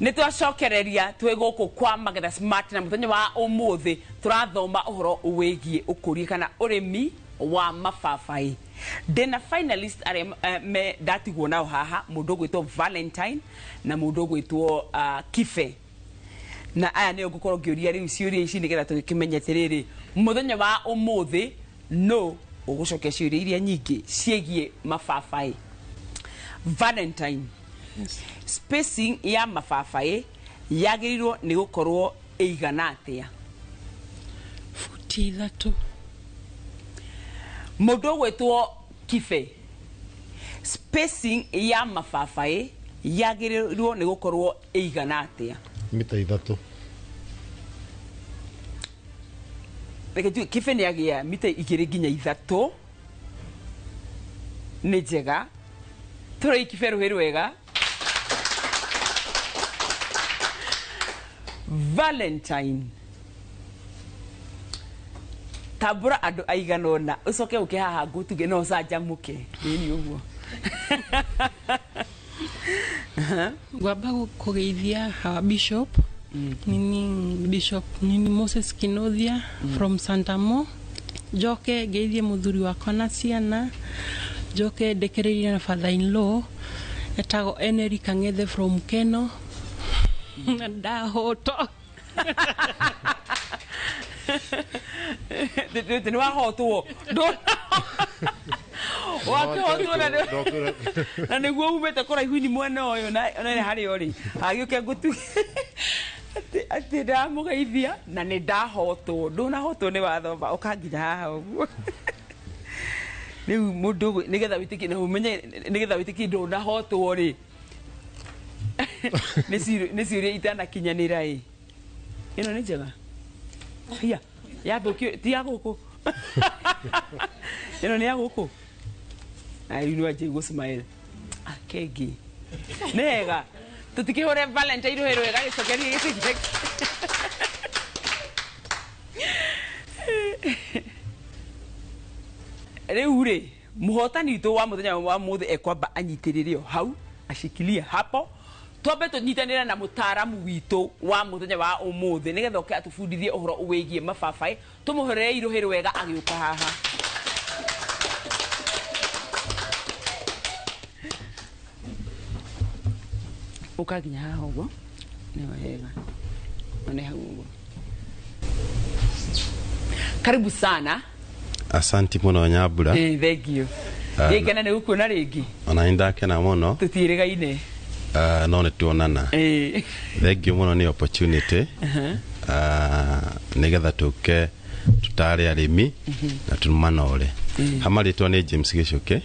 Nĩ twacokereria twĩ gũkũ kwa Magetha Smart, na mũthenya wa ũmũthĩ tũrathoma ũhoro wĩgiĩ ũkũria kana ũrĩmi wa mababaĩ. Ndĩna finalist arĩa me ndatigwo nao haha, mũndũ ũgwĩtwo Valentine na mũndũ ũgwĩtwo Kibe. Na aya nĩo ngũkorwo ngĩũria rĩu ciũria ici nĩgetha tũgĩkĩmenye atĩrĩrĩ, mũthenya wa ũmũthĩ nũ ũgũcokia ciũria iria nyingĩ ciĩgiĩ mababaĩ. Valentine, spacing ya mababaĩ yagĩrĩirwo nĩ gũkorwo ĩigana atĩa? Futi 3. Mũndũ ũgwĩtwo Kibe, spacing ya mababaĩ yagĩrĩirwo nĩ gũkorwo ĩigana atĩa? Mita 3. Reke tuge Kibe nĩ agĩa mita 2 nginya 3. Nĩ njega. Tũrei Kibe rũhĩ rwega. Valentine, tambũra andũ aigana ũna ũcoke ũke haha ngũtuge no ũcanjamũke. Ĩni ũguo. Ngwamba kũgeithia our bishop, nini Bishop nini Moses Kinothia from Santamo. Njoke ngeithie mũthuri wakwa na ciana, njoke ndekereirie na father in law etagwo Henry Kang'ethe from Keno. Ndahoto. Nĩ wahotwo. Wakĩhotwo na nĩguo umĩte kũraihu-inĩ mwena ũyũ na nĩ harĩa ũrĩ. Agĩũke ngũtuge atĩ ndamũgeithia na nĩ ndahotwo. Ndũnahotwo nĩ wathoma ũka nginya haha ũguo. Rĩu mũndũ nĩgetha wĩtĩkie na ũmenye nĩgetha wĩtĩkie ndũnahotwo rĩ, nĩ ciũria itanakinyanĩra ĩ. Ĩno nĩ njega. Hiya, yathũkio ti ya gũkũ. Ĩno nĩ ya gũkũ. Ai rĩu nĩwanjia gũ smile. Akengi. Nĩ hega. Tũtikĩhũre Valentine rũhĩ rwega gĩcokerie gĩcigĩ. Rĩu rĩ, mũhotani witũ wa mũthenya wa mũthĩ ekwamba anyitĩrĩre o hau, ashikilie hapo. Twambe tũnyitanĩre na mũtaaramu witũ wa mũthenya wa ũmũthĩ nĩgetha oke atũbundithie ũhoro wĩgiĩ mababaĩ. Tũmũhũrĩre rũhĩ rwega agĩũka haha. Ũka nginya haha ũguo. Nĩ wega. One hau ũguo. Karibu sana. Asanti muno Nyambura. Thank you. Ngĩkena nĩ gũkuona rĩngĩ. Ona nĩ ndakena mũno. Tũtiĩrĩgaine. No nĩ tuonana. Thank you mũno nĩ opportunity. Nĩgetha tũke tutare arĩmi na tũmanore. Hama rĩtwa nĩ James Gĩcũkĩ.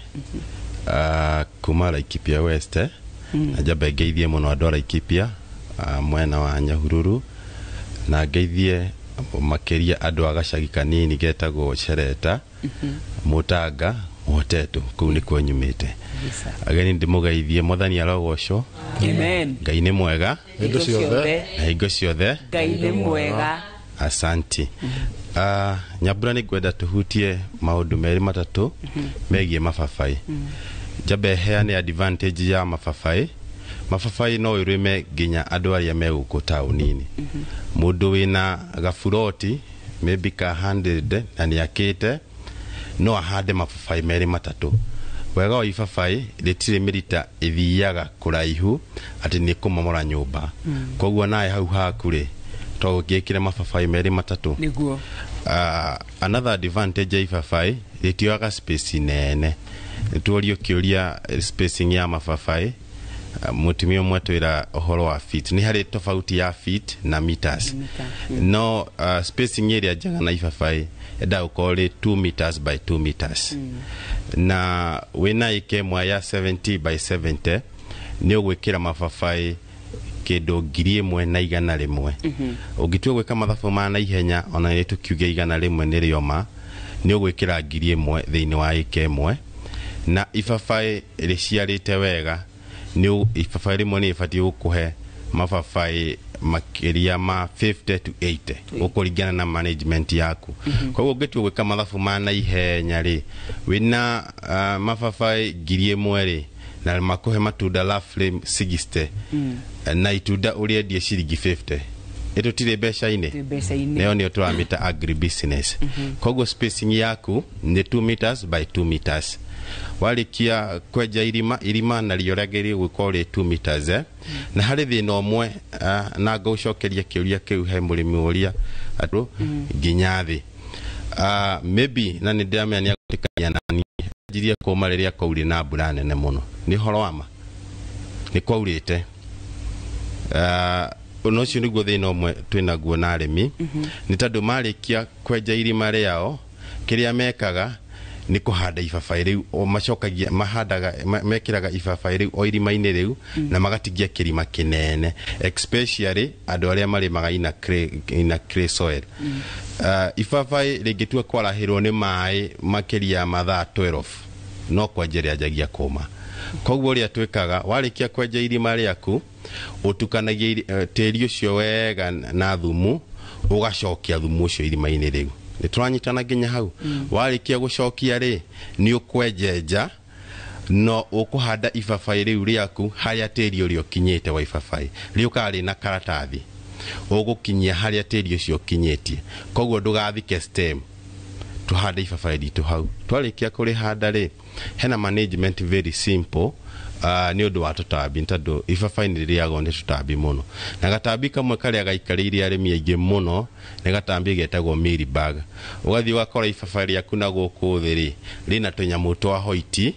Kuma Laikipia West. Na njambe ngeithie mũno andũ a Laikipia mwena wa Nyahururu na ngeithie makĩria andũ a gacagi kanini getagwo Cereta, Mũtanga, Mũhotetũ, kũu nĩkuo nyumĩte. Ageni ndĩmũgeithie, Mwathani arogocwo. Amen. Ngai nĩ mwega Hingo ciothe. na hingo ciothe Ngai nĩ mwega. Asanti. Nyambura nĩ ngwenda tũhutie maũndũ merĩ matatũ megiĩ mababaĩ. Njambe heane advantage ya mababaĩ. Mababaĩ no ũrĩme nginya andũ arĩa me gũkũ taũni-inĩ. Mũndũ wĩna gaburoti maybe ka 100 na nĩakĩte no ahande mababaĩ merĩ matatũ. Wega wa ibabaĩ rĩtirĩ mĩrita ĩthiaga kũraihu atĩ nĩ kũmomora nyũmba. Koguo nawe hau haku rĩ to ũngĩkĩre mababaĩ merĩ matatũ. Nĩguo. Another advantage ya ibabaĩ rĩtioyaga space nene. Nĩtuorio kĩũria spacing ya mababaĩ. Mũtumia ũmwe twĩra ũhoro wa feet. Nĩ harĩ tofauti ya feet na meters. No spacing ĩrĩa njega na ibabaĩ ĩendaga gũkorwo rĩ 2 meters by 2 meters. Na wĩna ĩka ĩmwe ya 70 by 70 nĩ ũgwĩkĩra mababaĩ kĩndũ 1100. Ũngĩtua gwĩka mathabu ma naihenya ona nĩ tũkiuge 100 nĩ rĩoma nĩ ũgwĩkĩra 1000 thĩinĩ wa ĩka ĩmwe. Na ibabaĩ rĩciarĩte wega nĩ ibabaĩ rĩmwe nĩ rĩbatiĩ gũkũhe mababaĩ makĩria ma 50 to 80 gũkũringana na management yaku. Koguo ũngĩtua gwĩka mathabu ma naihenya rĩ wĩna mababaĩ 1000 rĩ na makũhe matunda roughly 60 na itunda ũrĩendie ciringi 50 ĩtũtirĩ mbeca-inĩ. Nayo nĩyo tũramĩta agribusiness. Koguo spacing yaku nĩ 2 meters by 2 meters. Warĩkia kwenja irima, irima narĩo rĩagĩrĩirwo gũkorwo rĩ 2 meters. Na harĩ thĩna ũmwe na ngũcokeria kĩũria kĩu he mũrĩmi ũrĩa andũ nginya thĩ. Maybe na nĩ ndĩramenya nĩ agwĩtĩkania na niĩ anjirie kũma rĩrĩa kwaurĩ na mbura nene mũno. Nĩ ũhoro wa ma nĩ kwaurĩte. Ũndũ ũcio nĩguo thĩna ũmwe twĩnaguo na arĩmi nĩ tondũ marĩkia kwenja irima rĩao kĩrĩa mekaga nĩ kũhanda ibabaĩ rĩu o macokagia mahandaga mekĩraga ibabaĩ rĩu o irima-inĩ rĩu na magatigia kĩrima kĩnene especially andũ arĩa marĩmaga ina clay soil. Ibabaĩ rĩngĩtua kwarahĩrwo nĩ maĩ makĩria mathaa 12 no kwenja rĩanjagia kũma. Koguo ũrĩa twĩkaga warĩkia kwenja irima rĩaku ũtukanagia tĩri ũcio wega na thumu ũgacokia thumu ũcio irima-inĩ rĩu. Nĩ tũranyitana nginya hau. Warĩkia gũcokia rĩ nĩ ũkwenjenja no ũkũhanda ibabaĩ rĩu rĩaku harĩa tĩri ũrĩa ũkinyĩte wa ibabaĩ rĩũkaga rĩna karatathi ũgũkinyia harĩa tĩri ũcio ũkinyĩtie. Koguo ndũgathike stem tũhande ibabaĩ ritũ hau. Twarĩkia kũrĩhanda rĩ hena management very simple Nĩ ũndũ wa tũtambi, nĩ tondũ ibabaĩ nĩ rĩrĩagwo nĩ tũtambi mũno, na gatambi kamwe karĩa gaikarĩire arĩmi aingĩ mũno nĩ gatambi getagwo mealybug. Ũgathiĩ ũgakora ibabaĩ rĩaku na gũkũ thĩ rĩ, rĩna tũnyamũ twa hoiti,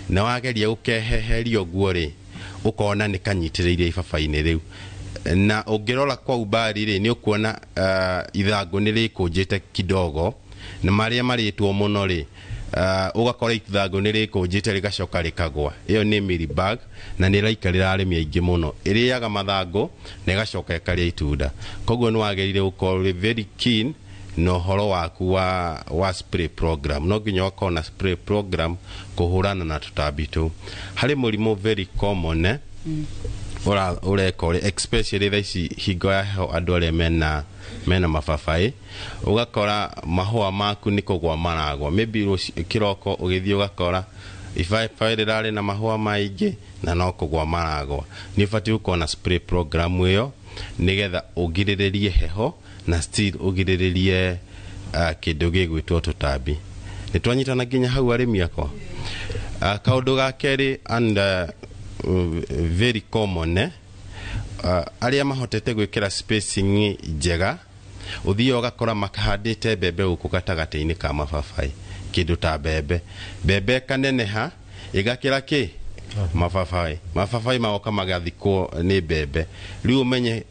na wageria gũkeheheria ũguo rĩ, ũkona nĩ kanyitĩrĩire ibabaĩ-inĩ rĩu. Na ũngĩrora kwa umbali rĩ, nĩ ũkuona ithangũ nĩ rĩkũnjĩte kidogo, na marĩa marĩtwo mũno rĩ, ũgakora ithangũ nĩ rĩkũnjĩte rĩgacoka rĩkagwa. Ĩyo nĩ mealybug, na nĩ ĩraikarĩra arĩmi aingĩ mũno. Ĩrĩaga mathangũ na ĩgacoka ĩkarĩa itunda. Koguo nĩ wagĩrĩire gũkorwo ũrĩ very keen na ũhoro waku wa spray program. No nginya ũkorwo na spray program kũhũrana na tũtambi tũu. Harĩ mũrimũ very common, ũreka ũrĩa, especially thaa ici hingo ya heho, andũ arĩa mena mababaĩ, ũgakora mahũa maku nĩ kũgwa maragwa. Maybe kĩroko ũgĩthiĩ ũgakora ibabaĩ rĩrarĩ na mahũa maingĩ na no kũgwa maragwa. Nĩ ũbatiĩ gũkorwo na spray program ĩyo nĩgetha ũgirĩrĩrie heho na still ũgirĩrĩrie kĩndũ gĩgwĩtwo tũtambi. Nĩ twanyitana nginya hau, arĩmi akwa? Kaũndũ ga kerĩ and very common, arĩa mahotete gwĩkĩra spacing njega, ũthiaga ũgakora makahandĩte mbembe gũkũ gatagatĩ-inĩ ka mababaĩ. Kĩndũ ta mbembe, mbembe ĩkaneneha ĩgakĩra kĩ mababaĩ, mababaĩ magoka magathikwo nĩ mbembe. Rĩu ũmenye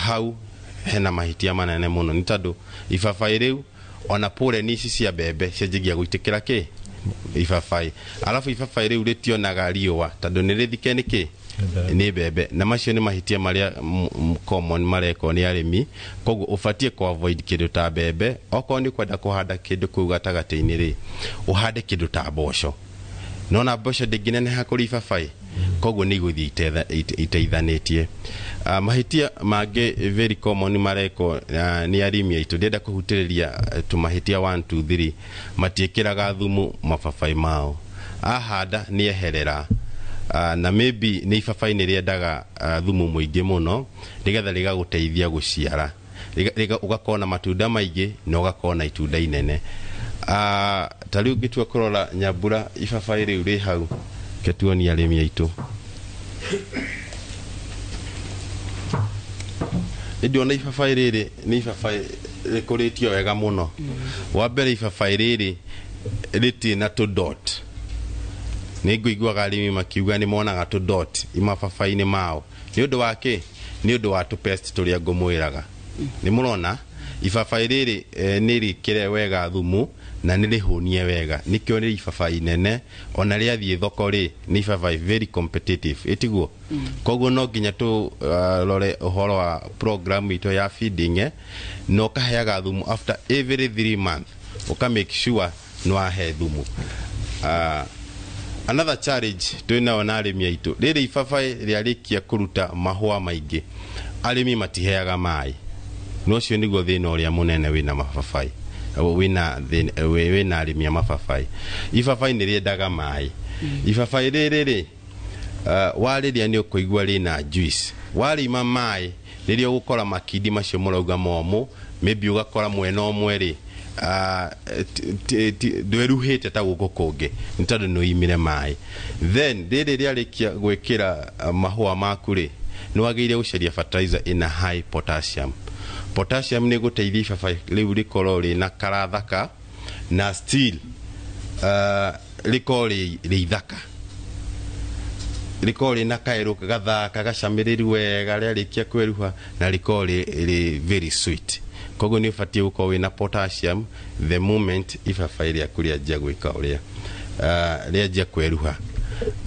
hau hena mahĩtia manene mũno, nĩ tondũ ibabaĩ rĩu ona pollen ici cia mbembe cianjagia gũitĩkĩra kĩ ibabaĩ, arabu ibabaĩ rĩu rĩtionaga riũa tondũ nĩ rĩthike nĩ kĩ nĩ mbembe. Na macio nĩ mahĩtia marĩa common marekwo nĩ arĩmi. Koguo ũbatiĩ ku avoid kĩndũ ta mbembe. Okorwo nĩ kwenda kũhanda kĩndũ kũu gatagatĩ-inĩ rĩ, ũhande kĩndũ ta mboco. Nona mboco ndĩngĩneneha kũrĩ ibabaĩ, koguo nĩ igũthiĩ iteithanĩtie. Mahĩtia mangĩ very common marekwo nĩ arĩmi aitũ, ndĩrenda kũhutĩrĩria tũmahĩtia 1 2 3. Matiĩkĩraga thumu mababaĩ mao. Ahanda nĩ eherera, na maybe nĩ ibabaĩ nĩ rĩendaga thumu mũingĩ mũno nĩgetha rĩgagũteithia gũciara, ũgakorwo na matunda maingĩ na ũgakorwo na itunda inene. Ta rĩu ngĩtua kũrora nyambura ibabaĩ rĩu rĩ hau, ke tuonie arĩmi aitũ. Nĩ ndĩrona ibabaĩ rĩrĩ nĩ ibabaĩ rĩkũrĩtio wega mũno. Wa mbere, ibabaĩ rĩrĩ rĩtirĩ na tũ dot. Nĩ ngũiguaga arĩmi makiuga nĩ monaga tũ dot mababaĩ-inĩ mao. Nĩ ũndũ wa kĩ? Nĩ ũndũ wa tũ pest tũrĩa ngũmwĩraga. Nĩ mũrona ibabaĩ rĩrĩ, nĩ rĩkĩre wega thumu na nĩ rĩhũnie wega, nĩkĩo nĩ ibabaĩ inene. Ona rĩathiĩ thoko rĩ, nĩ ibabaĩ very competitive, ĩtiguo? Koguo no nginya tũ rore ũhoro wa program itũ ya feeding, na ũkaheaga thumu after every 3 month, ũka make sure nĩ wahe thumu. Another challenge twĩ nayo na arĩmi aitũ, rĩrĩ ibabaĩ rĩarĩkia kũruta mahũa maingĩ, arĩmi matiheaga maĩ. Na ũcio nĩguo thĩna ũrĩa mũnene wĩna mababaĩ, wĩna arĩmi a mababaĩ. Ibabaĩ nĩ rĩendaga maĩ. Ibabaĩ rĩrĩ rĩ, warĩrĩa nĩ ũkũigua rĩna juice. Warĩima maĩ, rĩrĩa ũgũkora makindi macio mũrauga momũ, maybe ũgakora mwena ũmwe rĩ, ndwĩruhĩte ta gũkũ kũngĩ, nĩ tondũ nĩ ũimire maĩ. Then rĩrĩ rĩarĩkia gwĩkĩra mahũa maku rĩ, nĩ wagĩrĩire gũcaria fertilizer ĩna high potassium. Potassium nĩ ĩgũteithia ibabaĩ rĩu rĩkorwo rĩna karathaka na still rĩkorwo rĩ ithaka, rĩkorwo rĩna kaerũ gathaka gacamĩrĩru wega rĩarĩkia kwĩruha, na rĩkorwo rĩ very sweet. Koguo nĩ ũbatiĩ gũkorwo wĩna potassium the moment ibabaĩ rĩaku rĩanjia gwĩka ũrĩa, rĩanjia kwĩruha.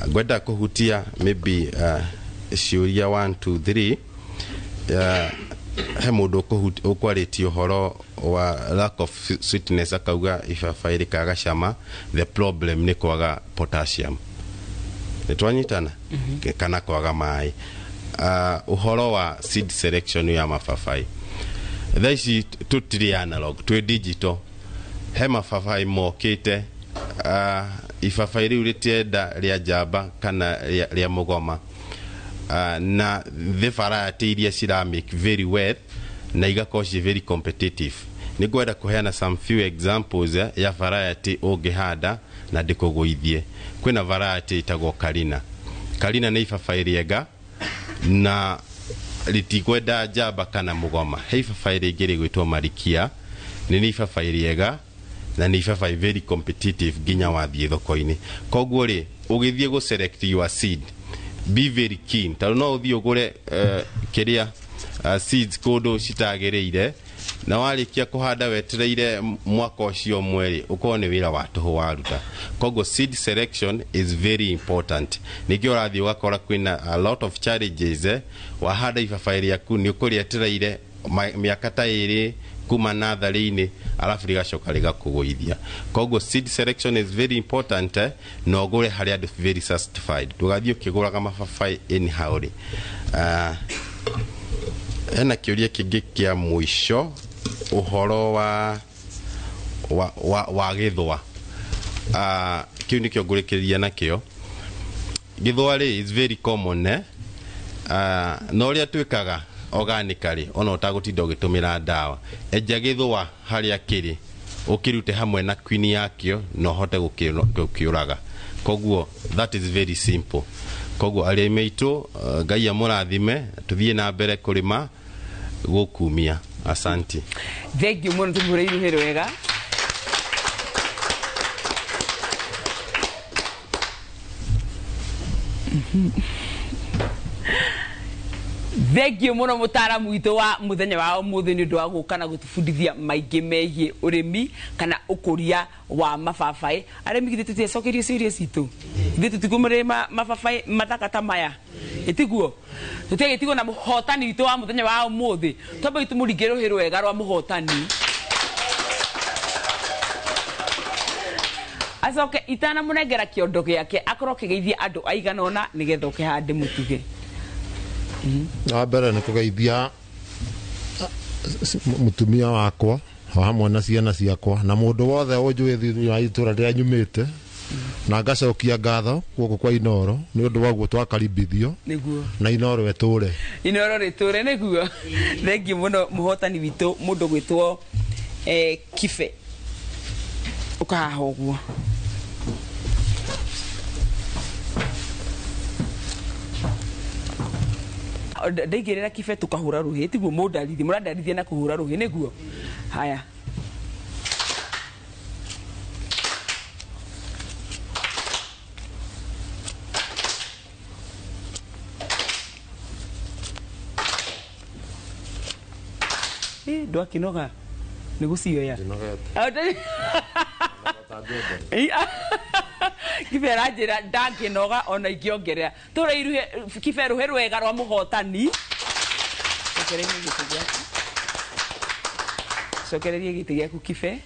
Ngwenda kũhutia maybe ciũria 1 2 3. He mũndũ ũkwarĩtie ũhoro wa lack of sweetness, akauga ibabaĩ rĩkaga cama, the problem nĩ kwaga potassium. Nĩ twanyitana? Kana kwaga maĩ. Ũhoro wa seed selection ya mababaĩ, thaa ici tũtirĩ analog, twĩ digital. He mababaĩ mokĩte, ibabaĩ rĩu rĩtienda rĩa njamba kana rĩa mũgoma, na the variety iria cira make very well na igakorwo ci very competitive. Nĩ ngwenda kũheana some few examples ya variety ũngĩhanda na ndĩkũgũithie. Kwĩna variety ĩtagwo Karina. Karina nĩ ibabaĩ rĩega na rĩtikwenda njamba kana mũgoma. He ibabaĩ rĩngĩ rĩgwĩtwo marikia, nĩ ibabaĩ rĩega na nĩ ibabaĩ very competitive nginya wathiĩ thoko-inĩ. Koguo rĩ, ũgĩthiĩ gũ select your seed, be very keen, tondũ no ũthiĩ ũgũre kĩrĩa seeds kũndũ citagĩrĩire, na warĩkia kũhanda wetereire mwaka ũcio ũmwe rĩ, ũkorwo nĩ wĩra wa tũhũ waruta. Koguo seed selection is very important. Ningĩ ũrathiĩ ũgakora kwĩna a lot of challenges, wahanda ibabaĩ rĩaku nĩ ũkũrĩetereire mĩaka ta 2 kuma natharĩ-inĩ, alafu rĩgacoka rĩgakũgũithia. Koguo seed selection is very important, na ũgũre harĩa andũ very certified, ndũgathiĩ ũkĩgũraga mababaĩ anyhow rĩ. Hena kĩũria kĩngĩ kĩa mũico, ũhoro wa gĩthũa. Kĩu nĩkĩo ngũrĩkĩrĩria nakĩo. Gĩthũa rĩ is very common, na ũrĩa twĩkaga organically, ona ũtagũtinda ũgĩtũmĩra ndawa, enja gĩthũa harĩa kĩrĩ, ũkĩrute hamwe na queen yakĩo na ũhote gũkĩũraga. Koguo that is very simple. Koguo arĩmi aitũ, Ngai amũrathime, tũthiĩ na mbere kũrĩma gũkumia. Asanti. Thank you mũno, tũmũre iruhĩ rwega. Thank you mũno mũtaaramu witũ wa mũthenya wa ũmũthĩ nĩ ũndũ wa gũka na gũtũbundithia maingĩ megiĩ ũrĩmi kana ũkũria wa mababaĩ. Arĩmi githĩ tũtiacokerio ciũria citũ? Githĩ tũtikũmũrĩma mababaĩ mathaka ta maya? Ĩtiguo? Tũtiagĩtigwo na mũhotani witũ wa mũthenya wa ũmũthĩ. Twambe tũmũringe rũhĩ rwega rwa mũhotani. Acoke itanamũnengera kĩondo gĩake akorwo akĩgeithia andũ aigana ũna nĩgetha ũkĩhande mũtuge. Wa mbere nĩ kũgeithia mũtumia wakwa o hamwe na ciana ciakwa na mũndũ wothe ũnjũĩ thĩinĩ wa itũra rĩrĩa nyumĩte, na ngacokia ngatho gũkũ kwa Inooro nĩ ũndũ wa ũguo twakaribithio. Nĩguo. Na Inooro ĩtũre. Inooro rĩtũre nĩguo. Thank you mũno mũhotani witũ mũndũ gwĩtwo Kibe. Ũkahaha ũguo. Ndaigĩrĩra Kibe tũkahũra rũhĩ, tiguo mũndarithie, mũrandarithia na kũhũra rũhĩ nĩguo. Haya. Ndwakĩnoga nĩ gũcioya. Kibe aranjĩra ndangĩnoga ona ingĩongerera. Tũre iruhe Kibe rũhĩ rwega rwa mũhotani. Cokereria gĩtĩ gĩaku. Cokereria gĩtĩ gĩaku Kibe.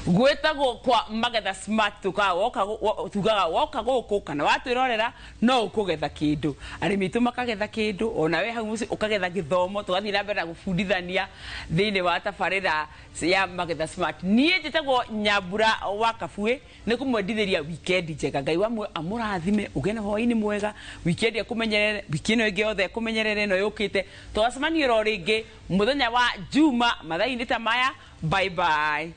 Gwĩtagwo kwa Magetha Smart, tugaga woka gũkũ kana watwĩrorera no ũkũgetha kĩndũ. Arĩmi aitũ makagetha kĩndũ, ona we hau mũciĩ ũkagetha gĩthomo, tũgathiĩ na mbere na gũbundithania thĩinĩ wa tabarĩra ya Magetha Smart. Niĩ njĩtagwo Nyambura wa Kabuĩ, nĩ kũmwendithĩria weekend njega. Ngai wa muoyo amũrathime, ũgĩe na hwaĩ-inĩ mwega, weekend akũmenyerere, wiki ĩno ĩngĩ yothe akũmenyerere ĩno yũkĩte. Tũgacemania oro rĩngĩ mũthenya wa Juma mathaa-inĩ ta maya. Bye bye.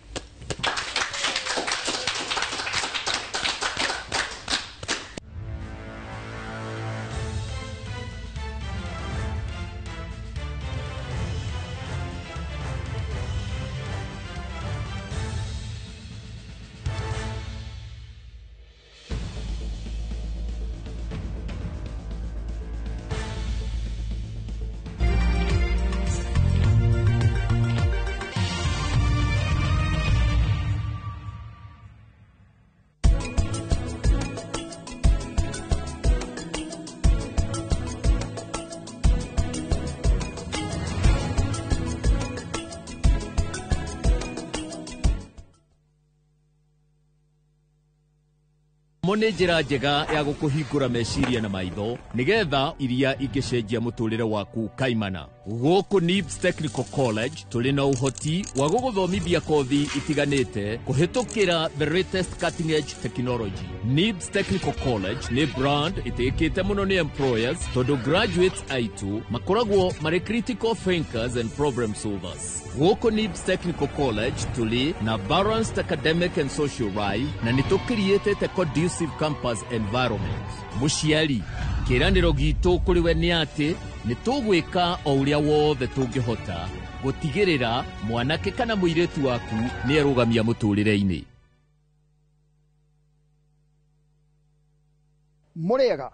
Mo nĩ njĩra njega ya gũkũhingũra meciria na maitho nĩgetha iria ingĩcenjia mũtũrĩre waku kaimana. Gũkũ NIBS Technical College tũrĩ na ũhoti wa gũgũthomithia kothi itiganĩte kũhĩtũkĩra the latest cutting edge technology. NIBS Technical College nĩ brand ĩtĩkĩte mũno nĩ employers tondũ graduates aitũ makoragwo marĩ critical thinkers and problem solvers. Gũkũ NIBS Technical College tũrĩ na balanced academic and social life na nĩ tũkiriĩtĩte conducive campus environment. Mũciari, kĩĩranĩro gitũ kũrĩ we nĩ atĩ nĩ tũgwĩka o ũrĩa wothe tũngĩhota gũtigĩrĩra mwanake kana mũirĩtu waku nĩ erũgamia mũtũrĩre-inĩ. Mũrĩega,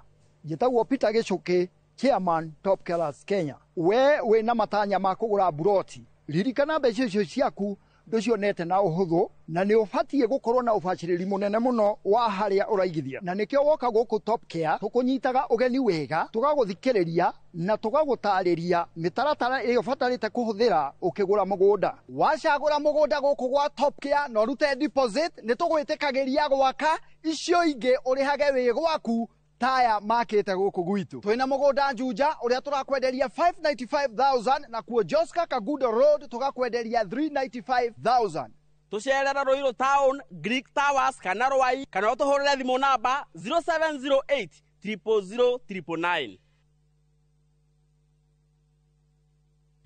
njĩtagwo Peter Gĩcũkĩ, chairman Top Killers Kenya. We wĩna matanya ma kũgũra mburoti, ririkana mbeca icio ciaku ndũcionete na ũhũthũ na nĩ ũbatiĩ gũkorwo na ũbacĩrĩri mũnene mũno wa harĩa ũraigithia, na nĩkĩo woka gũkũ Top Care tũkũnyitaga ũgeni wega, tũgagũthikĩrĩria na tũgagũtarĩria mĩtaratara ĩrĩa ũbatarĩte kũhũthĩra ũkĩgũra mũgũnda. Wacagũra mũgũnda gũkũ gwa Top Care na ũrute deposit, nĩ tũgwĩtĩkagĩria gwaka icio ingĩ ũrĩhage wĩ gwaku taya makĩte gũkũ gwitũ. Twĩna mũgũnda Juja ũrĩa tũrakwenderia 595,000 na kuo Joska Kagudo Road tũgakwenderia 395,000. Tũcerere Ruiru Town, Greek Towers kana Rwai, kana ũtũhũrĩre thimũ namba 0708 000 999.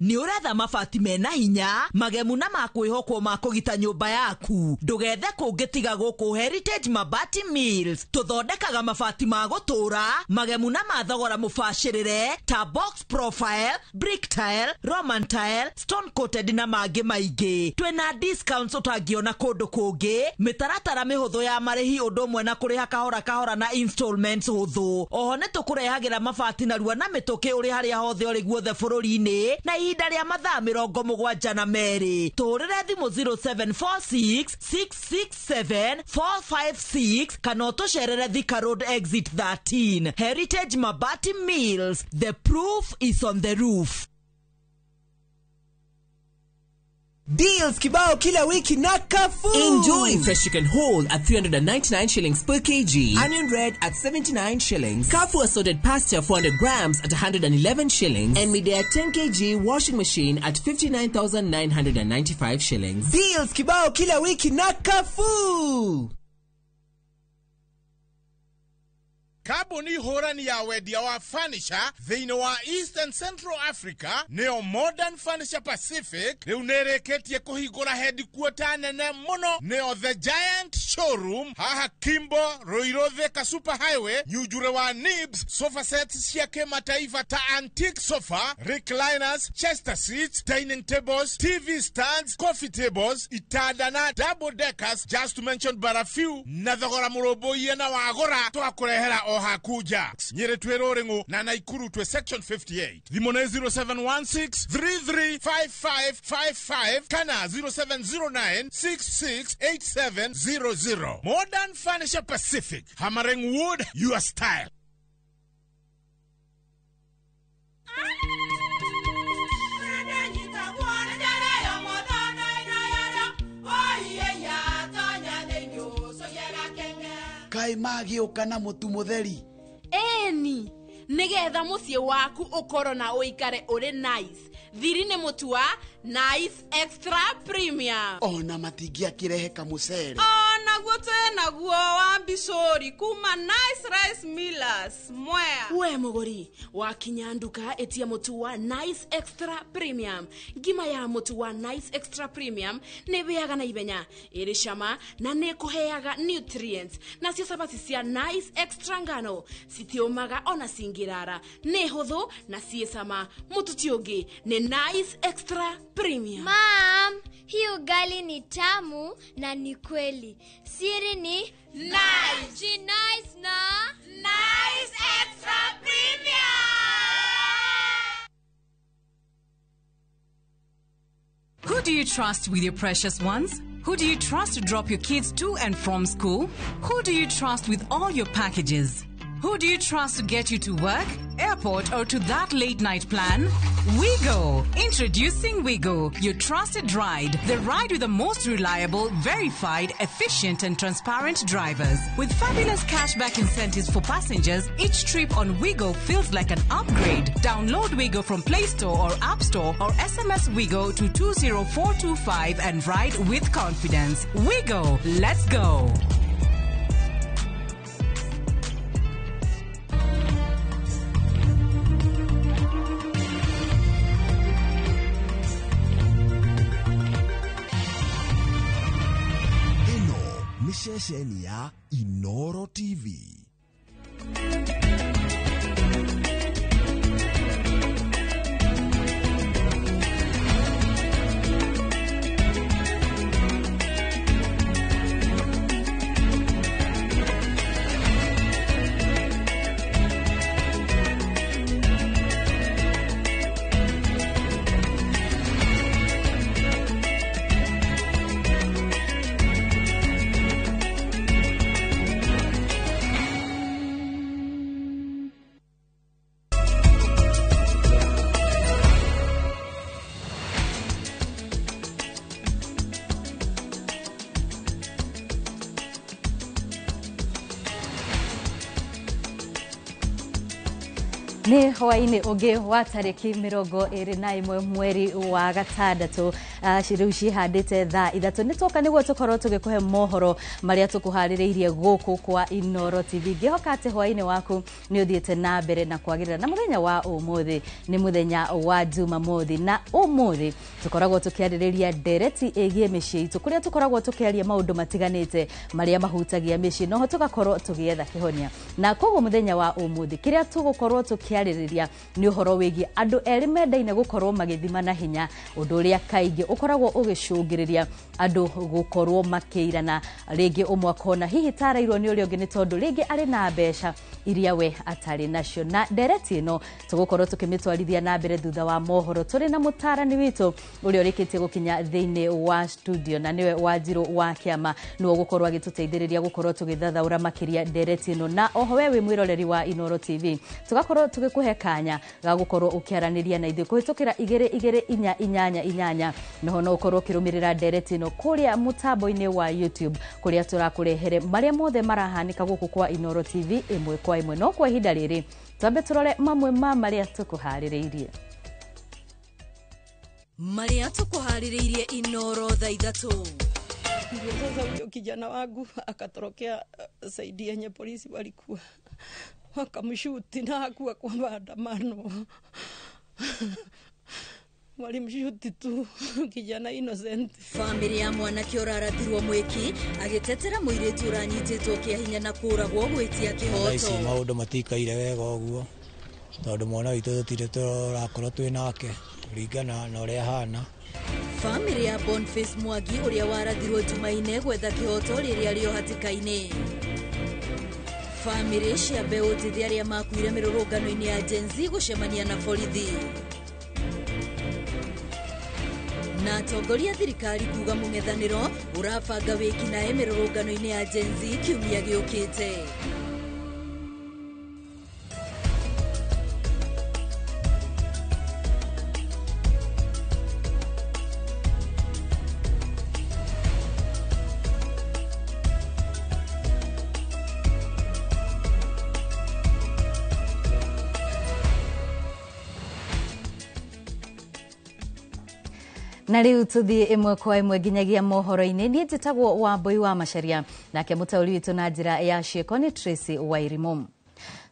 Nĩ ũretha mabati mena hinya magemu na makwĩhokwo ma kũgita nyũmba yaku, ndũgethe kũngĩ tiga gũkũ Heritage Mabati Mills. Tũthondekaga mabati ma gũtũra magemu na ma thogora mũbacĩrĩre ta box profile, brick tile, roman tile, stone coated na mangĩ maingĩ. Twĩna discounts ũtangĩona kũndũ kũngĩ, mĩtaratara mĩhũthũ ya marĩhi ũndũ ũmwe na kũrĩha kahora kahora na installments hũthũ. Oho nĩ tũkũrehagĩra mabati narua na mĩtũkĩ ũrĩ harĩa hothe ũrĩ guothe bũrũri-inĩ na ihinda rĩa mathaa 72. Tũhũrĩre thimũ 0746 667 456 kana ũtũcerere Thika Road exit 13. Heritage Mabati Mills, the proof is on the roof. Deals kibao kila wiki na Carrefour. Enjoy fresh chicken whole at 399 shillings per kg, onion red at 79 shillings, Carrefour assorted pasta 400 grams at 111 shillings, and Midea 10 kg washing machine at 59,995 shillings. Deals kibao kila wiki na Carrefour. Kambuni hũrani ya wendia wa furniture thĩinĩ wa East and Central Africa nĩyo Modern Furniture Pacific rĩu nĩrĩkĩtie kũhingũra headquarter nene mũno nĩyo The Giant Showroom haha Kimbo Ruiru Thika Super Highway nyunjure wa Nibs. Sofa sets cia kĩmataifa ta antique sofa, recliners, chester seats, dining tables, TV stands, coffee tables, itanda na double deckers, just to mention but a few, na thogora mũrũmbũiye na wagũra twakũrehera o hakuja. Nyĩrĩ twĩ Rũrĩng'ũ na Naikuru twĩ section 58. Thimũ nĩ 0716 335555 kana 0709 668700. Modern Furniture Pacific, hammering wood your style. Kaĩ magĩũka na mũtu mũtheri? Ĩni, nĩgetha mũciĩ waku ũkorwo na ũikare ũrĩ nice. Thiri nĩ mũtu wa Nice Extra Premium. Ona matingĩakĩrehe kamũcere. Onaguo twĩnaguo wa mbicũri kuma Nice Rice Millers Mwea. We mũgũri, wakinya nduka ĩtia mũtu wa Nice Extra Premium. Ngima ya mũtu wa Nice Extra Premium nĩ ĩhĩaga na ihenya, ĩrĩ cama na nĩ ĩkũheaga nutrients. Nacio cabaci cia Nice Extra ngano citiũmaga ona cingĩrara, nĩ hũthũ na ciĩ cama. Mũtu ti ũngĩ nĩ Nice Extra Premium. Mom, hii ugali ni tamu na ni kweli. Siri ni Nice. Nice na Nice Extra Premium. Who do you trust with your precious ones? Who do you trust to drop your kids to and from school? Who do you trust with all your packages? Who do you trust to get you to work, airport, or to that late night plan? WeGo! Introducing WeGo, your trusted ride. The ride with the most reliable, verified, efficient, and transparent drivers. With fabulous cashback incentives for passengers, each trip on WeGo feels like an upgrade. Download WeGo from Play Store or App Store or SMS WeGo to 20425 and ride with confidence. WeGo! Let's go! Ĩno nĩ ceceni ya Inoro TV. Nĩ hwainĩ ũngĩ wa tarĩki 21 mweri wa gatandatũ, rĩu cihandĩte thaa 3. Nĩ twoka nĩguo tũkorwo tũgĩkũhe mohoro marĩa tũkũharĩrĩirie gũkũ kwa Inoro TV. Ngĩhoka atĩ hwainĩ waku nĩ ũthiĩte na mbere na kwagĩrĩra, na mũthenya wa ũmũthĩ nĩ mũthenya wa Jumamothi, na ũmũthĩ tũkoragwo tũkĩarĩrĩria ndereti ĩgiĩ mĩciĩ itũ, kũrĩa tũkoragwo tũkĩaria maũndũ matiganĩte marĩa mahutagia mĩciĩ, noho tũgakorwo tũgĩetha kĩhonia. Na koguo mũthenya wa ũmũthĩ kĩrĩa tũgũkorwo tũkĩarĩrĩria nĩ ũhoro wĩgiĩ andũ erĩ mendaine gũkorwo magĩthima na hinya, ũndũ ũrĩa kaingĩ ũkoragwo ũgĩcũngĩrĩria andũ gũkorwo makĩirana, rĩngĩ ũmwe akona hihi tarairwo nĩ ũrĩa ũngĩ nĩ tondũ rĩngĩ arĩ na mbeca iria we atarĩ nacio. Na ndereti ĩno tũgũkorwo tũkĩmĩtwarithia na mbere thutha wa mohoro tũrĩ na mũtarani witũ ũrĩa ũrĩkĩtie gũkinya thĩinĩ wa studio, na nĩwe Wanjirũ wa Kĩama, nĩwe ũgũkorwo agĩtũteithĩrĩria gũkorwo tũgĩthathaũra makĩria ndereti ĩno. Na oho we wĩ mwĩroreri wa Inoro TV, tũgakorwo tũgĩkũhe kanya ga gũkorwo ũkĩaranĩria na ithuĩ kũhĩtũkĩra 2 2 4 8 8. Noho no ũkorwo ũkĩrũmĩrĩra ndereti ĩno kũrĩa mũtambo-inĩ wa YouTube, kũrĩa tũrakũrehere marĩa mothe marahanĩka gũkũ kwa Inoro TV ĩmwe kwa ĩmwe. No kwa ihinda rĩrĩ twambe tũrore mamwe ma marĩa tũkũharĩrĩirie. Marĩa tũkũharĩrĩirie Inoro thaa 3. Ndio sasa huyo kijana wangu akatorokea saidi yenye polisi walikuwa wakamshuti, na hakuwa kwa maandamano. Walimshuti tu kijana innocent. Famĩlĩ ya mwanake ũrarathirwo mwĩki agĩtetera mũirĩtu ũranyitĩtwo kĩa hinya na kũragwo gwĩtia Thaa ici kĩhoto. maũndũ matikaire wega ũguo, tondũ mwana witũ tũtirĩ tũrakorwo twĩ nake kũringana na ũrĩa ahana. Famĩlĩ ya Boniface Mwangi ũrĩa warathirwo Jumaine gwetha kĩhoto rĩrĩa rĩo hatĩka-inĩ. Famĩlĩ cia mbeũ njĩthĩ arĩa makuire mĩrũrũngano-inĩ ya Gen Z gũcemania na borithi. Na atongoria thirikari kuga mũng'ethanĩro ũrabanga wĩkinaĩ mĩrũrũngano-inĩ ya Gen Z kiumia gĩũkĩte. Na rĩu tũthiĩ ĩmwe kwa ĩmwe nginyagia mohoro-inĩ. Niĩ njĩtagwo Wambui wa Macharia, nake mũtaũri witũ na njĩra ya ciĩko nĩ Tracy Wairimu.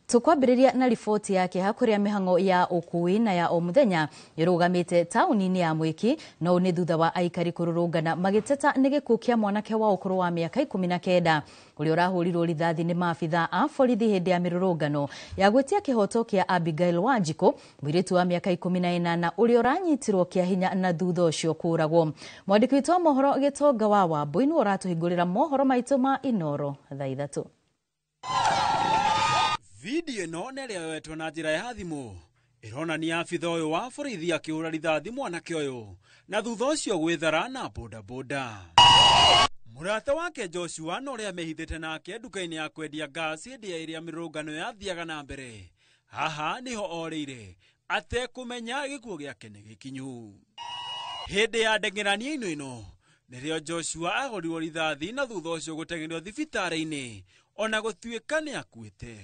Tũkwambĩrĩria na riboti ya kĩeha kũrĩa mĩhang'o ya ũkui na ya o mũthenya ĩrũgamĩte taũni-inĩ ya Mwĩki, no nĩ thutha wa aikari kũrũrũngana magĩteta nĩ gĩkuũ kĩa mwanake wa ũkũrũ wa mĩaka 19 ũrĩa ũrahũrirwo rithathi nĩ maabitha a borithi hĩndĩ ya mĩrũrũngano ya gwĩtia kĩhoto kĩa Abigail Wanjikũ, mũirĩtu wa mĩaka 18 ũrĩa ũranyitirwo kĩa hinya na thutha ũcio kũragwo. Mwandĩki witũ wa mohoro Gĩtonga wa Wambui nĩwe ũratũhingũrĩra mohoro maitũ ma Inoro thaa 3. Video ĩno nĩ ĩrĩa yoetwo na njĩra ya thimũ ĩronania abitha ũyũ wa borithi akĩhũra rithathi mwanake ũyũ na thutha ũcio gwĩthara na bodaboda. Mũrata wake Joshua na ũrĩa mehithĩte nake nduka-inĩ ya kwendia gas hĩndĩ ya ĩrĩa mĩrũrũngano yathiaga na mbere. Haha nĩho orĩire atekũmenya gĩkuũ gĩake nĩ gĩkinyu. Hĩndĩ ya ndeng'erania ĩno nĩrĩo Joshua agũrirwo rithathi na thutha ũcio gũteng'erio thibitarĩ-inĩ ona gũtuĩka nĩ akuĩte.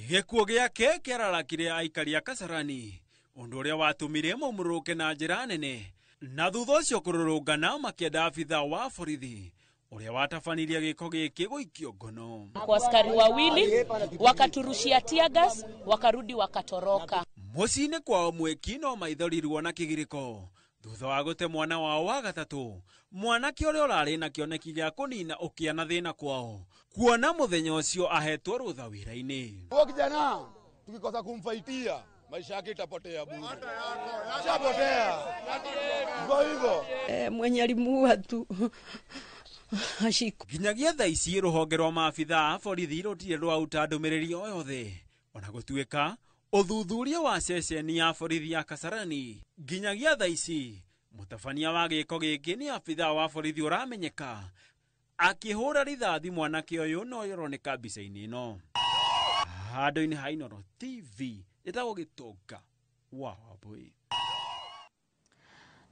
Gĩkuũ gĩake kĩararakire aikari a Kasarani, ũndũ ũrĩa watũmire maumũrũke na njĩra nene, na thutha ũcio kũrũrũngana makĩenda abithaa wa borithi ũrĩa watabanirie gĩko gĩkĩ gũikio ngono. Kwa askari wawili wakaturushia tear gas, wakarudi wakatoroka. Mũciĩ-inĩ kwao mwĩki no maithorirwo na kĩgirĩko thutha wa gũte mwana wao wa gatatũ, mwanake ũrĩa ũrarĩ na kĩoneki gĩa kũnina ũkĩa na thĩna kwao, kuona mũthenya ũcio ahetwo rũtha wĩra-inĩ. Huyo kijana tukikosa kumfaitia maisha yake itapotea bure. Shapotea. Hivyo hivyo. Mwenye alimuua tu ashikwe. Nginyagia thaa ici rũhonge rwa maabithaa a borithi rũtirĩ rwaruta ndũmĩrĩri o yothe, ona gũtuĩka ũthuthuria wa ceceni ya borithi ya Kasarani nginyagia thaa ici mũtabania wa gĩko gĩkĩ nĩ abithaa wa borithi ũramenyeka akĩhũra rithathi mwanake ũyũ no ũroneka mbica-inĩ ĩno. Handũ-inĩ ha Inooro TV ĩtagwo Gĩtonga wa Wambui.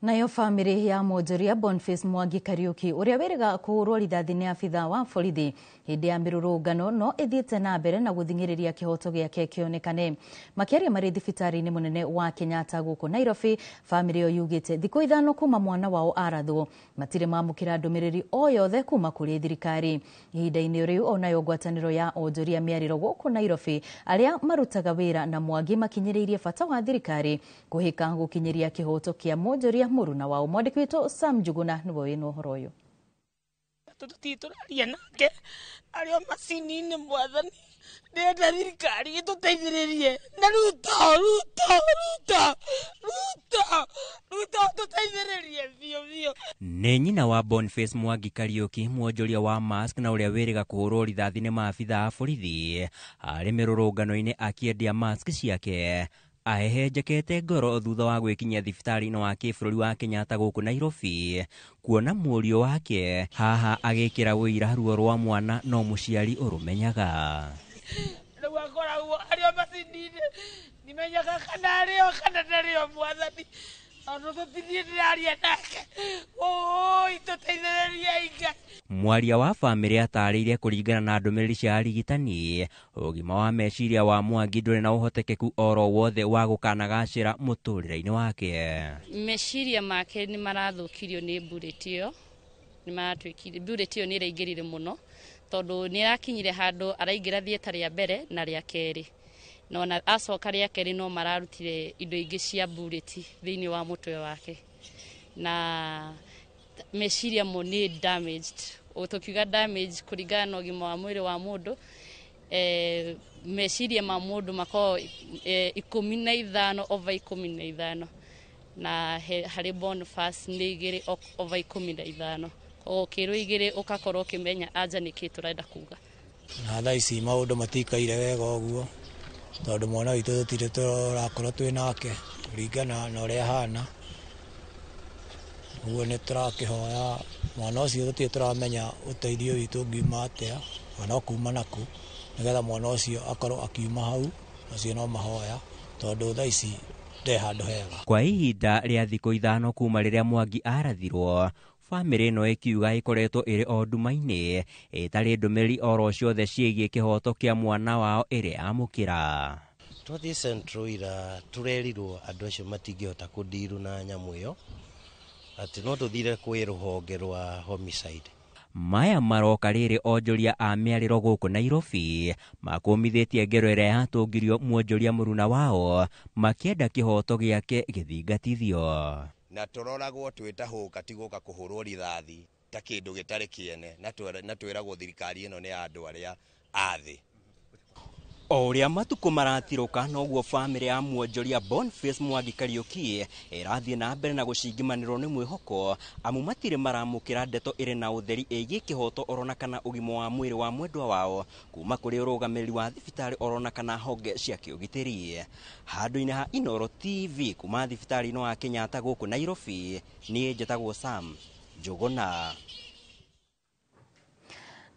Nayo famĩlĩ ya mwonjoria Boniface Mwangi Kariuki ũrĩa wĩrĩga kũhũrwo rithathi nĩ abithaa wa borithi hĩndĩ ya mĩrũrũngano no ĩthiĩte na mbere na gũthing'ĩrĩria kĩhoto gĩake kĩonekane. Makĩaria marĩ thibitarĩ-inĩ mũnene wa Kenyatta gũkũ Nairobi, famĩlĩ ĩyo yugĩte thikũ 5 kuma mwana wao arathwo matirĩ mamũkĩra ndũmĩrĩri o yothe kuma kũrĩ thirikari. Ihinda-inĩ rĩu onayo ngwatanĩro ya onjoria mĩarĩro gũkũ Nairobi arĩa marutaga wĩra na Mwangi makinyĩrĩirie bata wa thirikari kũhĩka gũkinyĩria kĩhoto kĩa mwonjoria mũruna wao. Mwandĩki witũ Sam Njuguna nĩwe wĩna ũhoro ũyũ. Tũthiĩ tũraria nake arĩ o macini-inĩ, mwathani ndĩrenda thirikari ĩtũteithĩrĩrie na Ruto Ruto Ruto Ruto Ruto tũteithĩrĩrie biũ biũ. Nĩ nyina wa Boniface Mwangi Kariuki, mwonjoria wa mask na ũrĩa wĩrĩga kũhũrwo rithathi nĩ maabithaa a borithi arĩ mĩrũrũngano-inĩ akĩendia mask ciake ahehenjekete ngoro thutha wa gwĩkinyia thibitarĩ-inĩ wa kĩbũrũri wa Kenyatta gũkũ Nairobi kuona mũriũ wake haha agĩkĩra ũira ruo rwa mwana no mũciari ũrũmenyaga. Rĩu akoragwo arĩ o macini-inĩ, ndimenyaga kana arĩ o kana ndarĩ o, mwathani tondũ tũtithiĩ ndĩraria nake. Ũũi tũteithĩrĩriei Ngai. Mwaria wa famĩlĩ atarĩirie kũringana na ndũmĩrĩri cia arigitani ũgima wa meciria wa Mwangi ndũrĩ na ũhotekeku oro wothe wa gũkanagacĩra mũtũrĩre-inĩ wake. Meciria make nĩ marathũkirio nĩ bullet ĩyo, nĩ maratuĩkire bullet ĩyo nĩ ĩraingĩrire mũno tondũ nĩ ĩrakinyire handũ araingĩra theatre rĩa mbere na rĩa kerĩ, na ona acoka rĩa kerĩ no mararutire indo ingĩ cia bullet thĩinĩ wa mũtwe wake, na meciria mo nĩ damaged. Tũkiuga damage kũringana na ũgima wa mwĩrĩ wa mũndũ, meciria ma mũndũ makoragwo 15 over 15, na harĩ Boniface nĩ 2 over 15. Koguo ũkĩrwo 2 ũgakorwo ũkĩmenya anja nĩkĩ tũrenda kuga. Na thaa ici maũndũ matikaire wega ũguo tondũ mwana witũ tũtirĩ tũrakorwo twĩ nake kũringana na ũrĩa ahana. Ũguo nĩ tũrakĩhoya mwana ũcio, tũtirĩ tũramenya ũteithio witũ ũngiuma atĩa kana ũkuma nakũ nĩgetha mwana ũcio akorwo akiuma hau. Macio no mahoya tondũ thaa ici nde handũ hega. Kwa ihinda rĩa thikũ 5 kuma rĩrĩa Mwangi arathirwo, famĩlĩ ĩno ĩkiuga ĩkoretwo ĩrĩ o nduma-inĩ ĩtarĩ ndũmĩrĩri oro ciothe ciĩgiĩ kĩhoto kĩa mwana wao ĩrĩ amũkĩra. Twathiĩ Central ira tũrerirwo andũ acio matingĩhota kũndiru na nyamũ ĩyo, atĩ no tũthire kwĩ rũhonge rwa homicide. Maya maroka rĩrĩ onjoria a mĩarĩro gũkũ Nairobi makũmithĩtie ngero ĩrĩa yatũngirio mwonjoria mũruna wao makĩenda kĩhoto gĩake gĩthingatithio. Na tũroragwo twĩ ta hũka ti gũka kũhũrwo rithathi ta kĩndũ gĩtarĩ kĩene, na twĩragwo thirikari ĩno nĩ ya andũ arĩa a thĩ. O ũrĩa matukũ maratirũka noguo famĩlĩ ya mwonjoria Boniface Mwangi Kariuki ĩrathiĩ na mbere na gũcingimanĩrwo nĩ mwĩhoko amu matirĩ maramũkĩra ndeto ĩrĩ na ũtheri ĩgiĩ kĩhoto orona kana ũgima wa mwĩrĩ wa mwendwa wao kuma kũrĩ ũrũgamĩrĩri wa thibitarĩ orona kana honge cia kĩũgitĩri. Handũ-inĩ ha Inooro TV kuma thibitarĩ-inĩ wa Kenyatta gũkũ Nairobi, niĩ njĩtagwo Sam Njuguna.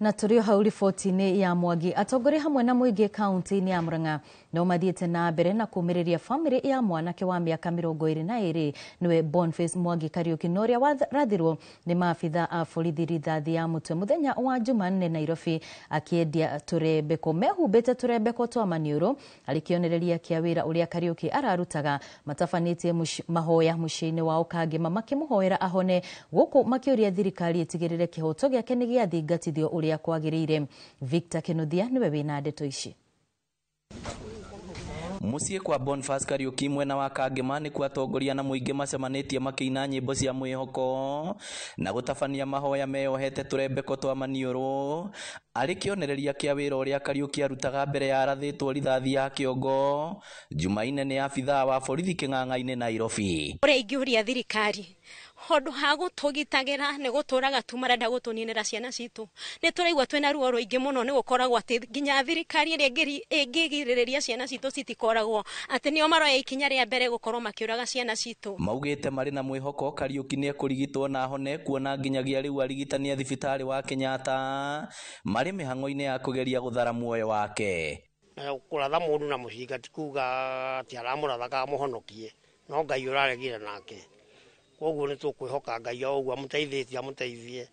Na tũrĩ o hau riboti-inĩ ya Mwangi, atongoria hamwe na mũingĩ kaunti-inĩ ya Murang'a no mathiĩte na mbere na kũmĩrĩria bamĩrĩ ya mwanake wa mĩaka 22 nĩwe Boniface Mwangi Kariuki, na ũrĩa warathirwo nĩ maabitha a borithi rithathi ya mũtwe mũthenya wa Jumanne Nairobi akĩendia tũrembeko mehumbĩte tũrembeko twa maniũrũ arĩ kĩonereria kĩa wĩra ũrĩa Kariuki ararutaga. Matabanĩtie mahoya mũciĩ-inĩ wao Kangema makĩmũhoera ahone, gũkũ makĩũria thirikari ĩtigĩrĩre kĩhoto gĩake nĩ gĩathingatithio ũrĩa kwagĩrĩire. Victor Kinuthia nĩwe wĩna ndeto ici. Mũciĩ kwa Boniface Kariuki mwena wa Kangema nĩkuo atongoria na mũingĩ macemanĩtie makĩina nyĩmbo cia mwĩhoko na gũtabania mahoya meyohete tũrembeko twa maniũrũ arĩ kĩonereria kĩa wĩra ũrĩa Kariuki arutaga mbere ya arathĩtwo rithathi ya kĩongo Jumaine nĩ abithaa wa borithi kĩng'ang'a-inĩ Nairobi. Ũrĩa ingĩũria thirikari handũ ha gũtũgitagĩra nĩ gũtũraga tu marenda gũtũninĩra ciana citũ, nĩ tũraigua twĩna ruo rũingĩ mũno nĩ gũkoragwo atĩ nginya thirikari ĩrĩa ĩngĩgirĩrĩria ciana citũ citikoragwo atĩ nĩo maroya ikinya rĩa mbere gũkorwo makĩũraga ciana citũ. Maugĩte marĩ na mwĩhoko Kariuki nĩ ekũrigitwo na ahone, kuona nginyagia rĩu arigitani a thibitarĩ wa Kenyatta marĩ mĩhang'o-inĩ ya kũgeria gũthara muoyo wake. Kũratha mũndũ na mũcinga ti kuga atĩ aramũratha kamũhonokie, no Ngai ũraregire nake, koguo nĩ tũkwĩhoka Ngai o ũguo amũteithĩtie amũteithie.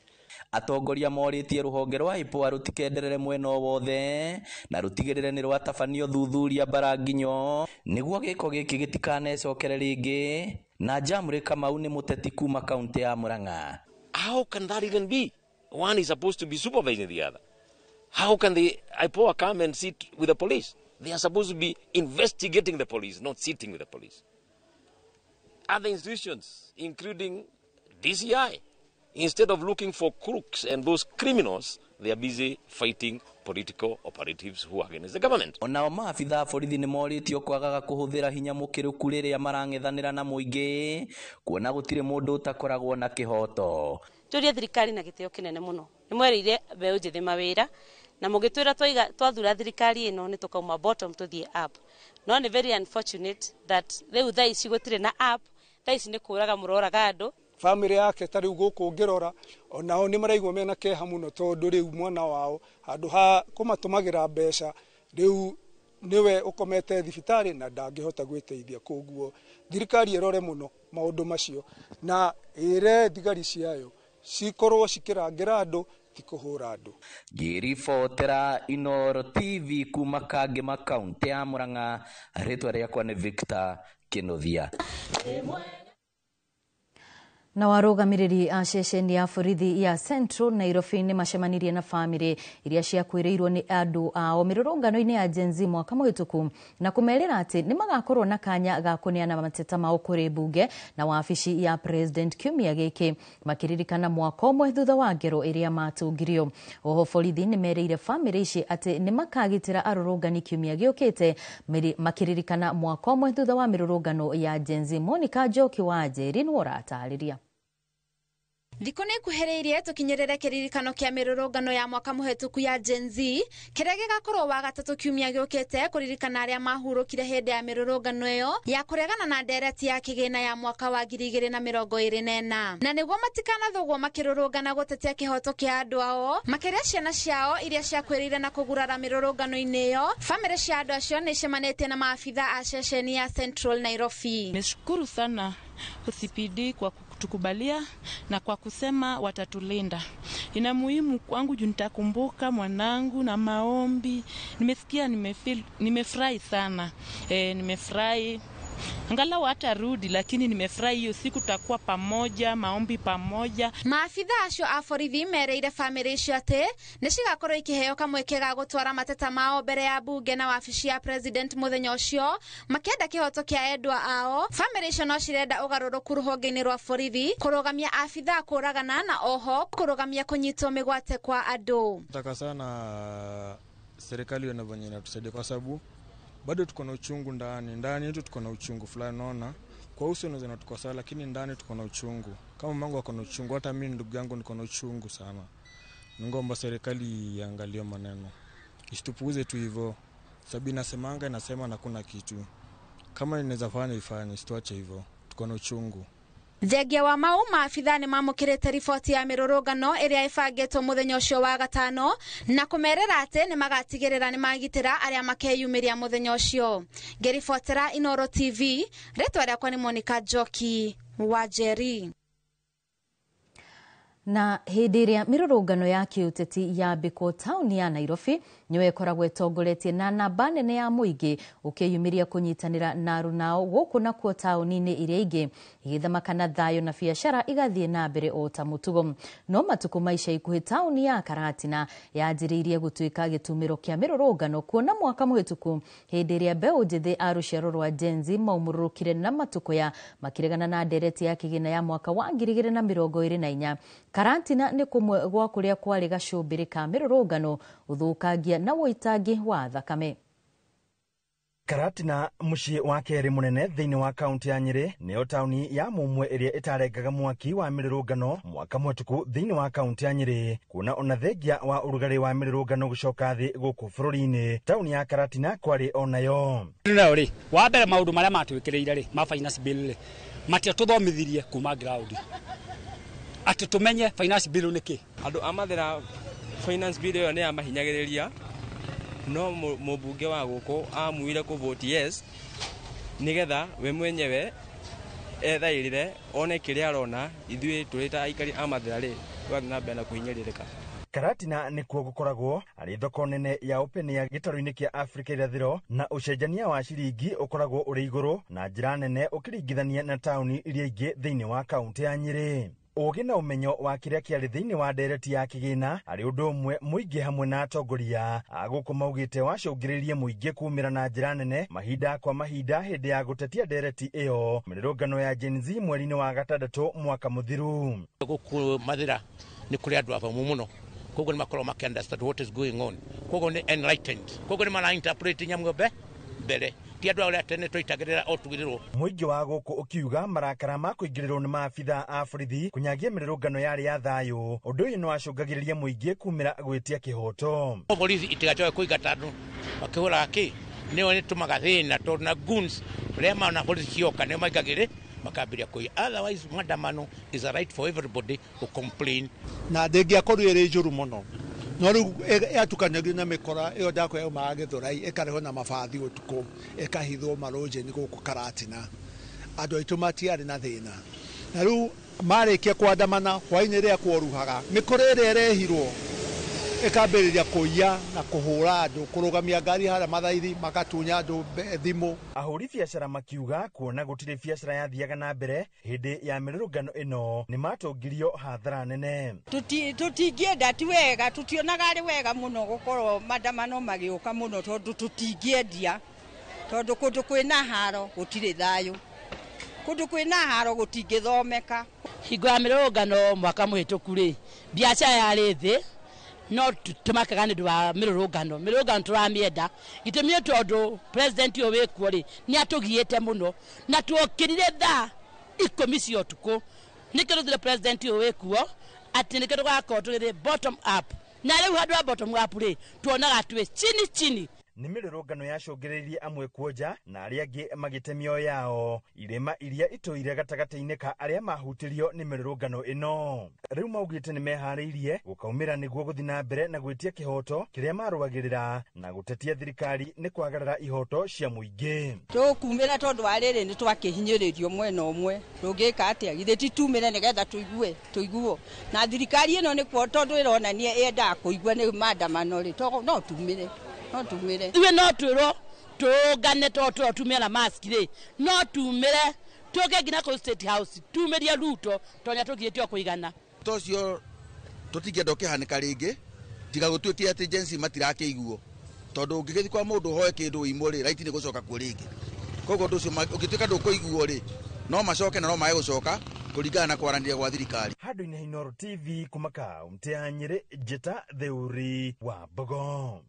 Atongoria morĩtie rũhonge rwa IPOA rũtikenderere mwena o wothe na rũtigĩrĩre nĩ rwatabanio thuthuria mbara nginyo nĩguo gĩko gĩkĩ gĩtikanecokere rĩngĩ. Na Jamre Kamau nĩ mũteti kuma kaunti ya Murang'a. How can that even be? One is supposed to be supervising the other. How can the IPOA come and sit with the police? They are supposed to be investigating the police, not sitting with the police. Other institutions, including DCI, instead of looking for crooks and those criminals, they are busy fighting political operatives who are against the government. Onao maabitha a borithi nĩ morĩtio kwagaga kũhũthĩra hinya mũkĩrũku rĩrĩa marang'ethanĩra na mũingĩ, kuona gũtirĩ mũndũ ũtakoragwo na kĩhoto. Tũrie thirikari na gĩtĩo kĩnene mũno, nĩ mwerĩire mbeũ njĩthĩ mawĩra na mũgĩtwĩra twathura thirikari ĩno nĩ tũkauma bottom tũthiĩ up, no nĩ very unfortunate that rĩu thaa ici gũtirĩ na up, thaa ici nĩ kũraga mũroraga andũ. Bamĩrĩ yake ta rĩu gũkũ ũngĩrora onao nĩ maraigua mena kĩeha mũno tondũ rĩu mwana wao handũ ha kũmatũmagĩra mbeca rĩu nĩwe ũkomete thibitarĩ na ndangĩhota gwĩteithia. Koguo thirikari ĩrore mũno maũndũ macio na ĩre thigari ciayo cikorwo cikĩrangĩra andũ ti kũhũra andũ. Ngĩribotera Inooro TV kuma Kangema kaunti ya Murang'a, rĩtwa rĩakwa nĩ Victor Kinuthia. Na warũgamĩrĩri a ceceni ya borithi ya Central Nairobi nĩ macemanirie na bamĩrĩ iria ciakuĩrĩirwo nĩ andũ ao mĩrũrũngano-inĩ ya Gen Z mwaka mũhĩtũku na kũmerĩra atĩ nĩ magakorwo na kanya ga kũneana mateta mao kũrĩ mbunge na wabici ya President kiumia gĩkĩ, makĩririkana mwaka ũmwe thutha wa ngero ĩrĩa matũngirio. Oho borithi nĩ merĩire bamĩrĩ ici atĩ nĩ makagitĩra arũrũngani kiumia gĩũkĩte, makĩririkana mwaka ũmwe thutha wa mĩrũrũngano ya Gen Z. Monica Njoki wa Njeri nĩwe ũratarĩria. Thikũ nĩ ikuhĩrĩirie tũkinyĩrĩre kĩririkano kĩa mĩrũrũngano ya mwaka mũhĩtũku ya Gen Z kĩrĩa gĩgakorwo wa gatatũ kiumia gĩũkĩte kũririkana arĩa mahurũkire hĩndĩ ya mĩrũrũngano ĩyo ya kũregana na ndereti ya kĩgĩna ya mwaka wa 2024, na nĩguo matikanathũgwo makĩrũrũngana gũtetea kĩhoto kĩa andũ ao makĩria ciana ciao iria ciakuĩrĩire na kũgurara mĩrũrũngano-inĩ ĩyo. Bamĩrĩ cia andũ acio nĩ icemanĩtie na maabitha a ceceni ya Central Nairobi. Nishukuru sana OCPD kwa kutukubalia na kwa kusema watatulinda. Ina muhimu kwangu juu nitakumbuka mwanangu na maombi. Nimesikia, nimefurahi sana. Nimefurahi. Angalau hatarudi, lakini nimefurahi hiyo siku tutakuwa pamoja, maombi pamoja. Maabitha acio a borithi mereire bamĩrĩ icio atĩ nĩ cigakorwo ikĩheo kamweke ga gũtwara mateta mao mbere ya bunge na wabici ya President mũthenya ũcio makĩenda kĩhoto kĩa endwa ao. Bamĩrĩ icio no cirenda ũgarũrũku rũhonge-inĩ rwa borithi, kũrũgamia abitha kũragana na oho kũrũgamia kũnyitwo mĩgwate kwa andũ. Nataka sana serikali ione venye inatusaidia kwa sababu bado tuko na uchungu ndani yetu, tuko na uchungu fulani, naona kwa uso unaweza tuko sawa, lakini ndani tuko na uchungu. Kama mamangu ako na uchungu, hata mimi ndugu yangu niko na uchungu sana. Ningeomba serikali iangalie maneno, isitupuuze tu hivyo, sababu inasemanga inasema na kuna kitu. Kama inaweza fanya ifanye, isituache hivyo, tuko na uchungu. Thengia wa mau, maabitha nĩ mamũkĩrĩte riboti ya mĩrũrũngano ĩrĩa ĩbangĩtwo mũthenya ũcio wa gatano na kũmerĩra atĩ nĩ magatigĩrĩra nĩ magitĩra arĩa makeyumĩria mũthenya ũcio. Ngĩribotera Inoro TV, rĩtwa rĩakwa nĩ Monica Njoki wa Njeri. Na hĩndĩ ĩrĩa mĩrũrũngano ya kĩũteti yambĩkwo taũni ya Nairobi nĩyo ĩkoragwo ĩtongoretie na namba nene ya mũingĩ ũkĩyumĩria kũnyitanĩra na arunao gũkũ nakuo taũni-inĩ iria ingĩ igĩthama na thayũ na biacara igathiĩ na mbere o ta mũtugo. No matukũ ma ica ikuhĩ taũni ya Karatina yanjĩrĩirie gũtuĩka gĩtumĩro kĩa mĩrũrũngano kuona mwaka mũhĩtũku hĩndĩ ĩrĩa mbeũ njĩthĩ a rũciaro rwa Gen Z maumũrũrũkire na matukũya makĩregana na ndereti ya kĩgĩna ya mwaka wa 2024. Karatina nĩ kũmwe gwa kũrĩa kwarĩ gacũmbĩrĩ ka mĩrũrũngano, ũthũkangia na ũitangi wa thakame. Karatina mũciĩ wa kerĩ mũnene thĩinĩ wa kaunti ya Nyĩrĩ nĩyo taũni ya mũmwe ĩrĩa ĩtarengaga mwaki wa mĩrũrũngano mwaka mũhĩtũku thĩinĩ wa kaunti ya Nyĩrĩ, kuona ona thengia wa ũrugarĩ wa mĩrũrũngano gũcoka thĩ gũkũ bũrũri-inĩ, taũni ya Karatina kwarĩ onayo. Nayo rĩ, wa mbere maũndũ marĩa matwĩkĩrĩire rĩ ma finance bill rĩ matiatũthomithirie kuma ground atĩ tũmenye finance bill nĩ kĩ. Andũ a Mathĩra finance bill ĩyo nĩ yamahinyagĩrĩria, no mũmbunge wa gũkũ amuire kũ vote yes nĩgetha we mwenyewe ethaĩrĩre one kĩrĩa arona. Ithuĩ tũrĩ ta aikari a Mathĩra rĩ tũrathiĩ na mbere na kũhinyĩrĩrĩka. Karatina nĩkuo gũkoragwo arĩ thoko nene ya Open ya gĩtarũ-inĩ kĩa Afrika irathĩro na ũcenjania wa ciringi ũkoragwo ũrĩ igũrũ na njĩra nene ũkĩringithania na taũni iria ingĩ thĩinĩ wa kaunti ya Nyĩrĩ. Ũgĩ na ũmenyo wa kĩrĩa kĩarĩ thĩinĩ wa ndereti ya kĩgĩna arĩ ũndũ ũmwe mũingĩ hamwe na atongoria a gũkũ maugĩte wacũngĩrĩirie mũingĩ kumĩra na njĩra nene mahinda kwa mahinda hĩndĩ ya gũtetia ndereti ĩyo mĩrũrũngano ya Gen Z mweri-inĩ wa gatandatũ mwaka mũthiru. Gũkũ Mathĩra nĩ kũrĩ andũ athomu mũno, koguo nĩ makoragwo makĩ understand what is going on, koguo nĩ enlightened, koguo nĩ mara interpret nyamũ mbere ti andũ arĩa tene twaitagĩrĩra o tugĩrĩrwo. Mũingĩ wa gũkũ ũkiuga marakara ma kũingĩrĩrwo nĩ maabitha a borithi kũnyagia mĩrũrũngano yarĩ ya thayũ. Ũndũ ũyũ nĩ wacũngagĩrĩria mũingĩ kumĩra gwĩtia kĩhoto. Borithi itigacoke kũingata andũ makĩhũraga kĩ nĩyo nĩtũmaga thĩna tondũ na goons rĩa mana borithi cioka nĩo maingagĩrĩ makambĩrĩria kũiya. Otherwise maandamano is a right for everybody to complain. Na ndĩngĩakorirwo ĩrĩ njũru mũno, no rĩu yatukanagio na mĩkora ĩyo ndakwa yaumaga Gĩthũrai ĩkarehwo na mabathi ũtukũ ĩkahithwo marũnjĩni gũkũ Karatina. Andũ aitũ matiarĩ na thĩna, na rĩu marĩkia kwandamana hwainĩ rĩrĩa kworuhaga mĩkora ĩrĩa ĩrehirwo ĩkambĩrĩria kũiya na kũhũra andũ, kũrũgamia ngari harĩa mathaithi magatunya andũ thimũ. Ahũri biacara makiuga kuona gũtirĩ biacara yathiaga na mbere hĩndĩ ya mĩrũrũngano ĩno nĩ matũngirio hathara nene. Tũtingĩenda, ti wega, tũtionaga arĩ wega mũno gũkorwo maandamano magĩũka mũno tondũ tũtingĩendia, tondũ kũndũ kwĩna haro gũtirĩ thayũ, kũndũ kwĩna haro gũtingĩthomeka. Hingo ya mĩrũrũngano mwaka mũhĩtũku rĩ, biacara yarĩ thĩ, no tũmakaga nĩ ũndũ wa mĩrũrũngano. Mĩrũrũngano tũramĩenda gĩtũmi nĩ tondũ president ũyũ wĩkuo rĩ nĩ atũgiĩte mũno na tuokĩrire thaa 10 cia ũtukũ nĩkĩo tũthire president ũyũ wĩkuo atĩ nĩkĩo tũgakorwo tũgĩthiĩ bottom up, na rĩu handũ ha bottom up rĩ tuonaga twĩ chini chini. Nĩ mĩrũrũngano yacũngĩrĩirie amwe kuonja na arĩa angĩ magĩte mĩoyo yao irĩma iria itũire gatagatĩ-inĩ ka arĩa mahutirio nĩ mĩrũrũngano ĩno. Rĩu maugĩte nĩ meharĩirie gũkaumĩra nĩguo gũthiĩ na mbere na gwĩtia kĩhoto kĩrĩa marũagĩrĩra na gũtetia thirikari nĩ kwagarara ihoto cia mũingĩ. Tũkumĩra tondũ wa rĩrĩ nĩ twakĩhinyĩrĩrio mwena ũmwe, tũngĩka atĩa? Githĩ ti tumĩre nĩgetha tũigue tũiguo na thirikari ĩno nĩkuo tondũ ĩronania yendaga kũigua nĩ maandamano rĩ, no tumĩre. No tumire. Ithuĩ no twĩrwo tũũngane to twĩrwo tumĩre na mask rĩ, no tumĩre tũke nginya kũu State House tumĩrie Ruto tondũ nĩatũgiĩte o kũigana. To ũcio tũtingĩenda ũkĩhanĩka rĩngĩ tiga gũtuĩke atĩ Gen Z matirakĩiguo, tondũ ũngĩgĩthiĩ kwa mũndũ ũhoe kĩndũ ũimwo rĩ, right nĩ gũcoka kuo rĩngĩ. Koguo ũndũ ũcio ũngĩtuĩka ndũkũiguo rĩ, no macoke na no mage gũcoka kũringana na kwaranĩria gwa thirikari. Handũ-inĩ ha Inooro TV kuma kaunti ya Nyĩrĩ, Njĩta Theuri wa Mbogo.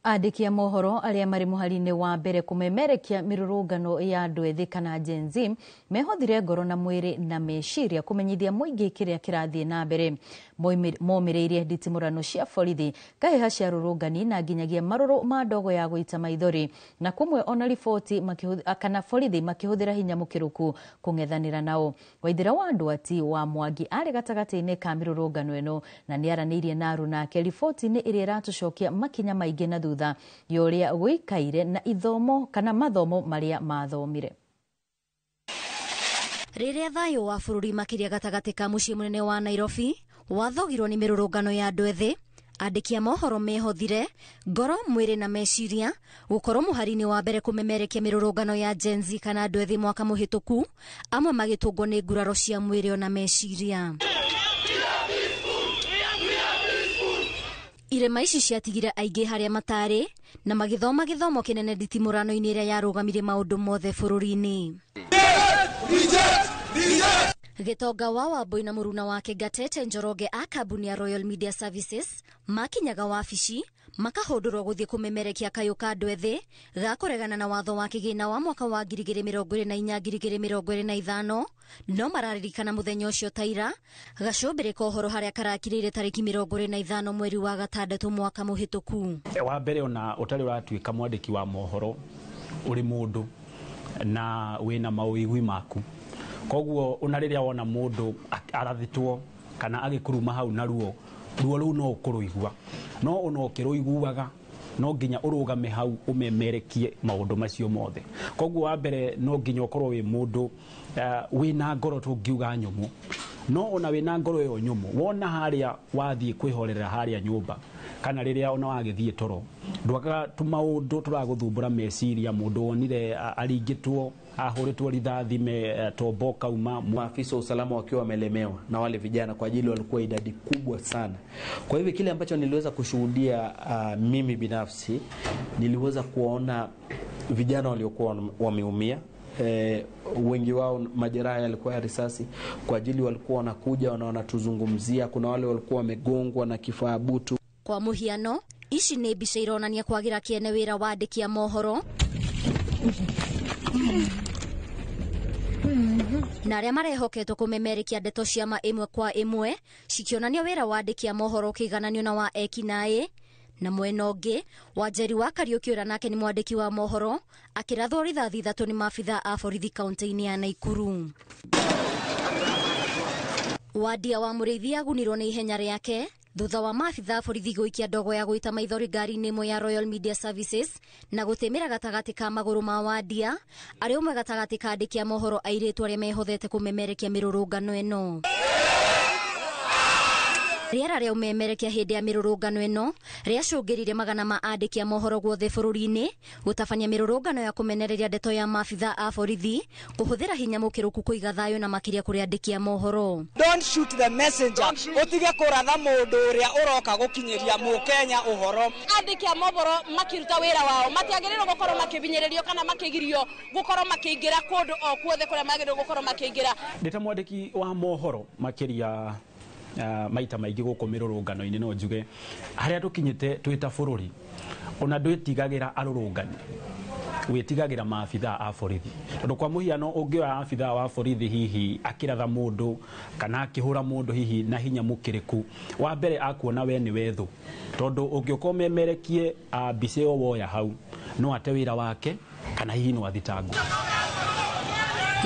Andĩki a mohoro arĩa marĩ mũhari-inĩ wa mbere kũmemerekia mĩrũrũngano ya andũ ethĩ kana Gen Z mehothire ngoro na mwĩrĩ na meciria kũmenyithia mũingĩ kĩrĩa kĩrathiĩ na mbere. Momĩrĩirie nditimũrano cia borithi, kahĩha cia rũrũngani na nginyagia marũrũ ma ndogo ya gũita maithori, na kũmwe ona riboti kana borithi makĩhũthĩra hinya mũkĩrũku kũng'ethanĩra nao. Waithĩra wa Ndwati wa Mwangi arĩ gatagatĩ-inĩ ka mĩrũrũngano ĩno na nĩaranĩirie na arunake riboti-inĩ ĩrĩa ĩratũcokia makinya maingĩ na thutha ya ũrĩa gũikaire na ithomo kana mathomo marĩa mathomire. Rĩrĩa thayũ wa bũrũri makĩria gatagatĩ ka mũciĩ mũnene wa Nairobi wathogirwo nĩ mĩrũrũngano ya andũ ethĩ, andĩki a mohoro mehothire ngoro, mwĩrĩ na meciria gũkorwo mũhari-inĩ wa mbere kũmemerekia mĩrũrũngano ya Gen Z kana andũ ethĩ mwaka mũhĩtũku, amwe magĩtũngwo nĩ nguraro cia mwĩrĩ ona meciria. Irema ici ciatigire aingĩ harĩa matarĩ na magĩthoma gĩthomo kĩnene nditimũrano-inĩ ĩrĩa yarũgamire maũndũ mothe bũrũri-inĩ. Gĩtonga wa Wambui na mũruna wake Gatete Njoroge a kambuni ya Royal Media Services makinyaga wabici makahũndũrwo gũthiĩ kũmemerekia kayũ ka andũ ethĩ ga kũregana na watho wa kĩgĩna wa mwaka wa 2024 2025, no mararirikana mũthenya ũcio ta ira gacũmbĩrĩ ka ũhoro harĩa karakirĩire tarĩki 25 mweri wa gatandatũ mwaka mũhĩtũku. Wa mbere ona ũtarĩ ũratuĩka mwandĩki wa mohoro ũrĩ mũndũ na wĩna maũigui maku, koguo ona rĩrĩa wona mũndũ arathitwo kana agĩkuruma hau na ruo ruo rũu no ũkũrũigua, no ona ũkĩrũiguaga no nginya ũrũgame hau ũmemerekie maũndũ macio mothe. Koguo wa mbere no nginya ũkorwo wĩ mũndũ wĩna ngoro tũngiuga nyũmũ, no ona wĩna ngoro ĩyo nyũmũ wona harĩa wathiĩ kwĩhorera harĩa nyũmba kana rĩrĩa ona wagĩthiĩ toro ndwakaga tũmaũndũ tũragũthumbũra meciria. Mũndũ wonire aringĩtwo ahũrĩtwo rithathi tombo kauma. Maafisa wa usalama wakiwa wamelemewa na wale vijana kwa ajili walikuwa idadi kubwa sana. Kwa hivyo kile ambacho niliweza kushuhudia mimi binafsi niliweza kuona vijana waliokuwa wameumia. Wengi wao majeraha yalikuwa ya risasi kwa ajili walikuwa wanakuja wanatuzungumzia. Kuna wale walikuwa wamegongwa na kifaa butu. Kwa muhiano ici nĩ mbica ironania kwagira kĩene wĩra wa andĩki a mohoro na arĩa marehoketwo kũmemerekia ndeto cia ma ĩmwe kwa ĩmwe cikĩonania wĩra wa andĩki a mohoro ũkĩigananio na wa ekinaĩ. Na mwena ũngĩ Wanjeri wa Kariũki ũrĩa nake nĩ mwandĩki wa mohoro akĩrathwo rithathi 3 nĩ maabitha a borithi kaunti-inĩ ya Naikuru. Wandia wa Mũrĩithi agunirwo nĩ ihenya rĩake thutha wa maabitha a borithi gũikia ndogo ya gũita maithori ngari-inĩ ĩmwe ya Royal Media Services na gũtĩmĩra gatagatĩ ka magũrũ ma Wandia arĩ ũmwe gatagatĩ ka andĩki a mohoro airĩtu arĩa mehothete kũmemerekia mĩrũrũngano ĩno. Rĩera rĩa ũmemerekia hĩndĩ ya mĩrũrũngano ĩno rĩacũngĩrire magana ma andĩki a mohoro guothe bũrũri-inĩ gũtabania mĩrũrũngano ya kũmenereria ndeto ya maabitha a borithi kũhũthĩra hinya mũkĩrũku kũiga thayũ na makĩria kũrĩ andĩki a mohoro. Don't shoot the messenger. Ũtige kũratha mũndũ ũrĩa ũroka gũkinyĩria mũkenya ũhoro. Andĩki a mohoro makĩruta wĩra wao matiagĩrĩirwo gũkorwo makĩbinyĩrĩrio kana makĩgirio gũkorwo makĩingĩra kũndũ o kuothe kũrĩa magĩrĩirwo gũkorwo makĩingĩra. Ndĩ ta mwandĩki wa mohoro makĩria maita maingĩ gũkũ mĩrũrũngano-inĩ no njuge harĩa tũkinyĩte twĩ ta bũrũri ona ndwĩtigagĩra arũrũngani, wĩtigagĩra maabitha a borithi, tondũ kwa mũhiano ũngĩoya abitha wa borithi hihi akĩratha mũndũ kana akĩhũra mũndũ hihi na hinya mũkĩrĩku, wa mbere akuona we nĩ wethũ, tondũ ũngĩũka ũmemerekie mbica ĩyo woya hau no ate wĩra wake kana hihi no athitangwo.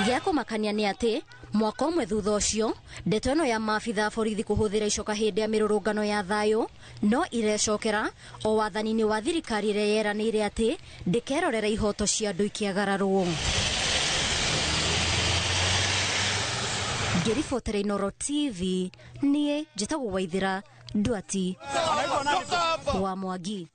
Gĩa kũmakania nĩ atĩ mwaka ũmwe thutha ũcio ndeto ĩno ya maabitha a borithi kũhũthĩra icoka hĩndĩ ya mĩrũrũngano ya thayũ no irecokera o wathani-inĩ wa thirikari ĩrĩa yeranĩire atĩ ndĩkerorera ihoto cia andũ ikĩagararwo. Ngĩribotera Inooro TV niĩ njĩtagwo Waithĩra Ndwati wa Mwangi.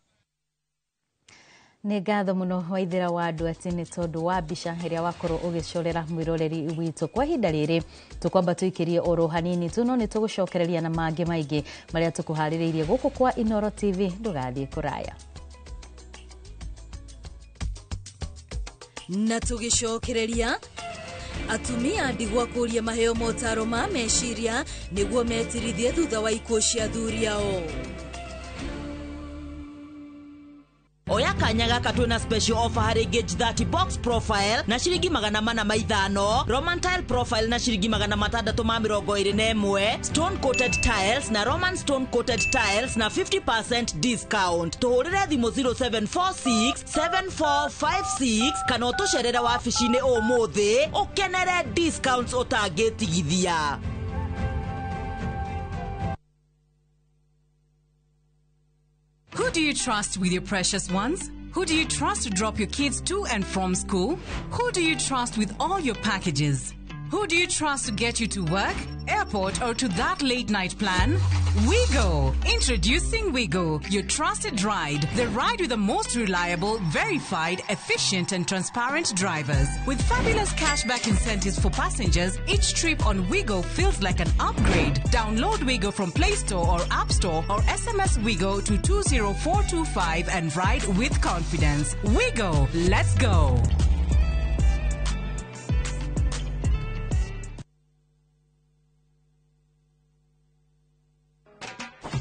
Nĩ ngatho mũno Waithĩra wa Ndwati nĩ tondũ wa mbica ĩrĩa wakorwo ũgĩcorera mwĩroreri witũ. Kwa ihinda rĩrĩ tũkwamba tũikĩrie oro hanini tu, no nĩ tũgũcokereria na mangĩ maingĩ marĩa tũkũharĩrĩirie gũkũ kwa Inooro TV. Ndũgathiĩ kũraya. Na tũgĩcokereria atumia ndigwa kũria maheo motaro ma meciria nĩguo metirithie thutha wa ikuũ cia athuri ao. Oya kanya gaka twĩna special offer harĩ gauge 30 box profile na ciringi 405, Roman tile profile na ciringi 621, stone coated tiles na Roman stone coated tiles na 50% discount. Tũhũrĩre thimũ 0746 7456 kana ũtũcerere wabici-inĩ ũmũthĩ ũkenere discounts ũtangĩtigithia. Who do you trust with your precious ones? Who do you trust to drop your kids to and from school? Who do you trust with all your packages? Who do you trust to get you to work, airport, or to that late night plan? WeGo! Introducing WeGo, your trusted ride. The ride with the most reliable, verified, efficient, and transparent drivers. With fabulous cashback incentives for passengers, each trip on WeGo feels like an upgrade. Download WeGo from Play Store or App Store or SMS WeGo to 20425 and ride with confidence. WeGo! Let's go!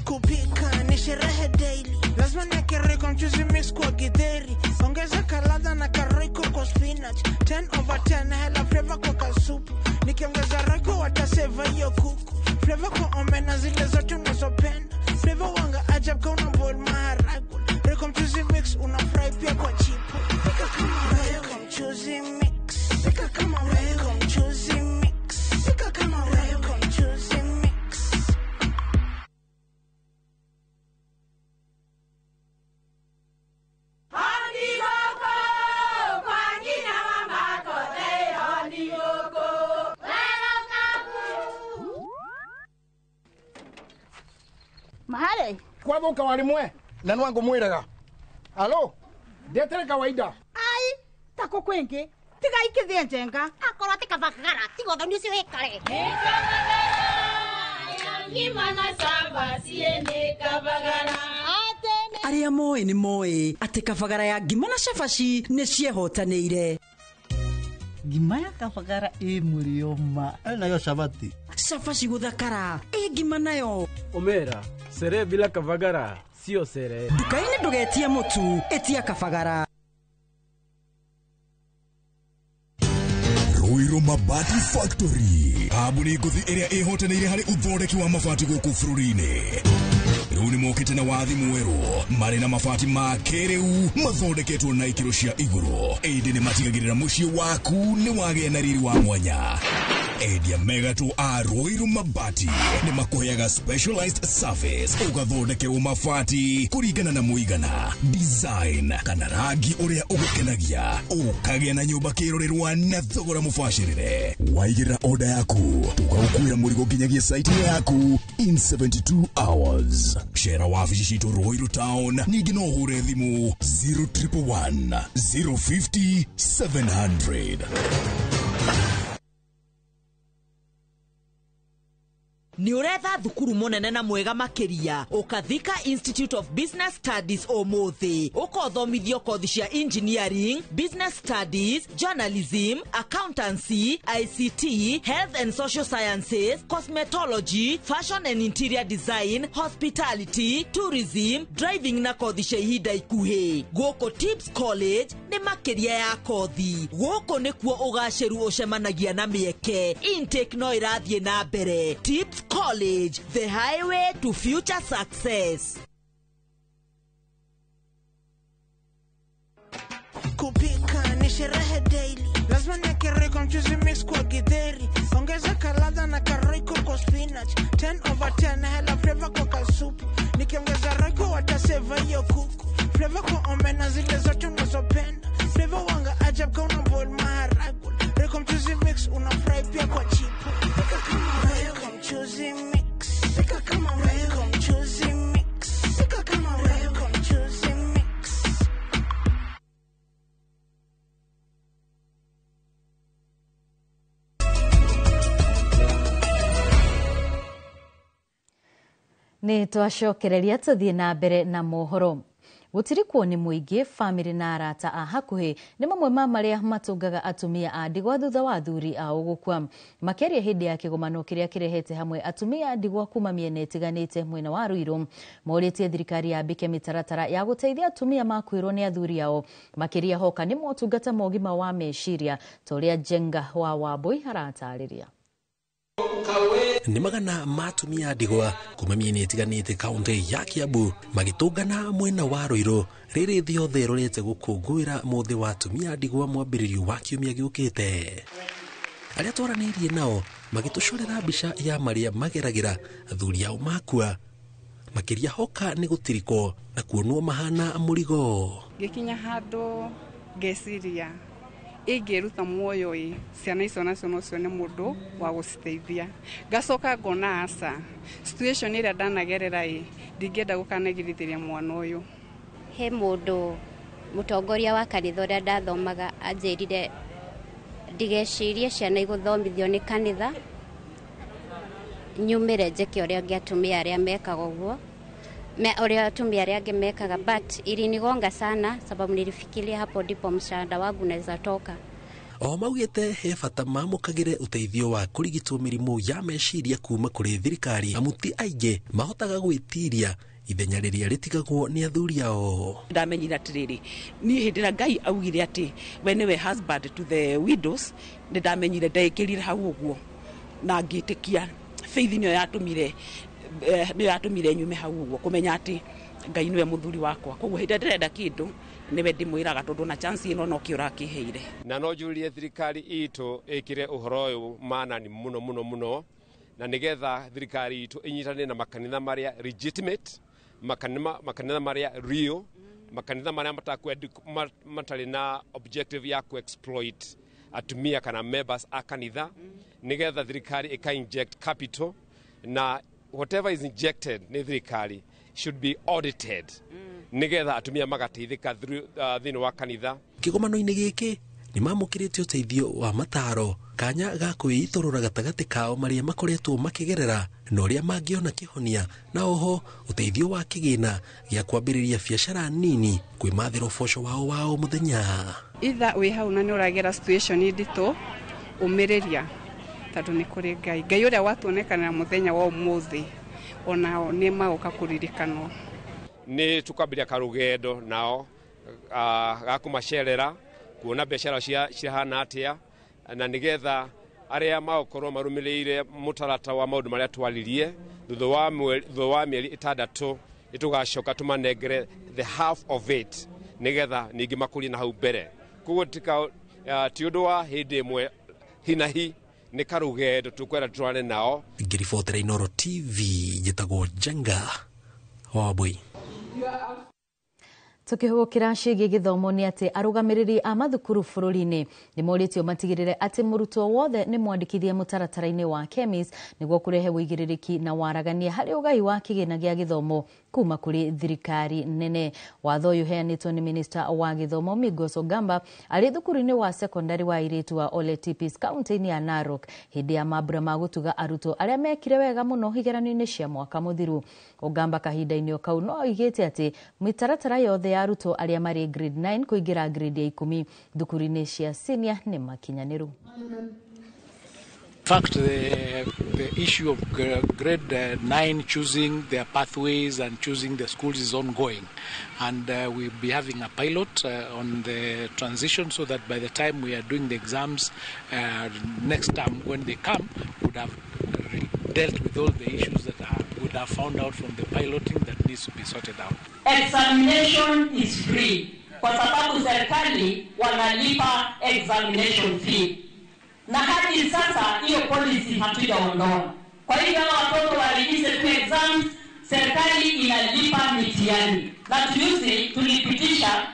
Kupika ni sherehe daily, lazima niweke Royco mchuzi mix kwa githeri, ongeza kaladha na karoiko kwa spinach, 10 over 10 hela flavor kwa kasupu, nikiongeza Royco wataseva hiyo kuku, flavor kwa omena zile zote unazopenda, flavor wanga ajab ka una boil maharagwe, Royco mchuzi mix una fry pia kwa chipo, pika kama Royco mchuzi mix, pika kama Royco mchuzi mix, pika kama Royco mchuzi mix. Mahale kwathuka warimwe na nwangu mwiraga alo ndetere kawaida ai tako kwingi tiga ikithie njenga akorwo ti kabagara tiga uthoni ucio wikare Arĩa moĩ nĩ moĩ atĩ kabagara ya ngima na cabaci nĩ ciehotanĩire. Ngima ya kabagara ĩ mũrĩo ma nayo cabaci. Cabaci gũthakara ĩ ngima nayo. Omera sere bila kabagara sio sere. Nduka-inĩ ndũgetie mũtu, ĩtia kabagara. Ruiru Mabati Factory, kambuni ngũthi ĩrĩa ĩhotanĩire harĩ ũthondeki wa mabati gũkũ bũrũri-inĩ. Rĩu nĩ mokĩte na wathi mwerũ, marĩ na mabati ma kĩrĩu mathondeketwo na ikĩro cia igũrũ, ĩndĩ nĩ matigagĩrĩra mũciĩ waku nĩ wagĩa na riri wa mwanya. Endia megatũ a Ruiru Mabati nĩ makũheaga specialized service, ũgathondekerwo mabati kũringana na mũigana, design kana rangi ũrĩa ũgũkenagia, ũkagĩa na nyũmba kĩrorerwa na thogora mũbacĩrĩre. Waigĩrĩra order yaku, tũgagũkuĩra mũrigo nginyagia site yaku in 72 hours. Cera wabici citũ Ruiru Town, ningĩ no ũhũre thimũ 0111 050 700. Nĩ ũretha thukuru mũnene na mwega makĩria, ũkathika Institute of Business Studies ũmũthĩ, ũkothomithio kothi cia engineering, business studies, journalism, accountancy, ICT, health and social sciences, cosmetology, fashion and interior design, hospitality, tourism, driving na kothi cia ihinda ikuhĩ. Gũkũ Tips College nĩ makĩria ya kothi. Gũkũ nĩkuo ũgacĩru ũcemanagia na mĩeke. Intake no ĩrathiĩ na mbere. Tips College, the highway to future success. Kupika ni sherehe daily, lazima niweke Royco mchuzi mix kwa githeri, ongeza kaladha na karoiko kwa spinach, 10 over 10 hela flavor kwa kasupu, nikiongeza Royco wataseva hiyo kuku, flavor kwa omena zile zote unazopenda, flavor wanga ajab ka una boil maharagwe, Royco mchuzi mix una fry pia kwa chipo, pika kama Royco mchuzi mix, pika kama Royco mchuzi mix, pika kama Royco mchuzi mix. Nĩ twacokereria tũthiĩ na mbere na mohoro. Gũtirikwo nĩ mũingĩ, bamĩrĩ na arata a hakuhĩ nĩ mamwe ma marĩa matũngaga atumia a ndigwa thutha wa athuri ao gũkua. Makĩaria hĩndĩ ya kĩgomano kĩrĩa kĩrehete hamwe atumia a ndigwa kuma mĩena ĩtiganĩte mwena wa Ruiru, morĩtie thirikari yambĩke mĩtaratara ya gũteithia atumia makuĩrwo nĩ athuri ao, makĩria hoka nĩ motungata ma ũgima wa meciria, ta ũrĩa Njenga wa Wambui aratarĩria. Nĩ magana ma atumia ndigwa kuma mĩena ĩtiganĩte kaunti ya Kiambu magĩtũngana mwena wa Ruiru rĩrĩ thĩ yothe ĩrorete gũkũngũĩra mũthĩ wa atumia ndigwa mwambĩrĩrio wa kiumia gĩũkĩte. Arĩa twaranĩirie nao magĩtũcorera mbica ya marĩa mageragĩra athuri ao makua, makĩria hoka nĩ gũtirikwo na kuonwo mahana mũrigo. Ngĩkinya handũ ngeciria ingĩruta muoyo ĩ ciana icio nacio no cione mũndũ wa gũciteithia. Ngacoka ngona aca situation ĩrĩa ndanagerera ĩ ndingĩenda gũkanagirithĩria mwana ũyũ. He mũndũ mũtongoria wa kanitha ũrĩa ndathomaga anjĩrire ndigecirie ciana igũthomithio nĩ kanitha, nyumĩre njĩke ũrĩa angĩ atumia arĩa mekaga ũguo, ũrĩa atumia arĩa angĩ mekaga, but ilinigonga sana sababu nilifikiria hapo ndipo mshahara wangu unaweza toka. O maugĩte he bata mamũkagĩre ũteithio wa kũrigitwo mĩrimũ ya meciria kuma kũrĩ thirikari, amu ti aingĩ mahotaga gwĩtiria ithenya rĩrĩa rĩtigagwo nĩ athuri ao. Ndamenyire atĩrĩrĩ, niĩ hĩndĩ ĩrĩa Ngai augire atĩ we nĩwe husband to the widows, nĩ ndamenyire ndeĩkĩrire hau ũguo na ngĩtĩkia. Faith nĩyo yatũmire nĩyo yatũmire nyume hau ũguo kũmenya atĩ Ngai nĩwe mũthuri wakwa, koguo hĩndĩ ĩrĩa ndĩrenda kĩndũ nĩwe ndĩmwĩraga tondũ na chance ĩno nokĩo ũrakĩheire. Na no njũrie thirikari itũ ĩkĩre ũhoro ũyũ manani mũno mũno mũno, na nĩgetha thirikari itũ ĩnyitane na makanitha marĩa legitimate, makanitha marĩa real, makanitha marĩa matarĩ na objective ya ku-exploit atumia kana members a kanitha, nĩgetha thirikari ĩka inject capital, na whatever is injected nĩ thirikari should be audited nĩgetha atumia magateithĩka thĩinĩ wa kanitha. Kĩgomano-inĩ gĩkĩ nĩ mamũkĩrĩte ũteithio wa mataro, kanya ga kwĩitũrũra gatagatĩ kao marĩa makoretwo makĩgerera na ũrĩa mangĩona kĩhonia, na oho ũteithio wa kĩgĩna gĩa kwambĩrĩria biacara nini kwĩmathĩra ũboco wao wa o mũthenya. Itha wĩ hau na nĩ ũragera situation nditũ, ũmĩrĩria tondũ nĩ kũrĩ Ngai. Ngai ũrĩa watuonekanĩra mũthenya wa ũmũthĩ onao nĩ magoka kũririkanwo. Nĩ tũkwambĩrĩria karũgendo nao ga kũmacerera kuona biacara cihana atĩa, na nĩgetha arĩa magũkorwo marũmĩrĩire mũtarata wa maũndũ marĩa twaririe thutha wa mĩeri 6 nĩtũgacoka tũmanengere the half of it nĩgetha ningĩ makũrie na hau mbere. Koguo ti ũndũ wa hĩndĩ ĩmwe hinahi, nĩ karũgendo tũkwenda tũtwarane nao. Ngĩribotera Inooro TV njĩtagwo Njenga wa Wambui. Tukihũgũkĩra ciĩgiĩ gĩthomo nĩ atĩ arũgamĩrĩri a mathukuru bũrũri-inĩ nĩ morĩtio matigĩrĩre atĩ mũrutwo wothe nĩ mwandĩkithie mũtaratara-inĩ wa KEMIS nĩguo kũrehe ũigĩrĩrĩki na waragania harĩ ũgai wa kĩgĩna gĩa gĩthomo kuma kũrĩ thirikari nene. Watho ũyũ ũheanĩtwo nĩ minista wa gĩthomo Migos Ogamba arĩ thukuru-inĩ wa sekondari wa airĩtu wa Ole Tipis kaunti-inĩ ya Narok hĩndĩ ya mambura ma gũtuga arutwo arĩa mekire wega mũno igeranio-inĩ cia mwaka mũthiru. Ogamba kahinda-inĩ o kau no oigĩte atĩ mĩtaratara yothe ya arutwo arĩa marĩ grade 9 kũingĩra grade ya 10 thukuru-inĩ cia senior nĩ makinyanĩru. In fact, the issue of grade 9 choosing their pathways and choosing the schools is ongoing. And we'll be having a pilot on the transition so that by the time we are doing the exams next term, when they come, would have dealt with all the issues that would have found out from the piloting that needs to be sorted out. Examination is free kwa sababu serikali wanalipa examination fee. Na hadi sasa hiyo policy hatujaondoa. Kwa hivyo watoto waregister tu exams, serikali inalipa mitihani. Na tujuzi tulipitisha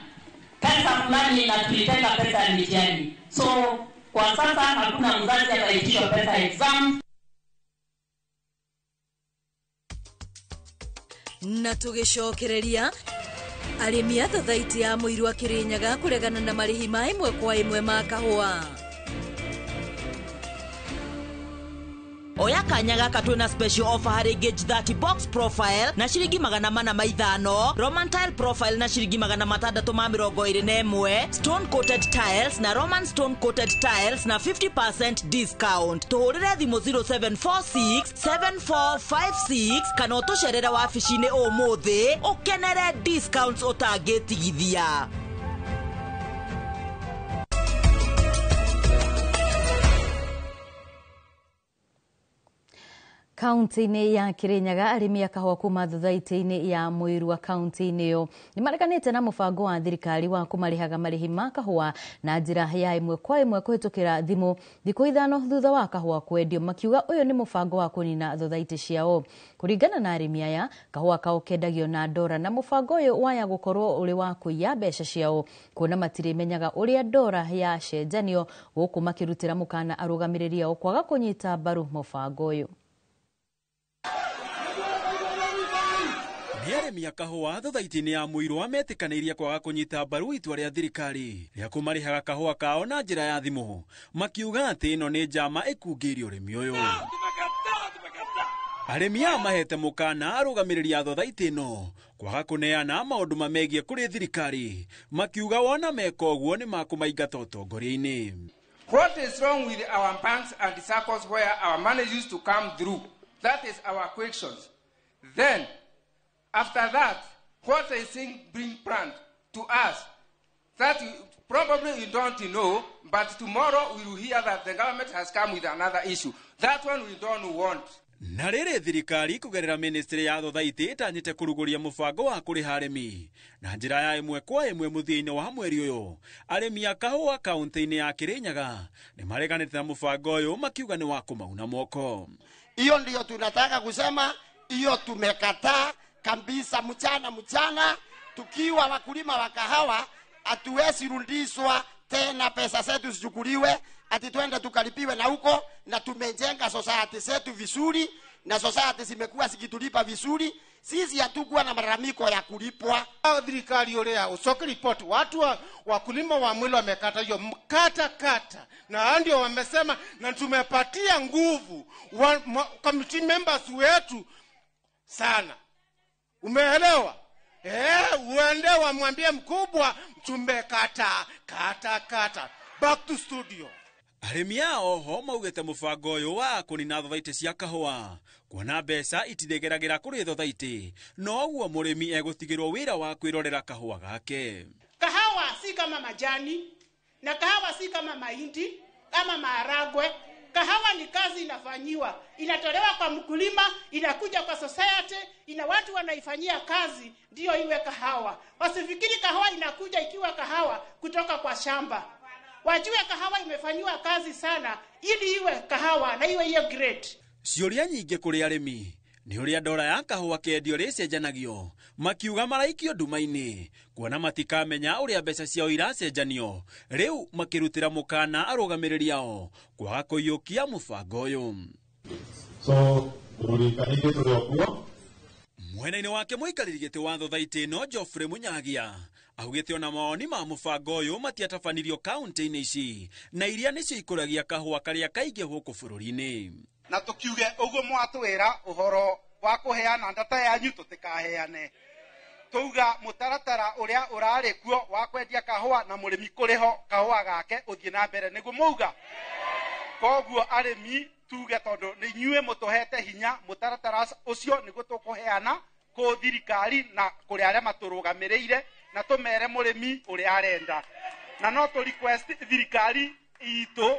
pesa fulani na tulitenga pesa ya mitihani. So kwa sasa hakuna mzazi ataitishwa pesa ya exam. Na tũgĩcokereria arĩmi a thathaiti ya Mũiru a Kĩrĩnyaga kũregana na marĩhi ma ĩmwe kwa ĩmwe ma kahũa. Oya kanya gaka twĩna special offer harĩ gauge 30 box profile na ciringi 405, Roman tile profile na ciringi 621, stone coated tiles na Roman stone coated tiles na 50% discount. Tũhũrĩre thimũ 0746 7456 kana ũtũcerere wabici-inĩ ũmũthĩ ũkenere discounts ũtangĩtigithia. Kaunti-inĩ ya Kirinyaga arĩmi a kahũa kuma thothaitĩ-inĩ ya Mũirua kaunti-inĩ ĩyo nĩmareganĩte na mũbango wa thirikari wa kũmarĩhaga marĩhi ma kahũa na njĩra ya ĩmwe kwa ĩmwe kũhĩtũkĩra thimũ thikũ 5 thutha wa kahũa kwendio, makiuga ũyũ nĩ mũbango wa kũnina thothaitĩ ciao. Kũringana na arĩmi aya, kahũa kao kendagio na ndora na mũbango ũyũ waya gũkorwo ũrĩ wa kũiya mbeca ciao kuona matirĩmenyaga ũrĩa ndora yacenjanio, gũkũ makĩrutĩra mũkana arũgamĩrĩri ao kwaga kũnyita mbaru mũbango ũyũ. Nĩ arĩmi a kahũa thothaitĩ-inĩ ya Mũirwa metĩkanĩirie kwaga kũnyita mbaru itua rĩa thirikari rĩa kũmarĩhaga kahũa kao na njĩra ya thimũ, makiuga atĩ ĩno nĩ njama ĩkungĩirie ũrĩmi ũyũ. Arĩmi aya mahete mũkana arũgamĩrĩri a thothaitĩ ĩno kwaga kũneana maũndũ mamegiĩ kũrĩ thirikari, makiuga wona meka ũguo nĩ makũmaingata ũtongoria-inĩ. What is wrong with our banks and circles where our money used to come through? That is our questions. Then, after that, what is being planned to us that you, probably you don't know, but tomorrow we will hear that the government has come with another issue. That one we don't want. Na rĩrĩ thirikari kũgerera ministry ya thothaitĩ ĩtanyĩte kũrugũria mũbango wa kũrĩha arĩmi na njĩra ya ĩmwe kwa ĩmwe mũthia-inĩ wa mweri ũyũ. Arĩmi a kahũa kaunti-inĩ ya Kirinyaga nĩ mareganĩte na mũbango ũyũ makiuga nĩ wa kũmauna moko. Hiyo ndiyo tunataka kusema, hiyo tumekataa kabisa. Mchana mchana tukiwa wakulima wa kahawa hatuwezi rudishwa tena, pesa zetu zichukuliwe ati twende tukalipiwe na huko, na tumejenga society zetu vizuri na society zimekuwa zikitulipa vizuri. Sisi hatukuwa na malalamiko ya kulipwa. Thirikari uria ucoke report watu wakulima wa mwili wamekata hiyo mkata kata, na ndio wamesema, na tumepatia nguvu committee members wetu sana. Umeelewa? Uende wamwambie mkubwa tumekata kata kata. Back to studio. Arĩmi a oho maugĩte mũbango ũyũ wa kũnina thothaitĩ cia kahũa kuona mbeca itithigeragĩra kũrĩ thothaitĩ, no ũguo mũrĩmi egũtigĩrwo wĩra wa kwĩrorera kahũa gake. Kahawa si kama majani na kahawa si kama mahindi ama maharagwe. Kahawa ni kazi inafanyiwa, inatolewa kwa mkulima, inakuja kwa society, ina watu wanaifanyia kazi ndio iwe kahawa. Wasifikiri kahawa inakuja ikiwa kahawa kutoka kwa shamba. Wajue kahawa imefanyiwa kazi sana ili iwe kahawa na iwe hiyo grade. Ciũria nyingĩ kũrĩ arĩmi nĩ ũrĩa ndora ya kahũa kendio rĩcenjanagio, makiuga maraikio nduma-inĩ kuona matikamenya ũrĩa mbeca ciao iracenjanio, rĩu makĩrutĩra mũkana arũgamĩrĩri ao kwaga kũiyũkia mũbango ũyũ. So tũrũrikanĩtie tũrĩ o kuo. Mwena-inĩ wake mũikarĩri gĩtĩ wa thothaitĩ ĩno Geoffrey Munyagia augĩte ona mawoni ma mũbango ũyũ matiatabanirio kaunti-inĩ ici na iria nĩcio ikũragia kahũa karĩa kaingĩ gũkũ bũrũri-inĩ. Na tukiuge ũguo mwatwĩra ũhoro wa kũheana ndata yanyu tũtikaheane, tuuga mũtaratara ũrĩa ũrarĩ kuo wa kwendia kahũa na mũrĩmi kũrĩho kahũa gake ũthiĩ na mbere nĩguo mũuga. Koguo arĩmi tuge tondũ nĩ inyuĩ mũtũhete hinya mũtaratara ũcio nĩguo tũkũheana kũ thirikari na kũrĩ arĩa matũrũgamĩrĩire, na tũmere mũrĩmi ũrĩa arenda. Na no tũ request thirikari itũ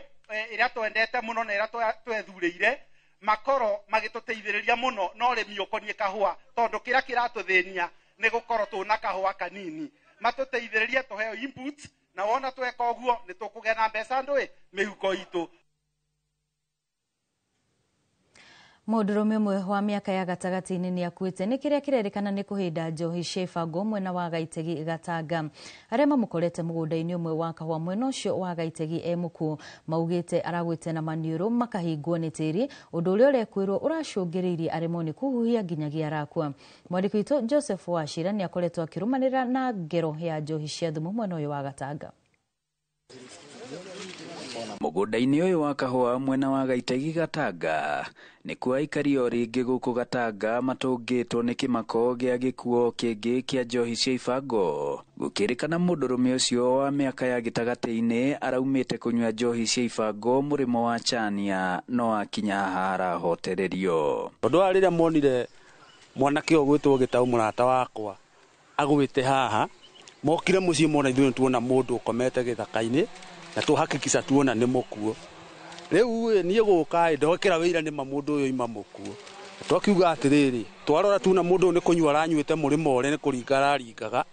ĩrĩa twendete mũno na ĩrĩa twethurĩire makorwo magĩtũteithĩrĩria mũno na ũrĩmi ũkoniĩ kahũa, tondũ kĩrĩa kĩratũthĩnia nĩ gũkorwo tũna kahũa kanini. Matũteithĩrĩrie tũheo input, na wona tweka ũguo nĩ tũkũgĩa na mbeca ndũĩ mĩhuko itũ. Mũndũrũme ũmwe wa mĩaka ya gatagatĩ-inĩ nĩ akuĩte nĩ kĩrĩa kĩrerĩkana nĩ kũhĩnda njohi cia ibango mwena wa Gaitegi Gatanga. Arĩa mamũkorete mũgũnda-inĩ ũmwe wa kahũa mwena ũcio wa Gaitegi e mũkuũ maugĩte aragwĩte na maniũrũ makahingwo nĩ tĩri, ũndũ ũrĩa ũrekwĩrwo ũracũngĩrĩirie aremwo nĩ kũhuhia nginyagia arakua. Mwandĩki witũ Joseph Wachira nĩ akoretwo akĩrũmanĩrĩra na ngero ya njohi cia thumu mwena ũyũ wa Gatanga. Mũgũnda-inĩ ũyũ wa kahũa mwena wa Gaitegi Gatanga nĩkuo aikari o rĩngĩ gũkũ Gatanga matũngĩtwo nĩ kĩmako gĩa gĩkuo kĩngĩ kĩa njohi cia ibango. Gũkĩrĩkana mũndũrũme ũcio wa mĩaka ya gĩtagatĩ-inĩ araumĩte kũnyua njohi cia ibango mũrĩmo wa Chania no akinya haha arahotererio. Tondũ wa rĩrĩa monire mwanake ũyũ ũgwĩtwo Gĩtaũ mũrata wakwa agwĩte haha, mokire mũciĩ mona ithuĩ nĩtuona mũndũ ũkomete gĩthaka-inĩ na tũhakikisha tuona nĩ mũkuo. Rĩu niĩ gũka ndokĩra wĩira nĩma mũndũ ũyũ ima mũkuo. Twakiuga atĩrĩrĩ, twarora tuona mũndũ ũyũ nĩ kũnyua aranyuĩte mũrĩmo ũrĩa nĩ kũringa araringaga,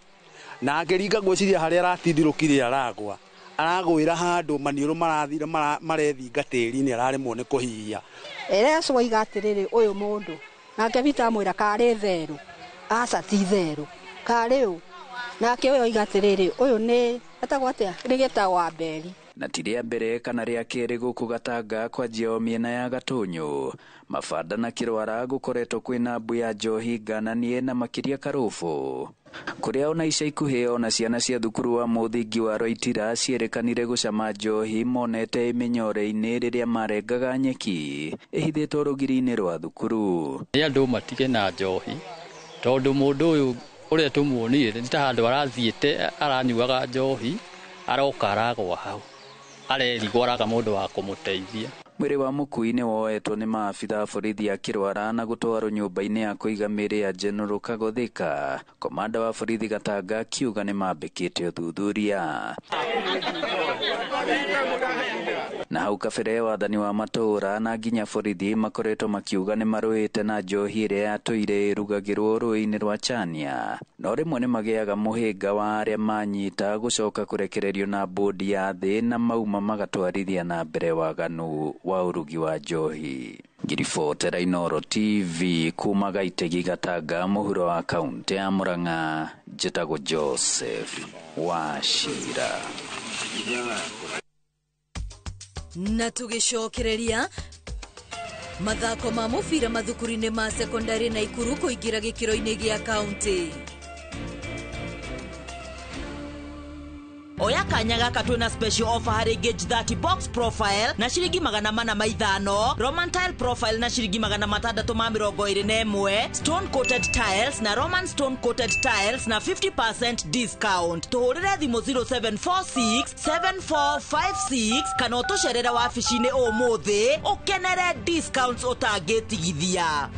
na angĩringa ngwĩciria harĩa aratindirũkire aragwa, aragwĩra handũ maniũrũ marathira marethinga tĩri-inĩ araremwo nĩ kũhihia. Ereas waiga atĩrĩrĩ, ũyũ mũndũ nake Peter amwĩra karĩ therũ, aca ti therũ, karĩ ũ, nake ũyũ oiga atĩrĩrĩ, ũyũ nĩ etagwo atĩa, nĩ Gĩtaũ wa Mberi. Na ti rĩa mbere kana rĩa kerĩ gũkũ Gatanga kwanjia o mĩena ya Gatũnyũ, Mabanda na Kĩrwara gũkoretwo kwĩna mbu ya njohi ngananie na makĩria karũbũ, kũrĩa ona ica ikuhĩ ona ciana cia thukuru wa mũthingi wa Rwaitira ciĩrĩkanire gũcama njohi monete ĩmĩnyore-inĩ rĩrĩa marengaga nyeki ĩhithĩtwo rũgiri-inĩ rwa thukuru. Nĩ andũ matige na njohi tondũ mũndũ ũyũ ũrĩa tũmuonire nĩ ta handũ arathiĩte aranyuaga njohi aroka aragwa hau arerigwo araga mũndũ wa kũmũteithia. Mwĩrĩ wa mũkui nĩ woetwo nĩ maabitha a borithi a Kĩrwara na gũtwarwo nyũmba-inĩ ya kũiga mĩĩrĩ ya General Kagothika. Komanda wa borithi Gatanga akiuga nĩ mambĩkĩte ũthuthuria. Na hau kabere wathani wa matũũra na nginya borithi makoretwo makiuga nĩ marũĩte na njohi ĩrĩa yatũire ĩrugagĩrwo rũĩ-inĩ rwa Chania, no rĩmwe nĩ magĩaga mũhĩnga wa arĩa manyita gũcoka kũrekererio na bodi ya thĩ na mauma magatwarithia na mbere waganu wa ũrugi wa njohi. Ngiribotera Inooro TV kuma Gaitegi Gatanga mũhuro wa kaunti ya Murang'a, njĩtagwo Joseph Wachira. Na tũgĩcokereria mathako ma mũbira mathukuru-inĩ ma sekondari Naikuru kũingĩra gĩkĩro-inĩ gĩa kaunti. Oya kanya gaka twĩna special offer harĩ Gauge 30 box profile na ciringi 405, Roman tile profile na ciringi 621, stone coated tiles na Roman stone coated tiles na 50% discount. Tũhũrĩre thimũ 0746 7456 kana ũtũcerere wabici-inĩ ũmũthĩ ũkenere discounts ũtangĩtigithia.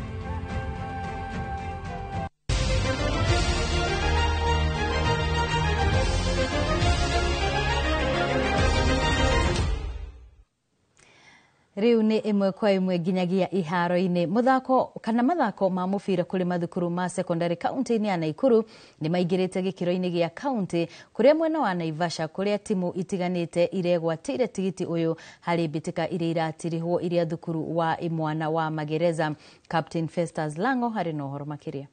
Rĩu nĩ ĩmwe kwa ĩmwe nginyagia iharo-inĩ. Mũthako kana mathako ma mũbira kũrĩ mathukuru ma sekondari kaunti-inĩ ya Naikuru nĩ maingĩrĩte gĩkĩro-inĩ gĩa kaunti, kũrĩa mwena wa Naivasha kũrĩa timu itiganĩte iregwatĩire tigiti ũyũ harĩ mbĩtĩka iria iratirihwo iria thukuru wa imwana wa Magereza. Captain Festus Lango harĩ na ũhoro makĩria.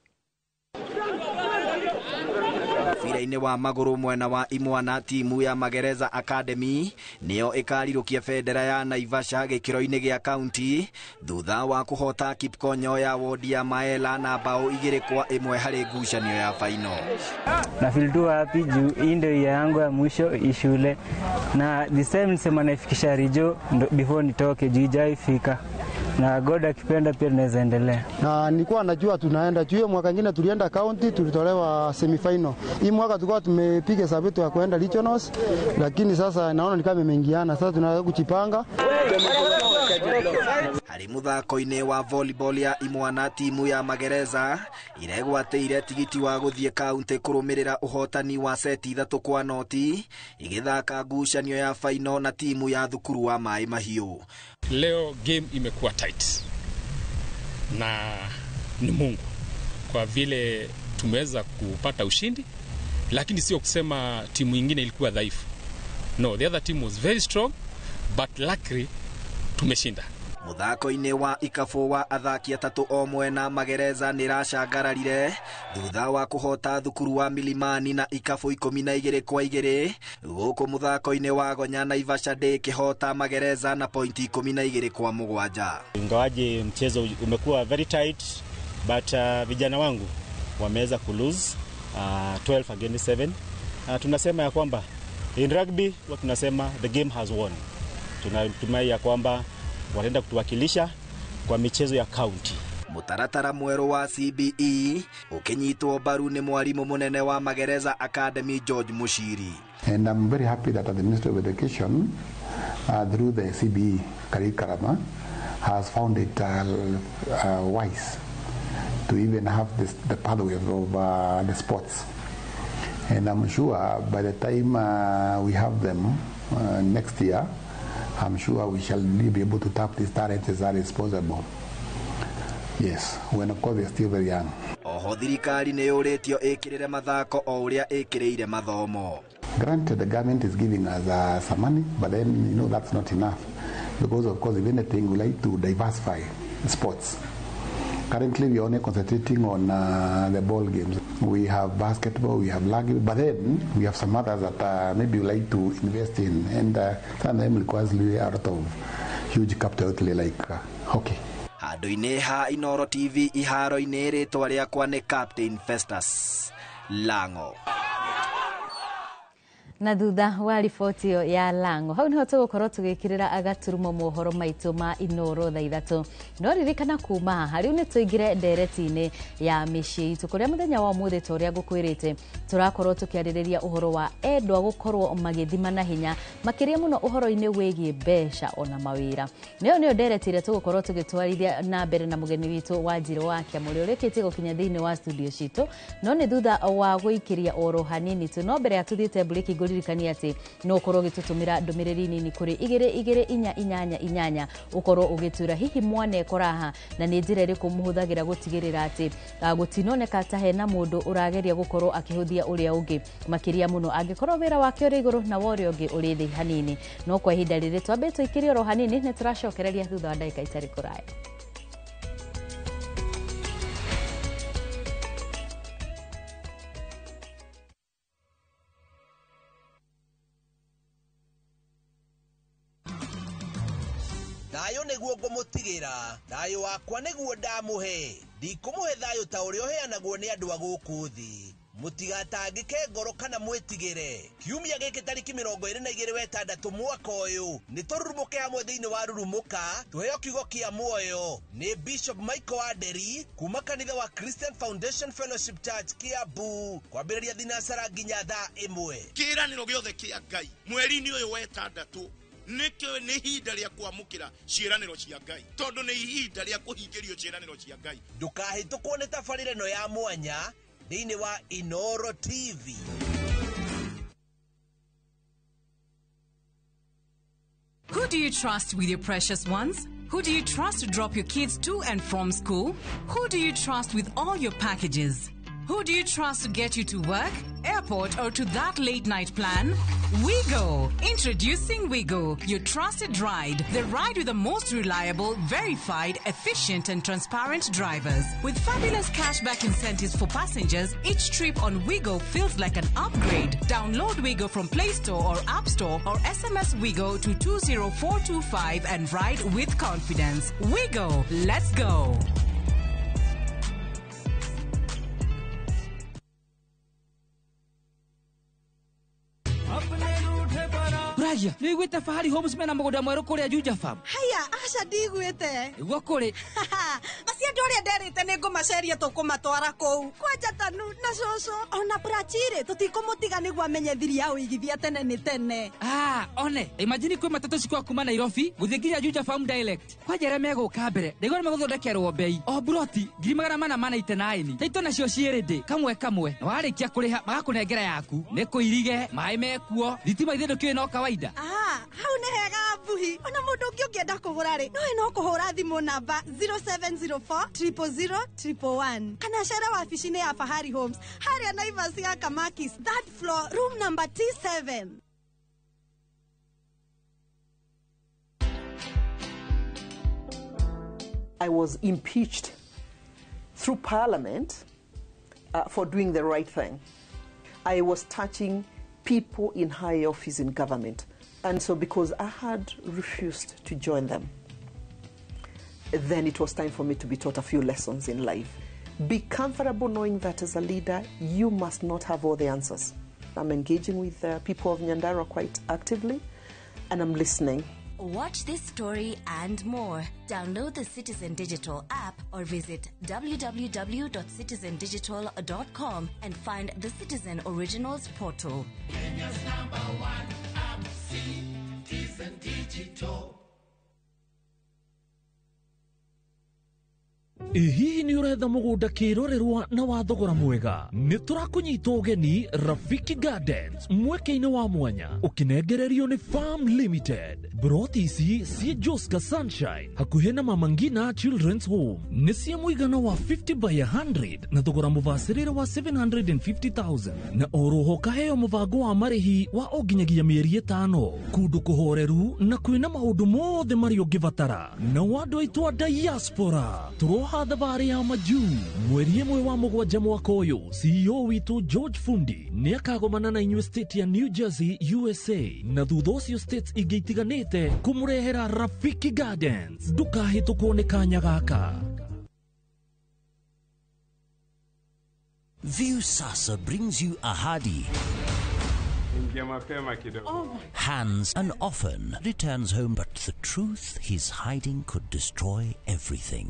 Mũbira-inĩ wa magũrũ mwena wa imwana, timu ya Magereza Academy nĩyo ĩkarirũkia bendera ya Naivasha gĩkĩro-inĩ gĩa kaunti thutha wa kũhota Kipkonyo ya wodi ya Maela na bao 2-1 harĩ ngucanio ya faino. Na feel too happy juu hii ndio year yangu ya mwisho ishule, na this time nisema naifikisha rijo before nitoke juu ijaifika, na God akipenda pia tunaweza endelea. Na nilikuwa najua tunaenda juu mwaka mwingine tulienda county tulitolewa semi final. Hii mwaka tulikuwa tumepiga hesabu yetu ya kuenda regionals, lakini sasa naona ni kama imeingiana. Sasa tunaweza kujipanga. Harĩ mũthako-inĩ wa volleyball ya imwana, timu ya Magereza iregwatĩire tigiti wa gũthiĩ kaunti kũrũmĩrĩra ũhotani wa seti 3-0 igĩthaka ngucanio ya faino na timu ya thukuru wa Maĩ Mahiũ. Leo game imekuwa tight na ni Mungu kwa vile tumeweza kupata ushindi, lakini sio kusema timu nyingine ilikuwa dhaifu. No, the other team was very strong, but luckily tumeshinda. Mũthako-inĩ wa ikabũ wa athaki atatũ o mwena, Magereza nĩ ĩracangararire thutha wa kũhota thukuru wa Milimani na ikabũ 12-2, gũkũ mũthako-inĩ wa Gonya Naivasha ndĩkĩhota Magereza na pointi 12-7. Ingawaje mchezo umekuwa very tight, but vijana wangu wameweza ku lose 12 against 7. Tunasema ya kwamba in rugby tunasema the game has won. Tunatumai ya kwamba wataenda kutuwakilisha kwa michezo ya county. Mũtaratara mwerũ wa CBE ũkĩnyitwo mbaru nĩ mwarimũ mũnene wa Magereza Academy George Mushiri. And I'm very happy that the Ministry of Education through the CBE curriculum has found it wise to even have this, the pathway of the sports. And I'm sure by the time we have them next year, I'm sure we shall be able to tap these talents as early as possible. Yes, when of course they're still very young. Oho thirikari nĩ yũrĩtio ĩkĩrĩre mathako o ũrĩa ĩkĩrĩire mathomo. Granted, the government is giving us some money, but then you know that's not enough, because of course if anything we like to diversify sports. Currently we are only concentrating on the ball games. We have basketball, we have rugby, but then we have some others that maybe we like to invest in, and some of them requires really a lot of huge capital outlay like hockey. Handũ-inĩ ha Inooro TV iharo-inĩ rĩtwa rĩakwa nĩ Captain Festus Lango. Na thutha wa riboti ĩyo ya Lango hau niho tũgũkorwo tũgĩkĩrĩra agaturumo mohoro maitũ ma Inooro thaa ithatũ. No ririkana kuma haha rĩu nĩ tũingĩre ndereti-inĩ ya mĩciĩ itũ kũrĩa mũthenya wa ũmũthĩ ta ũrĩa ngũkwĩrĩte tũrakorwo tũkĩarĩrĩria ũhoro wa endwa gũkorwo magĩthima na hinya makĩria mũno ũhoro-inĩ wĩgiĩ mbeca ona mawĩra. Nĩyo nĩyo ndereti ĩrĩa tũgũkorwo tũgĩtwarithia na mbere na mũgeni witũ Wanjirũ wa Kĩamũrĩ ũrĩkĩtie gũkinya thĩinĩ wa studio citũ, no nĩ thutha wa gũikĩria oro hanini tu. No mbere ya tũthiĩte mburĩki ngũririkania atĩ no ũkorwo ũgĩtũtũmĩra ndũmĩrĩri nini kũrĩ 2 2 4 8 8 ũkorwo ũgĩtwĩra hihi mwanekora haha na nĩ njĩra ĩrĩkũ mũhũthagĩra gũtigĩrĩra atĩ gũtinoneka ta hena mũndũ ũrageria gũkorwo akĩhũthia ũrĩa ũngĩ makĩria mũno angĩkorwo wĩra wake ũrĩ igũrũ na wa ũrĩa ũngĩ ũrĩ thĩ hanini. No kwa ihinda rĩrĩ twambe tũikĩrie oro hanini nĩ tũracokereria thutha wa ndagĩka itarĩ kũraya. Thayũ nĩguo ngũmũtigĩra, thayũ wakwa nĩguo ndamũhe. Ndikũmũhe thayũ ta ũrĩa ũheanagwo nĩ andũ a gũkũ thĩ. Mũtigatangĩke ngoro kana mwĩtigĩre. Kiumia gĩkĩ tarĩki 22 wa 6 mwaka ũyũ nĩ tũrurumũke hamwe thĩinĩ wa Rurumũka tũheo kiugo kĩa muoyo nĩ Bishop Michael Aderi kuma kanitha wa Christian Foundation Fellowship Church Kiambu kwambĩrĩria thinacara nginya thaa 1. Kĩĩranĩro gĩothe kĩa Ngai mweri-inĩ ũyũ wa 6 nĩkĩo nĩ ihinda rĩa kwamũkĩra ciĩranĩro cia Ngai, tondũ nĩ ihinda rĩa kũhingĩrio ciĩranĩro cia Ngai. Ndũkahĩtũkwo nĩ tabarĩra ĩno ya mwanya thĩinĩ wa Inooro TV. Who do you trust with your precious ones? Who do you trust to drop your kids to and from school? Who do you trust with all your packages? Who do you trust to get you to work, airport, or to that late night plan? WeGo! Introducing WeGo, your trusted ride. The ride with the most reliable, verified, efficient, and transparent drivers. With fabulous cashback incentives for passengers, each trip on WeGo feels like an upgrade. Download WeGo from Play Store or App Store or SMS WeGo to 20425 and ride with confidence. WeGo! Let's go! Ragia, nĩ wiguĩte Fahari Homes mena mũgũnda mwerũ kũrĩa Juja Farm? Haya, aca ndiguĩte. Nĩguo kũrĩ. Macio andũ arĩa nderĩte nĩ ngũmaceria tũkũmatwara kũu. Kwanja Tanu na cũcũ ona Prachire tũtikũmũtiga nĩguo amenye thiri ya ũigithia tene nĩ tene. Ah, one, imagine kwĩ matatũ cikwa kuma Nairobi gũthiĩ nginya Juja Farm direct. Kwanja arĩa megũka mbere, ndaigua nĩ megũthondekerwo bei. O buroti 489. Taito nacio ciĩ ready kamwe kamwe. Na warĩkia kũrĩha magakũnengera yaku. Nĩ kũirige, maĩ mekuo, thitima ithe ndũkĩũĩ no kawaida. Ah, hau nĩ hega Mbuhi. Ona mũndũ ũngĩ ũngĩenda kũgũra rĩ, no no kũhũra thimũ namba 0704 000 111 kana cere wabici-inĩ ya Fahari Homes harĩa Naivas ya Kamakis, third floor, room number T7. I was impeached through Parliament for doing the right thing. I was touching people in high office in government. And so because I had refused to join them, then it was time for me to be taught a few lessons in life. Be comfortable knowing that as a leader, you must not have all the answers. I'm engaging with the people of Nyandarua quite actively, and I'm listening. Watch this story and more. Download the Citizen Digital app or visit www.citizendigital.com and find the Citizen Originals portal. Kenya's number one app, Citizen Digital. Ĩ hihi nĩ ũretha mũgũnda kĩrorerwa na wa thogora mwega? Nĩ tũrakũnyita ũgeni Rafiki Gardens mweke-inĩ wa mwanya ũkĩnengererio nĩ Farm Limited. Broti ici ciĩ Joska Sunshine hakuhĩ na Mama Ngina Children's Home nĩ cia mũigana wa 50 by 100 na thogora mũbacĩrĩre wa 750,000 na oroho kaheo mũbango wa marĩhi wa o nginyagia mĩeri 5 kũndũ kũhoreru na kwĩna maũndũ mothe marĩa ũngĩbatara. Na andũ aitũ a diaspora tũroha thabarĩ ya majuu mweri 1 wa 7 mwaka ũyũ. CEO witũ George Fundi nĩ akagomana na inyuĩ state ya New Jersey USA na thutha ũcio states ingĩ itiganĩte kũmũrehera Rafiki Gardens. Ndũkahĩtũkwo nĩ kanya gaka. Viusasa brings you Ahadi. Ingia mapema kidogo. Hans and often returns home, but the truth he's hiding could destroy everything.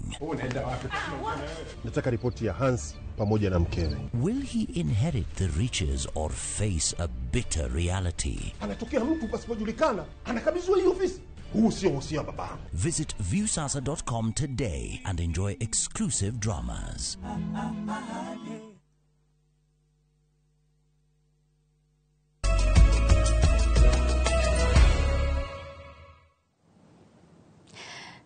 Nataka ripoti ya Hans pamoja na mkewe. Will he inherit the riches or face a bitter reality? Anatokea mtu pasipojulikana, anakabidhiwa hii ofisi. Huu sio usia babangu. Visit viusasa.com today and enjoy exclusive dramas.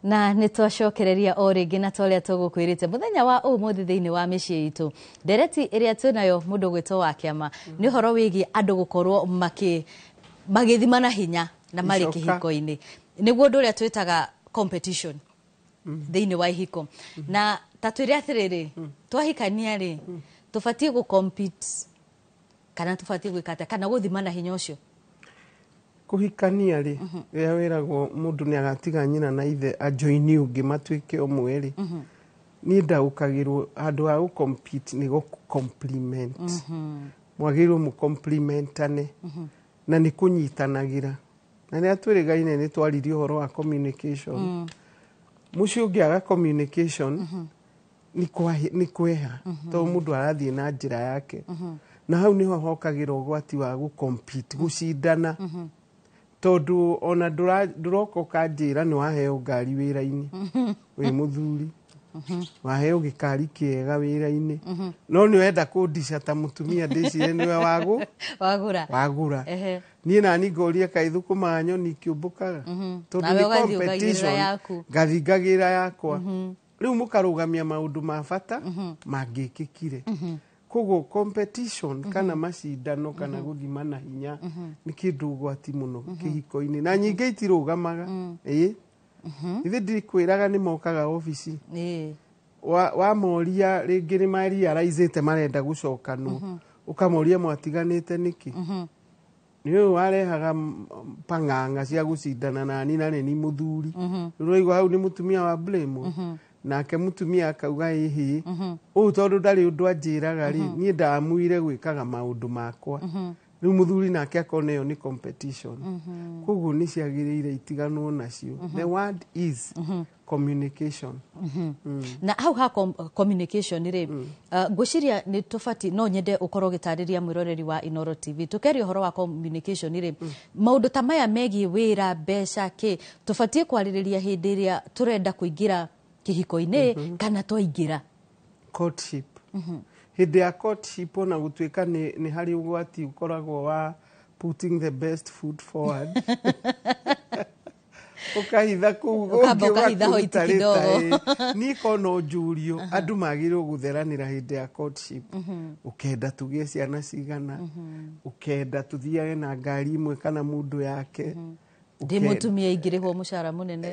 Na nä twacokereria o rĩngĩ na ta ũrĩa tũgũkwĩrĩte mũthenya wa ũmũthĩ thĩinĩ wa mĩciĩ itũ ndereti ĩrĩa twĩnayo mũndũ gwĩtwo wa kĩama nĩ ũhoro wĩgiĩ andũ gũkorwo magĩthimana hinya na marĩ kĩhiko-inĩ, nĩguo ũndũ ũrĩa twĩtaga competition thĩinĩ wa ihiko. Na ta twĩre atĩrĩrĩ, twahikania rĩ, tũbatiĩ gũ compete kana tũbatiĩ gwĩka atĩa kana gũthimana hinya ũcio? Kũhikania rĩ, rĩrĩa wĩragwo mũndũ nĩ agatiga nyina na ithe ajoini ũngĩ matuĩke ũmwe rĩ, niĩ ndaũkagĩrwo handũ ha gũ-compete nĩ gũ-compliment. Mwagĩrĩirwo mũcomplimentane na nĩ kũnyitanagĩra. Na rĩrĩa twĩrĩgaine nĩ twaririe ũhoro wa communication. Mũciĩ ũngĩaga communication nĩ kweha, tondũ mũndũ arathiĩ na njĩra yake. Na hau nĩho hokagĩra ũgwati wa gũ-compete, gũcindana. Tondũ ona ndũroka ũkanjĩra nĩ waheo ngari wĩra-inĩ wĩ mũthuri, waheo gĩkari kĩega wĩra-inĩ, no nĩ wenda kũndica ta mũtumia ndĩcire nĩwe wagũra. Niĩ nani ngoria kaĩ thũkũma nyoni ikĩũmbũkaga, tondũ nĩ competition, ngathi ngagĩra yakwa. Rĩu mũkarũgamia maũndũ ma bata mangĩkĩkire. Koguo competition kana macindano kana gũthimana hinya nĩ kĩndũ ũgwati mũno kĩhiko-inĩ, na nyingĩ itirũgamaga. Ĩĩ, ithe ndikwĩraga nĩ mokaga obici wamoria rĩngĩ nĩ marealize marenda gũcokanwo, ũkamoria mwatiganĩte nĩkĩ? Nĩ ũyũ warehaga pang'ang'a cia gũcindana nani na nĩ mũthuri. Rĩu ũraigua hau nĩ mũtumia wa blame, nake mũtumia akauga ĩhĩ, ũũ tondũ ndarĩ ũndũ anjĩraga rĩ, niĩ ndamuire gwĩkaga maũndũ makwa. Rĩu mũthuri nake akona ĩyo nĩ competition. Koguo nĩ ciagĩrĩire itiganwo nacio. The word is communication. Na hau ha communication rĩ, ngwĩciria nĩ tũbatiĩ, no nyende ũkorwo ũgĩtarĩria mwĩroreri wa Inooro TV tũkeria ũhoro wa communication rĩ, maũndũ ta maya megiĩ wĩra, mbeca, kĩ tũbatiĩ kwarĩrĩria hĩndĩ ĩrĩa tũrenda kũingĩra kĩhiko-inĩ kana twaingĩra courtship. Hĩndĩ ya courtship ona gũtuĩka nĩ harĩ ũgwati ũkoragwo wa putting the best foot forward. Ũkahitha kũu ũkahitha hoiti kidogo. Niĩ ko no njũrio andũ magĩrĩirwo gũtheranĩra hĩndĩ ya courtship. Ũkenda tũgĩe ciana cigana, ũkenda tũthiage na ngari ĩmwe kana mũndũ yake. Ndĩ mũtumia ingĩrĩhwo mũcara mũnene.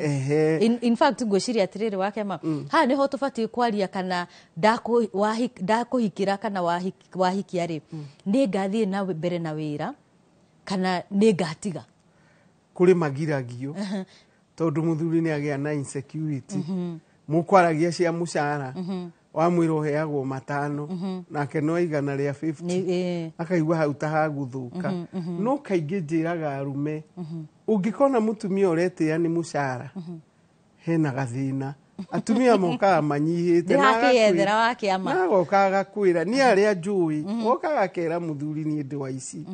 In fact ngwĩciria atĩrĩrĩ wakema, haha nĩho tũbatiĩ kwaria kana ndakũhikĩra kana wahikia rĩ, nĩ ngathiĩ na mbere na wĩra kana nĩ ngatiga. Kũrĩ magiragio tondũ mũthuri nĩ agĩa na insecurity. Mũkwaragia cia mũcara, Wamwĩra ũheagwo 5, nake no 150, akaigua hau ta hagũthũka. No kaingĩ njĩraga arũme, ũngĩkona mũtumia ũretĩĩa nĩ mũcara, hena gathĩna. Atumia mokaga manyihĩte na Ndĩrakĩyethera wa kĩama. Na agoka agakwĩra, niĩ arĩa njũĩ, oka agakera mũthuri, niĩ ndĩ wa ici,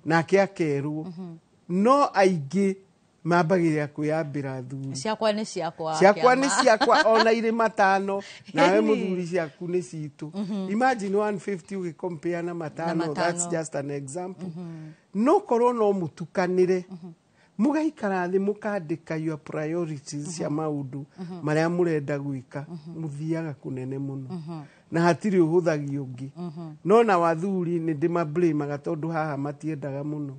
nake akerwo. No aingĩ mambagĩrĩra kwĩyambĩra athuri. Ciakwa nĩ ciakwa. Ciakwa nĩ kĩama. Ciakwa ona irĩ 5, nawe Ĩni. Mũthuri, ciaku nĩ citũ. Imagine 150 ũgĩcompare na 5. 5. That's just an example. No korwo no mũtukanĩre, mũgaikara thĩ, mũkandĩka your priorities cia maũndũ marĩa mũrenda gwĩka, mũthiaga kũnene mũno na hatirĩ ũhũthagia ũngĩ. No na wathuri nĩ ndĩmablamaga tondũ haha matiendaga mũno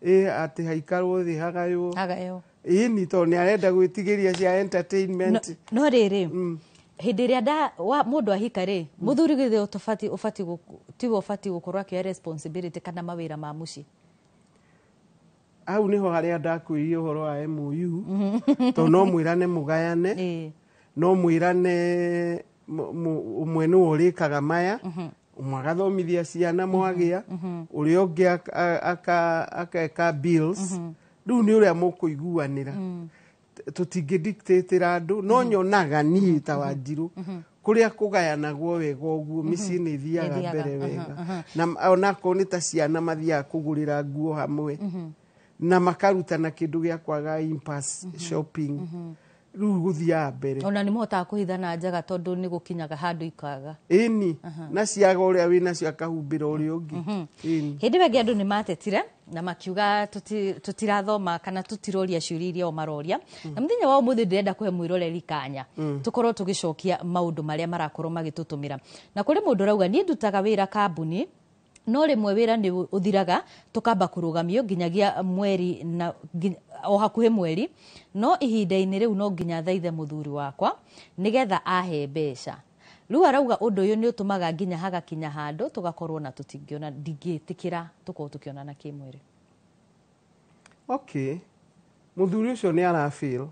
ĩ atĩ haikarwo thĩ hagaywo. Hagaywo. Ĩni, tondũ nĩ arenda gwĩtigĩria cia entertainment. No rĩrĩ, hĩndĩ ĩrĩa mũndũ ahika rĩ, mũthuri githĩ ũtũbati ũbati tiwe ũbati gũkorwo akĩoya responsibility kana mawĩra ma mũciĩ? Hau nĩho harĩa ndakwĩrire ũhoro wa MOU, tondũ no mwĩrane mũgayane, no mwĩrane ũmwe nĩwe ũrĩkaga maya, ũmwe agathomithia ciana mwagĩa, ũrĩa ũngĩ akeka bills. Rĩu nĩ ũrĩa mũkũiguanĩra. Tũtingĩ dictatĩra andũ, no nyonaga niĩ ta Wanjirũ, kũrĩa kũgayanagwo wega ũguo, mĩciĩ nĩ ĩthiaga Ĩthiaga, mbere wega. Na onakorwo nĩ ta ciana, mathiaga kũgũrĩra nguo hamwe na makarutana kĩndũ gĩa kwaga impulse shopping. Rĩu gũthiaga mbere. Ona nĩ mũhotaga kũhithana njaga, tondũ nĩ gũkinyaga handũ ikaga. Ĩni, na ciaga, ũrĩa wĩnacio akahumbĩra ũrĩa ũngĩ. Ĩni. Hĩndĩ ĩyo ĩngĩ andũ nĩ matetire na makiuga tũtirathoma kana tũtiroria ciũria iria o maroria, na mũthenya wa ũmũthĩ ndĩrenda kũhe mwĩroreri kanya tũkorwo tũgĩcokia maũndũ marĩa marakorwo magĩtũtũmĩra. Na kũrĩ mũndũ ũrauga, niĩ ndutaga wĩra kambuni, no rĩmwe wĩra nĩ ũthiraga, tũkamba kũrũgamio nginyagia mweri na o hakuhĩ mweri, no ihinda-inĩ rĩu no nginya thaithe mũthuri wakwa nĩgetha ahe mbeca. Rĩu arauga ũndũ ũyũ nĩ ũtũmaga nginya hagakinya handũ tũgakorwo na tũtingĩona, ndingĩtĩkĩra tũkorwo tũkĩonana kĩmwĩrĩ. Okay, mũthuri ũcio nĩ arafeel,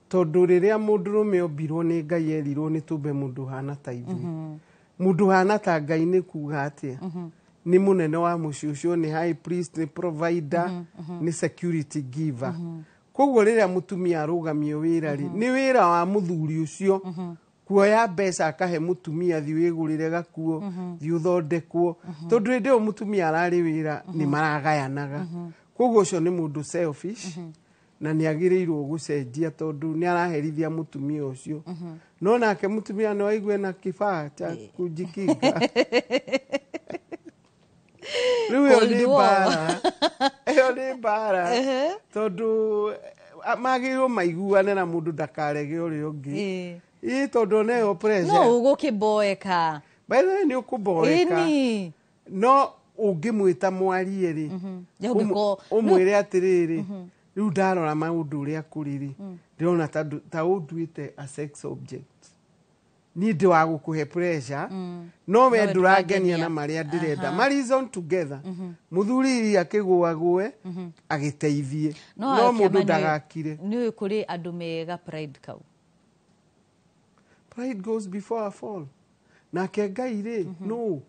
tondũ rĩrĩa mũndũrũme ombirwo nĩ Ngai, erirwo nĩ tũmbe mũndũ ũhana ta ithuĩ. Mũndũ ũhana ta Ngai nĩ kuga atĩa? Nĩ mũnene wa mũciĩ ũcio, nĩ high priest, nĩ provider, nĩ security giver. Koguo rĩrĩa mũtumia arũgamio wĩra rĩ, nĩ wĩra wa mũthuri ũcio kuoya mbeca akahe mũtumia, thiĩ wĩgũrĩre gakuo, thiĩ ũthondekwo, tondũ hĩndĩ ĩyo mũtumia ararĩ wĩra nĩ maragayanaga. Koguo ũcio nĩ mũndũ selfish na nĩ agĩrĩirwo gũcenjia, tondũ nĩ araherithia mũtumia ũcio. No nake mũtumia no aigue na kibaa cha kujikinga. Rĩu ĩyo nĩ Cold war. mbara, ĩyo nĩ mbara, tondũ magĩrĩirwo maiguane na mũndũ ndakarege ũrĩa ũngĩ. Ĩ, tondũ ona ĩyo pressure. No ũgũkĩmboeka. By the way, nĩ ũkũmboeka. No ũngĩmwĩta mwarie rĩ, Ya ũmwĩre atĩrĩrĩ, rĩu ndarora maũndũ ũrĩa kũrĩ rĩ, ndĩrona ta ũnduĩte a sex object. Niĩ ndĩ wa gũkũhe pressure, no we No we ndũrangenia ndũrangenia. na marĩa ndĩrenda. Ma reason together, mũthuri iria akĩgũagũe agĩteithie, no kĩama mũndũ ndagakire. Nĩ ũĩ kũrĩ andũ mega pride kau. Pride goes before a fall. Nake Ngai rĩ, no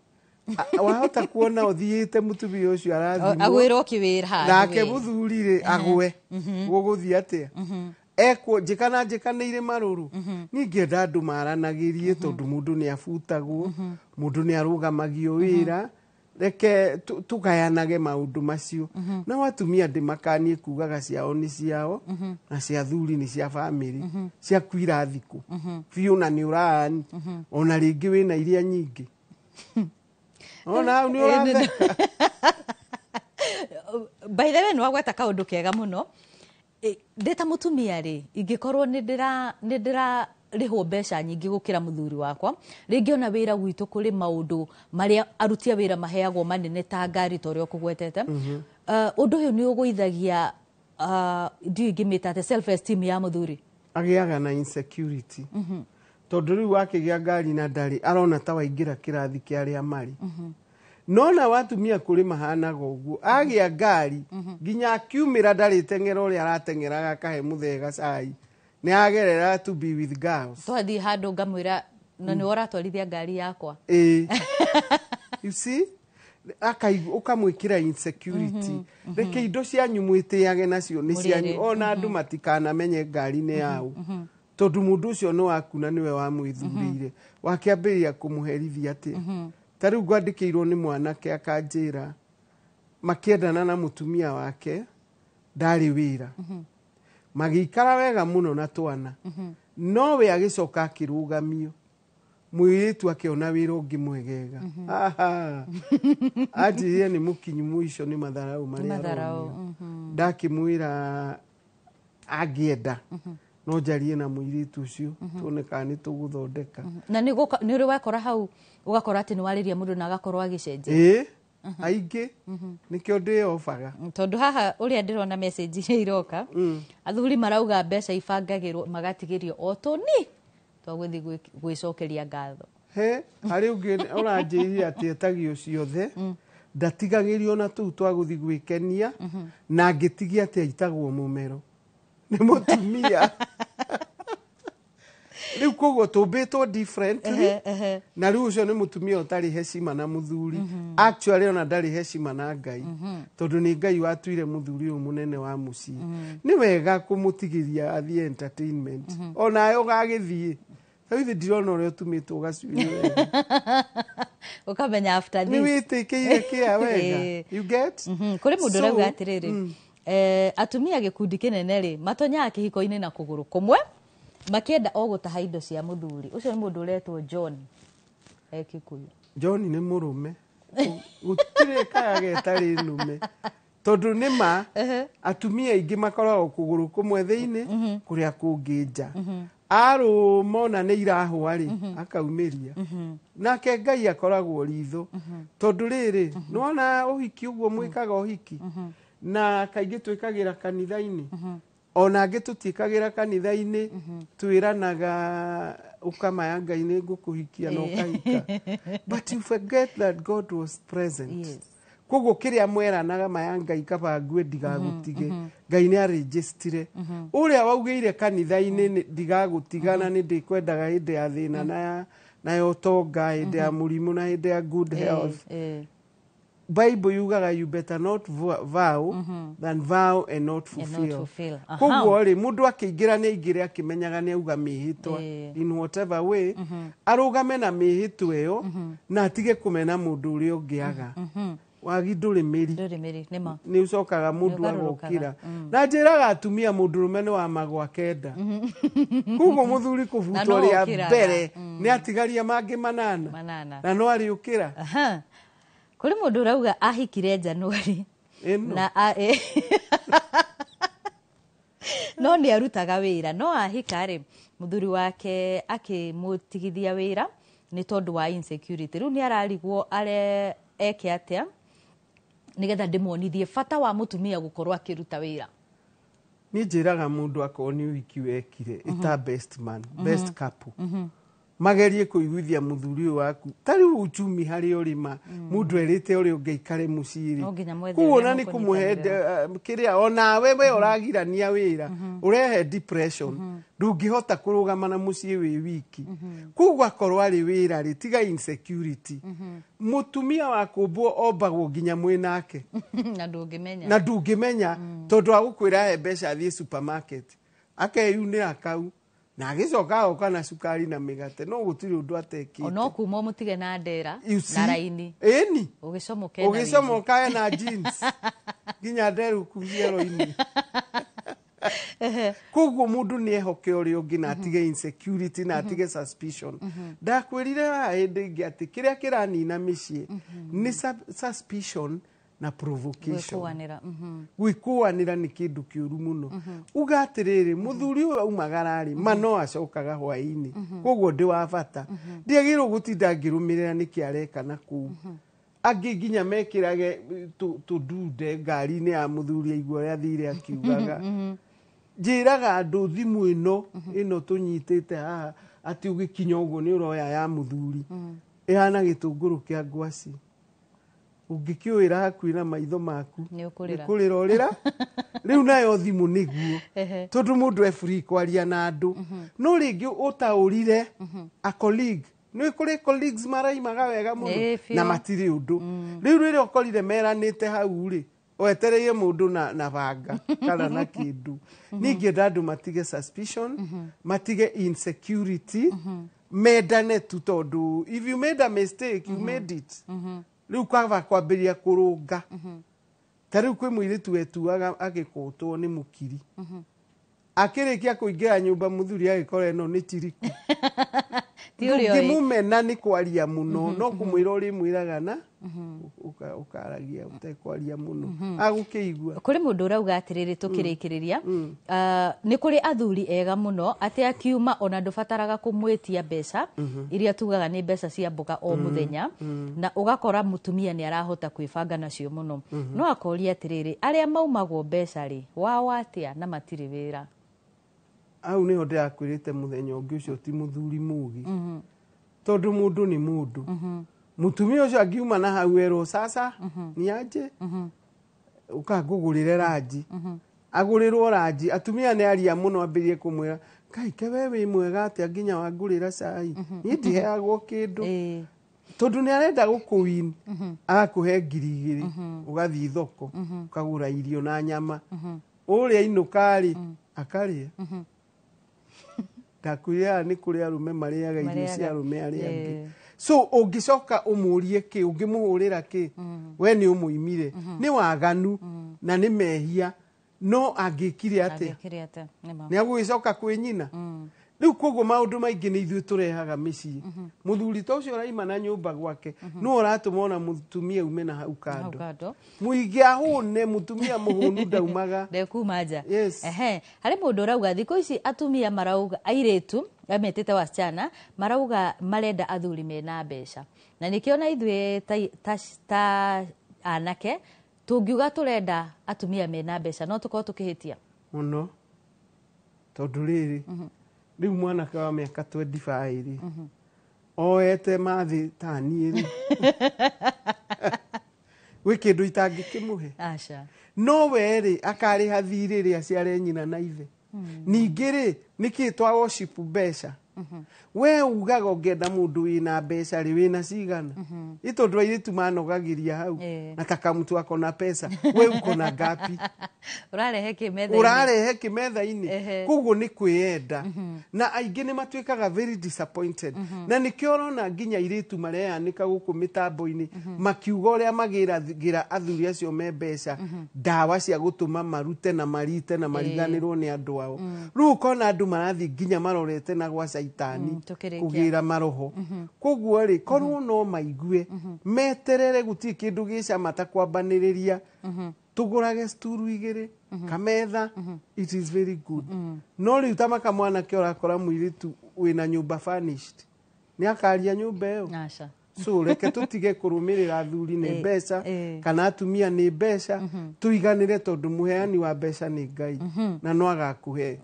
wahota kuona ũthiĩte mũtumia ũcio arathimwo, Agwĩrwo kĩwĩra handũ nake we. Mũthuri rĩ, agwe. Gũgũthiĩ atĩa? Ekwo njĩka na njĩka nĩ irĩ marũrũ. Niĩ ngĩenda andũ maranagĩrie, tondũ mũndũ nĩ abutagwo, mũndũ nĩ arũgamagio wĩra. Reke tũgayanage maũndũ macio. Na atumia ndĩmakanie kugaga ciao nĩ ciao na cia thuri nĩ cia bamĩrĩ. Ciaku irathikũ biũ na nĩ ũraani ona rĩngĩ wĩna iria nyingĩ, ona hau nĩ ũratheka. By the way, nĩ wagweta kaũndũ kega mũno. Ndĩ ta mũtumia rĩ, ingĩkorwo nĩ ndĩrarĩhwo mbeca nyingĩ gũkĩra mũthuri wakwa, rĩngĩ ona wĩra gwitũ kũrĩ maũndũ marĩa aruti a wĩra maheagwo manene ta ngari, ta ũrĩa ũkũgwetete. Ũndũ ũyũ nĩ ũgũithagia, ndiũĩ ingĩmĩta atĩ, self esteem ya mũthuri. Agĩaga na insecurity, tondũ rĩu wakĩgĩa ngari na ndarĩ, arona ta waingĩra kĩrathi kĩa arĩa marĩ. No na watumia kũrĩ mahanaga ũguo, agĩa ngari nginya akiumĩra ndarĩteng'era ũrĩa arateng'eraga akahe mũthee gacai, nĩ agerera to be with girls. Twathiĩ handũ ngamwĩra Na nĩ ũratwarithia ngari yakwa. Ĩĩ, you see, ũkamwĩkĩra insecurity. Reke indo cianyu mwĩtĩage nacio nĩ Mũrĩerĩ. cianyu, ona andũ matikanamenye ngari nĩ yao, tondũ mũndũ ũcio nĩ waku na nĩwe wamwĩthurĩire. Wakĩambĩrĩria kũmũherithia atĩa? Ta rĩu ngwandĩkĩirwo nĩ mwanake akanjĩra makĩendana na mũtumia wake ndarĩ wĩra, magĩikara wega mũno na twana, no we agĩcoka akĩrũgamio, mũirĩtu akĩona wĩra ũngĩ mwegega. Aha. Anjĩrire nĩ mũkinyu mũico nĩ matharau marĩa Matharau, aronio. Ndakĩmwĩra angĩenda no njarie na mũirĩtu ũcio, tuone kana nĩ tũgũthondeka. Na nĩ ũrĩ wekora hau ũgakora atĩ nĩ warĩria mũndũ na agakorwo agĩcenjia? Ĩĩ, aingĩ nĩkĩo ndĩyobaga. Tondũ haha ũrĩa ndĩrona message iria iroka, athuri marauga mbeca ibangagĩrwo magatigĩrio o tũni twa gũthiĩ gwĩcokeria ngatho. He harĩ ũngĩ ũranjĩrire atĩ etagio ciothe, ndatigagĩrio na tũu twa gũthiĩ gwĩkenia, na angĩtigia atĩ aitagwo mũmero nĩ mũtumia. Rĩu koguo tũmbĩtwo differently. Ehe, ehe. Na rĩu ũcio nĩ mũtumia ũtarĩ hecima na mũthuri. Actually ona ndarĩ hecima na Ngai, tondũ nĩ Ngai watuire mũthuri ũyũ mũnene wa mũciĩ. Nĩ wega kũmũtigĩria athiĩ entertainment, onawe ũgagĩthiĩ. Rĩu ithe ndirona ũrĩa ũtumĩtwo gacuiri wega. Ũkamenya after Nĩ this. Wĩtĩkĩire kĩa wega. You get? Kũrĩ mũndũ So, ũrauga atĩrĩrĩ, atumia gĩkundi kĩnene rĩ matonyaga kĩhiko-inĩ na kũgũrũ kũmwe makĩenda o gũtaha indo cia mũthuri ũcio. Nĩ mũndũ ũretwo John e Kikuyu. John nĩ mũrũme, gũtirĩ kaya getarĩ nũme, tondũ nĩ ma atumia aingĩ makoragwo kũgũrũ kũmwe thĩinĩ kũrĩa kũngĩ nja. Arũma ona nĩ irahũa rĩ, akaumĩria. Nake Ngai akoragwo ritho, tondũ rĩrĩ nĩwona ũhiki ũguo mwĩkaga ũhiki, na kaingĩ twĩkagĩra kanitha-inĩ, ona angĩ tũtiĩkagĩra kanitha-inĩ, twĩranaga ũkamaya Ngai nĩ ngũkũhikia na ũkahika, but you forget that God was present. Koguo kĩrĩa mweranaga maya Ngai kaba ngue ndigagũtige, Ngai nĩ arĩnjĩstire ũrĩa waugĩire kanitha-inĩ ndigagũtiga na nĩ ndĩkwendaga hĩndĩ ya thĩna na ya ũtonga, hĩndĩ ya mũrimũ na hĩndĩ ya good health. Bible yugaga you better not vow than vow and not And not fulfill. fulfill. Aha. Koguo rĩ, mũndũ akĩingĩra nĩ aingĩre akĩmenyaga nĩ auga mĩhĩtwa in whatever way, arũgame na mĩhĩtwa ĩyo na atige kũmena mũndũ ũrĩa ũngĩ aga. Wagi ndũrĩ mĩri. Ndũrĩ mĩri, nĩma. Nĩ ũcokaga mũndũ Nĩ ũgarũrũkaga. agokĩra. Na njĩraga atumia mũndũrũme nĩ wa magwa kenda, koguo mũthuri Na kũbutwo no rĩa ũkĩraga. mbere nĩ atigaria mangĩ manana. Manana. Na no arĩũkĩra. Aha. Kũrĩ mũndũ ũrauga ahikire Januari ĩno na no nĩ arutaga wĩra, no ahika rĩ, mũthuri wake akĩmũtigithia wĩra nĩ tondũ wa insecurity. Rĩu nĩ ararigwo are eke atĩa nĩgetha ndĩmuonithie bata wa mũtumia gũkorwo akĩruta wĩra. Niĩ njĩraga mũndũ akorwo nĩ ũhiki wekire ĩta best man, best couple, magerie kũiguithia mũthuri ũyũ waku. Ta rĩu uchumi harĩa ũrĩma, mũndũ erĩte ũrĩa ũngĩ aikare mũciĩ rĩ, No nginya mwethe koguo ũrĩa ona nĩ kũmũhe mũkũnyitanĩra. kĩrĩa onawe we ũragirania wĩra ũrehe depression, ndũngĩhota kũrũgama na mũciĩ wĩ wiki. Koguo akorwo arĩ wĩra rĩ, tiga insecurity. Mũtumia wa kũmbwo ombagwo nginya mwĩ nake. Na ndũngĩmenya. Na ndũngĩmenya, tondũ agũkwĩra he mbeca athiĩ supermarket akeyunĩra kau na agĩcoka agoka na cukari na mĩgate, no gũtirĩ ũndũ atekĩte. Ona kuma ũmũtige na ndera You see? na raini. Ĩni. Ũgĩcomoka ena Ũgĩcomoka ena jeans nginya nderu kuu ciero-inĩ. Koguo mũndũ nĩ ehoke ũrĩa ũngĩ na atige insecurity na atige suspicion. Ndakwĩrire haha hĩndĩ ĩngĩ atĩ kĩrĩa kĩranina mĩciĩ nĩ suspicion na provocation. Gwĩkũanĩra. Gwĩkũanĩra nĩ kĩndũ kĩũru mũno. Uga atĩrĩrĩ, mũthuri ũyũ aumagara rĩ, ma no acokaga hwaĩ-inĩ, koguo ndĩ wa bata, ndiagĩrĩirwo gũtinda ngĩrũmĩrĩra nĩkĩ areka na kũu. Angĩ nginya mekĩrage tũndunde ngari-inĩ ya mũthuri aigua ũrĩa athire akiugaga. Njĩraga andũ thimũ ĩno ĩno tũnyitĩte haha atĩ ũgĩkinya ũguo nĩ ũroya ya mũthuri, ĩhana gĩtũngũrũ kĩa ngwaci. Ũngĩkĩũĩra hakuhĩ na maitho maku, Nĩ ũkũrĩra. nĩ kũrĩra ũrĩra. Rĩu nayo thimũ nĩguo, tondũ mũndũ e free kwaria na andũ, no rĩngĩ ũtaũrire a colleague, nĩ kũrĩ colleagues maraimaga wega mũno Ĩĩ, biũ. na matirĩ ũndũ. Rĩu rĩrĩa ũkorire meranĩte hau rĩ, wetereire mũndũ na banga kana na kĩndũ. Niĩ ingĩenda andũ matige suspicion, matige insecurity, mendane tu, tondũ if you made a mistake, you made it. Rĩu kaba kwambĩrĩria kũrũnga. Ta rĩu kwĩ mũirĩtu wetuaga agĩkũtwo nĩ mũkiri, akĩrĩkia kũingĩra nyũmba mũthuri agĩkora ĩno nĩ tiriku. Ti ũrĩa ũĩ. Ndũngĩmũmena nĩ kwaria mũno, no kũmwĩra ũrĩmwĩraga na ũkaragia ũtekwaria mũno, agũkĩigua. Kũrĩ mũndũ ũrauga atĩrĩrĩ, tũkĩrĩkĩrĩria, nĩ kũrĩ athuri ega mũno atĩ akiuma ona ndũbataraga kũmwĩtia mbeca iria tugaga nĩ mbeca cia mboga o mũthenya, na ũgakora mũtumia nĩ arahota kwĩbanga nacio mũno. No akoria atĩrĩrĩ, arĩa maumagwo mbeca rĩ, wao atĩa na matirĩ wĩra? Hau nĩho ndĩrakwĩrĩte mũthenya ũngĩ, ũcio ti mũthuri mũgĩ, tondũ mũndũ nĩ mũndũ. Mũtumia ũcio angiuma na hau erwo sasa ni aje ũkangũgũrĩre ranji, agũrĩrwo ranji, atumia nĩ aria mũno, ambĩrĩrie kũmwĩra, "Kai ke we wĩ mwega atĩa nginya wangũrĩra cai, niĩ ndiheagwo kĩndũ." Tondũ nĩ arenda gũkũwin, agakũhe 2,000, ũgathiĩ thoko ũkagũra irio na nyama, ũrĩa inũka rĩ akarĩa. Ndakwĩra haha nĩ kũrĩ arũme marĩaga irio Marĩaga. cia arũme arĩa angĩ. So ũngĩcoka ũmũrie kĩ, ũngĩmũhũrĩra kĩ, we nĩ ũmũimire, nĩ waganu na nĩ mehia. No angĩkire atĩa? Angĩkire atĩa? Nĩ ma. Nĩ agũgĩcoka kwĩ nyina rĩu. Koguo maũndũ maingĩ nĩ ithuĩ tũrehaga mĩciĩ. Mũthuri ta ũcio ũraima na nyũmba gwake nĩwe ũratũma ona mũtumia ume na hau Hau kando. Kando. Mũingĩ ahũne, mũtumia mũhũnu ndaumaga. Ndekuma nja. Yes. Ehe, harĩ mũndũ ũrauga thikũ ici atumia marauga, airĩtu ametĩte wasichana marauga marenda athuri mena mbeca, na nĩkĩo na ithuĩ ta anake tũngiuga tũrenda atumia mena mbeca, no tũkorwo tũkĩhĩtia mũno, tondũ rĩrĩ, rĩu mwanake wa mĩaka 25 rĩ, oete mathĩ ta niĩ rĩ, gwĩ kĩndũ itangĩkĩmũhe? Aca. No we rĩ, akarĩha thirĩ rĩ aciare nyina na ithe. Ningĩ rĩ, nĩkĩ twa worship mbeca? We ugaga ũngĩenda mũndũ wĩna mbeca rĩ, wĩna cigana? Ĩ tondũ airĩtu manogagĩria hau, nataka mtu ako na pesa, we uko na ngapi? Ũrarehe kĩ metha-inĩ? Ũrarehe kĩ metha-inĩ? Koguo nĩ kwĩyenda, na aingĩ nĩ matuĩkaga very disappointed, na nĩkĩo ũrona nginya airĩtu mareyanĩka gũkũ mĩtambo-inĩ makiuga ũrĩa magĩragĩra athuri acio me mbeca ndawa cia gũtũma marute na marite na mariganĩrwo nĩ andũ ao. Rĩu ũkona andũ marathiĩ nginya marorete na gwa caitani Tũkĩrĩkia. kũgĩra maroho. Koguo rĩ, korwo no maigue meterere, gũtirĩ kĩndũ gĩcama ta kwambanĩrĩria, tũgũrage sturu igĩrĩ, kametha, it is very good. No rĩu ta maka mwanake ũrakora mũirĩtu wĩna nyũmba furnished, nĩ akaria nyũmba ĩyo? Aca. So reke tũtige kũrũmĩrĩra athuri nĩ mbeca kana atumia nĩ mbeca, tũiganĩre, tondũ mũheani wa mbeca nĩ Ngai na no agakũhe.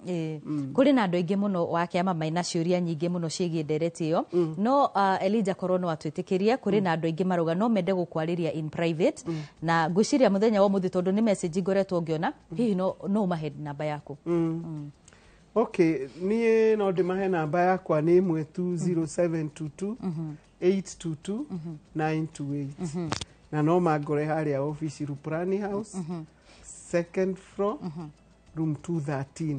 Kũrĩ na andũ aingĩ mũno wa kĩama maina ciũria nyingĩ mũno ciĩgiĩ ndereti ĩyo, no Elijah, korwo no atwĩtĩkĩrie, kũrĩ na andũ aingĩ marauga no mende gũkwarĩria in private, na ngwĩciria mũthenya wa ũmũthĩ, tondũ nĩ message ngoretwo ngĩona, hihi no ũmahe namba yaku? Okay, niĩ no ndĩmahe namba yakwa, nĩ 1 tu, 0722 822 928, na no mangore harĩa ofici Ruprani House, second floor, room 213,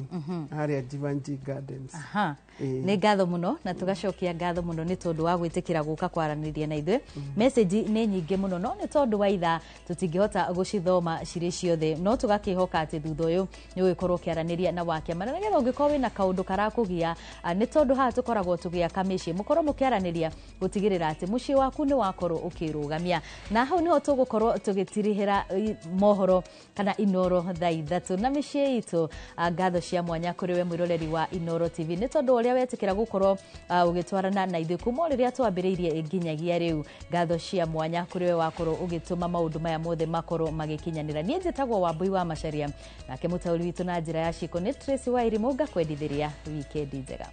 harĩa Jivanji Gardens. Aha. Ĩĩ. Nĩ ngatho mũno, na tũgacokia ngatho mũno nĩ tondũ wa gwĩtĩkĩra gũka kwaranĩria na ithuĩ. Message nĩ nyingĩ mũno, no nĩ tondũ wa ithaa tũtingĩhota gũcithoma cirĩ ciothe, no tũgakĩhoka atĩ thutha ũyũ nĩ ũgĩkorwo ũkĩaranĩria na wakĩama, na nĩgetha ũngĩkorwo wĩna kaũndũ karakũgia, nĩ tondũ haha tũkoragwo tũgĩaka mĩciĩ, mũkorwo mũkĩaranĩria gũtigĩrĩra atĩ mũciĩ waku nĩ wakorwo ũkĩrũgamia. Na hau nĩho tũgũkorwo tũgĩtirihĩra mohoro kana Inoro thaa 3 na mĩciĩ itũ. Ngatho cia mwanya kũrĩ we mwĩroreri wa Inoro TV nĩ tondũ ũrĩa wetĩkĩra gũkorwo ũgĩtwarana na ithuĩ kuma o rĩrĩa twambĩrĩirie nginyagia rĩu. Ngatho cia mwanya kũrĩ we wakorwo ũgĩtũma maũndũ maya mothe makorwo magĩkinyanĩra. Niĩ njĩtagwo Wambui wa Macaria, nake mũtaũri witũ na njĩra ya ciko nĩ Tracy Wairimũ. Ngakwendithĩria wikendi njega.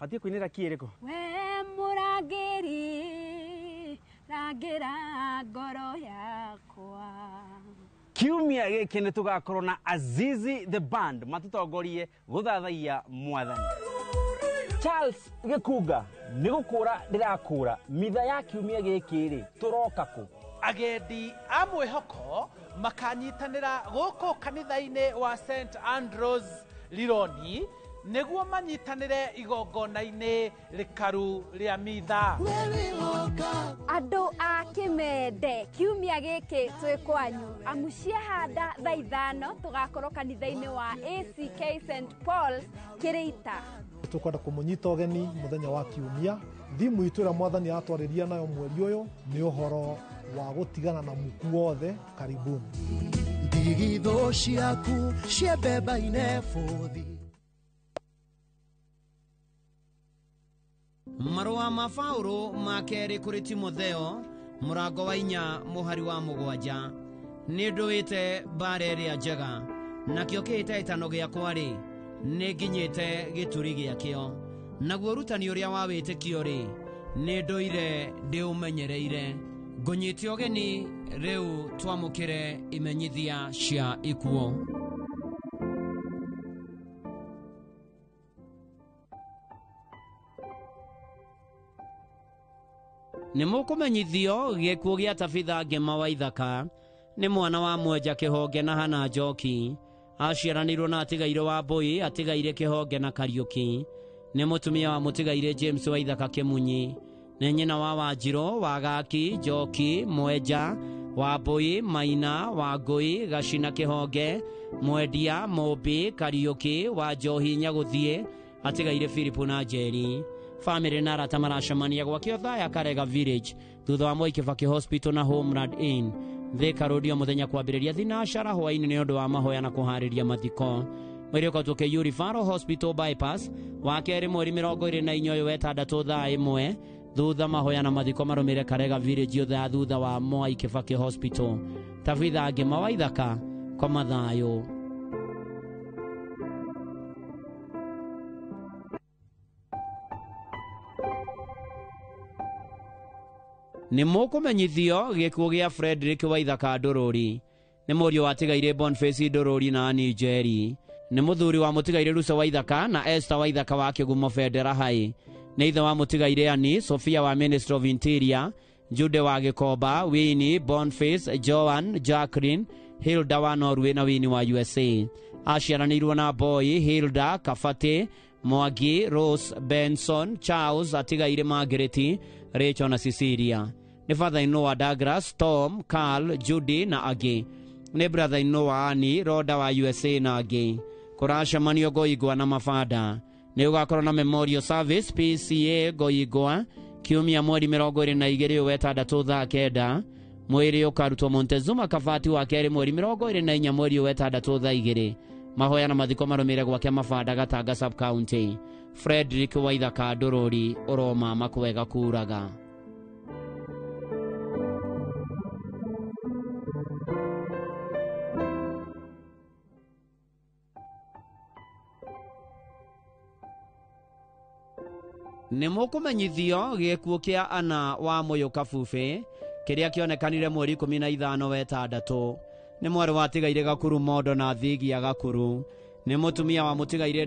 Batie kũinĩra key ĩrĩkũ? We mũrangĩri, rangĩra ngoro yakwa. Kiumia gĩkĩ nĩ tũgakorwo na Azizi the Band matũtongorie gũthathaiya mwathani. Charles Gĩkunga nĩ gũkũra ndĩrakũra mitha ya kiumia gĩkĩ rĩ tũroka kũ? Agendi a mwĩhoko makanyitanĩra gũkũ kanitha-inĩ wa St Andrews Rironi nĩguo manyitanĩre igongona-inĩ rĩkaru rĩa mitha. Andũ a Kĩmende, kiumia gĩkĩ twĩ kwanyu amu ciahanda thaa 5 tũgakorwo kanitha-inĩ wa ACK St Paul's Kĩrĩita. Tũkwenda kũmũnyita ũgeni mũthenya wa kiumia. Thimu itũ ĩrĩa mwathani atwarĩria nayo mweri ũyũ nĩ ũhoro wa gũtigana na muku wothe. Karibuni. Ndigithũ ciaku ciembemba-inĩ bũthi. Marũa ma Paũlũ ma kerĩ kũrĩ Timotheo mũrango wa 4 mũhari wa 7. Nĩ ndũĩte mbara ĩrĩa njega, nakĩo kĩhĩtahĩtano gĩakwa-rĩ, nĩ nginyĩte gĩturi gĩakĩo. Naguo ũrutani ũrĩa wa wĩtĩkio-rĩ, nĩ ndũire ndĩũmenyereire. Ngũnyite ũgeni rĩu twamũkĩre imenyithia cia ikuũ. Nĩ mũkũmenyithio gĩkuũ gĩa Tabitha Ngema wa Ithaka nĩ mwana wa Mwenja Kĩhonge na Hana Njoki. Aciaranĩirwo na atigaire wa Mbui, atigaire Kĩhonge na Kariũki. Nĩ mũtumia wa mũtigaire James wa Ithaka Kĩmunyi. Nĩ nyina wa Wanjirũ, Wagaki, Njoki, Mwenja, Wambui, Maina, Wangũi, Gacina Kĩhonge, Mwendia, Mũmbi, Kariũki, wa Njohi Nyagũthiĩ, atigaire Philip na Njeri. Famĩlĩ na arata maracemania gwake Othaya Karega Village thutha wa Mwai Kibaki Hospital na Homeland Inn. Thika Road o mũthenya kwambĩrĩria thinacara hwaĩ-inĩ nĩ ũndũ wa mahoya na kũharĩria mathiko. Mwĩrĩ ũkautuo KU Referral Hospital Bypass wa kerĩ mweri 24 ũyũ wetandatũ thaa 1 thutha mahoya na mathiko marũmĩrĩre Karega Village othe thutha wa Mwai Kibaki Hospital. Tabitha Ngema wa Ithaka kwa mathayũ. Nĩ mũkũmenyithio gĩkuũ gĩa Frederick wa Ithaka Ndũrũri. Nĩ mũriũ wa atigaire Boniface Ndũrũri na Annie Njeri. Nĩ mũthuri wa mũtigaire Rusa wa Ithaka na Esther wa Ithaka wa Kĩgumo Bendera High. Nĩ ithe wa mũtigaire Annie Sophia wa Ministry of Interior, Jude wa Gĩkomba, Winnie, Boniface, Joan, Jacqueline, Hilda wa Norway na Winnie wa USA. Aciaranĩirwo na Boy, Hilda, Kabati, Mwangi, Rose, Benson, Charles, atigaire Margaret, Rachel na Cecilia. Nĩ father-in-law wa Douglas, Tom, Carl, Judy na angĩ. Nĩ brother-in-law wa Annie, Rhoda wa USA na angĩ. Kũracemanio Ngoingwa na mabanda. Nĩ ũgakorwo na memorial service PCA Ngoingwa kiumia mweri 22 ũyũ wetandatũ thaa 9. Mwĩrĩ ũkarutwo Montezuma Kabati wa kerĩ mweri 24 mweri ũyũ wetandatũ thaa 2. Mahoya na mathiko marũmĩrĩre gwake mabanda Gatanga sub county. Frederick wa Ithaka Ndũrũri ũroma makwega kuraga. Nĩ mũkũmenyithio gĩkuũ kĩa Anna wa Mũyũ Kabube kĩrĩa kĩonekanire mweri 15 wetandatũ. Nĩ mwarĩ wa atigaire Gakuru Mondo na Thigia Gakuru. Nĩ mũtumia wa mũtigaire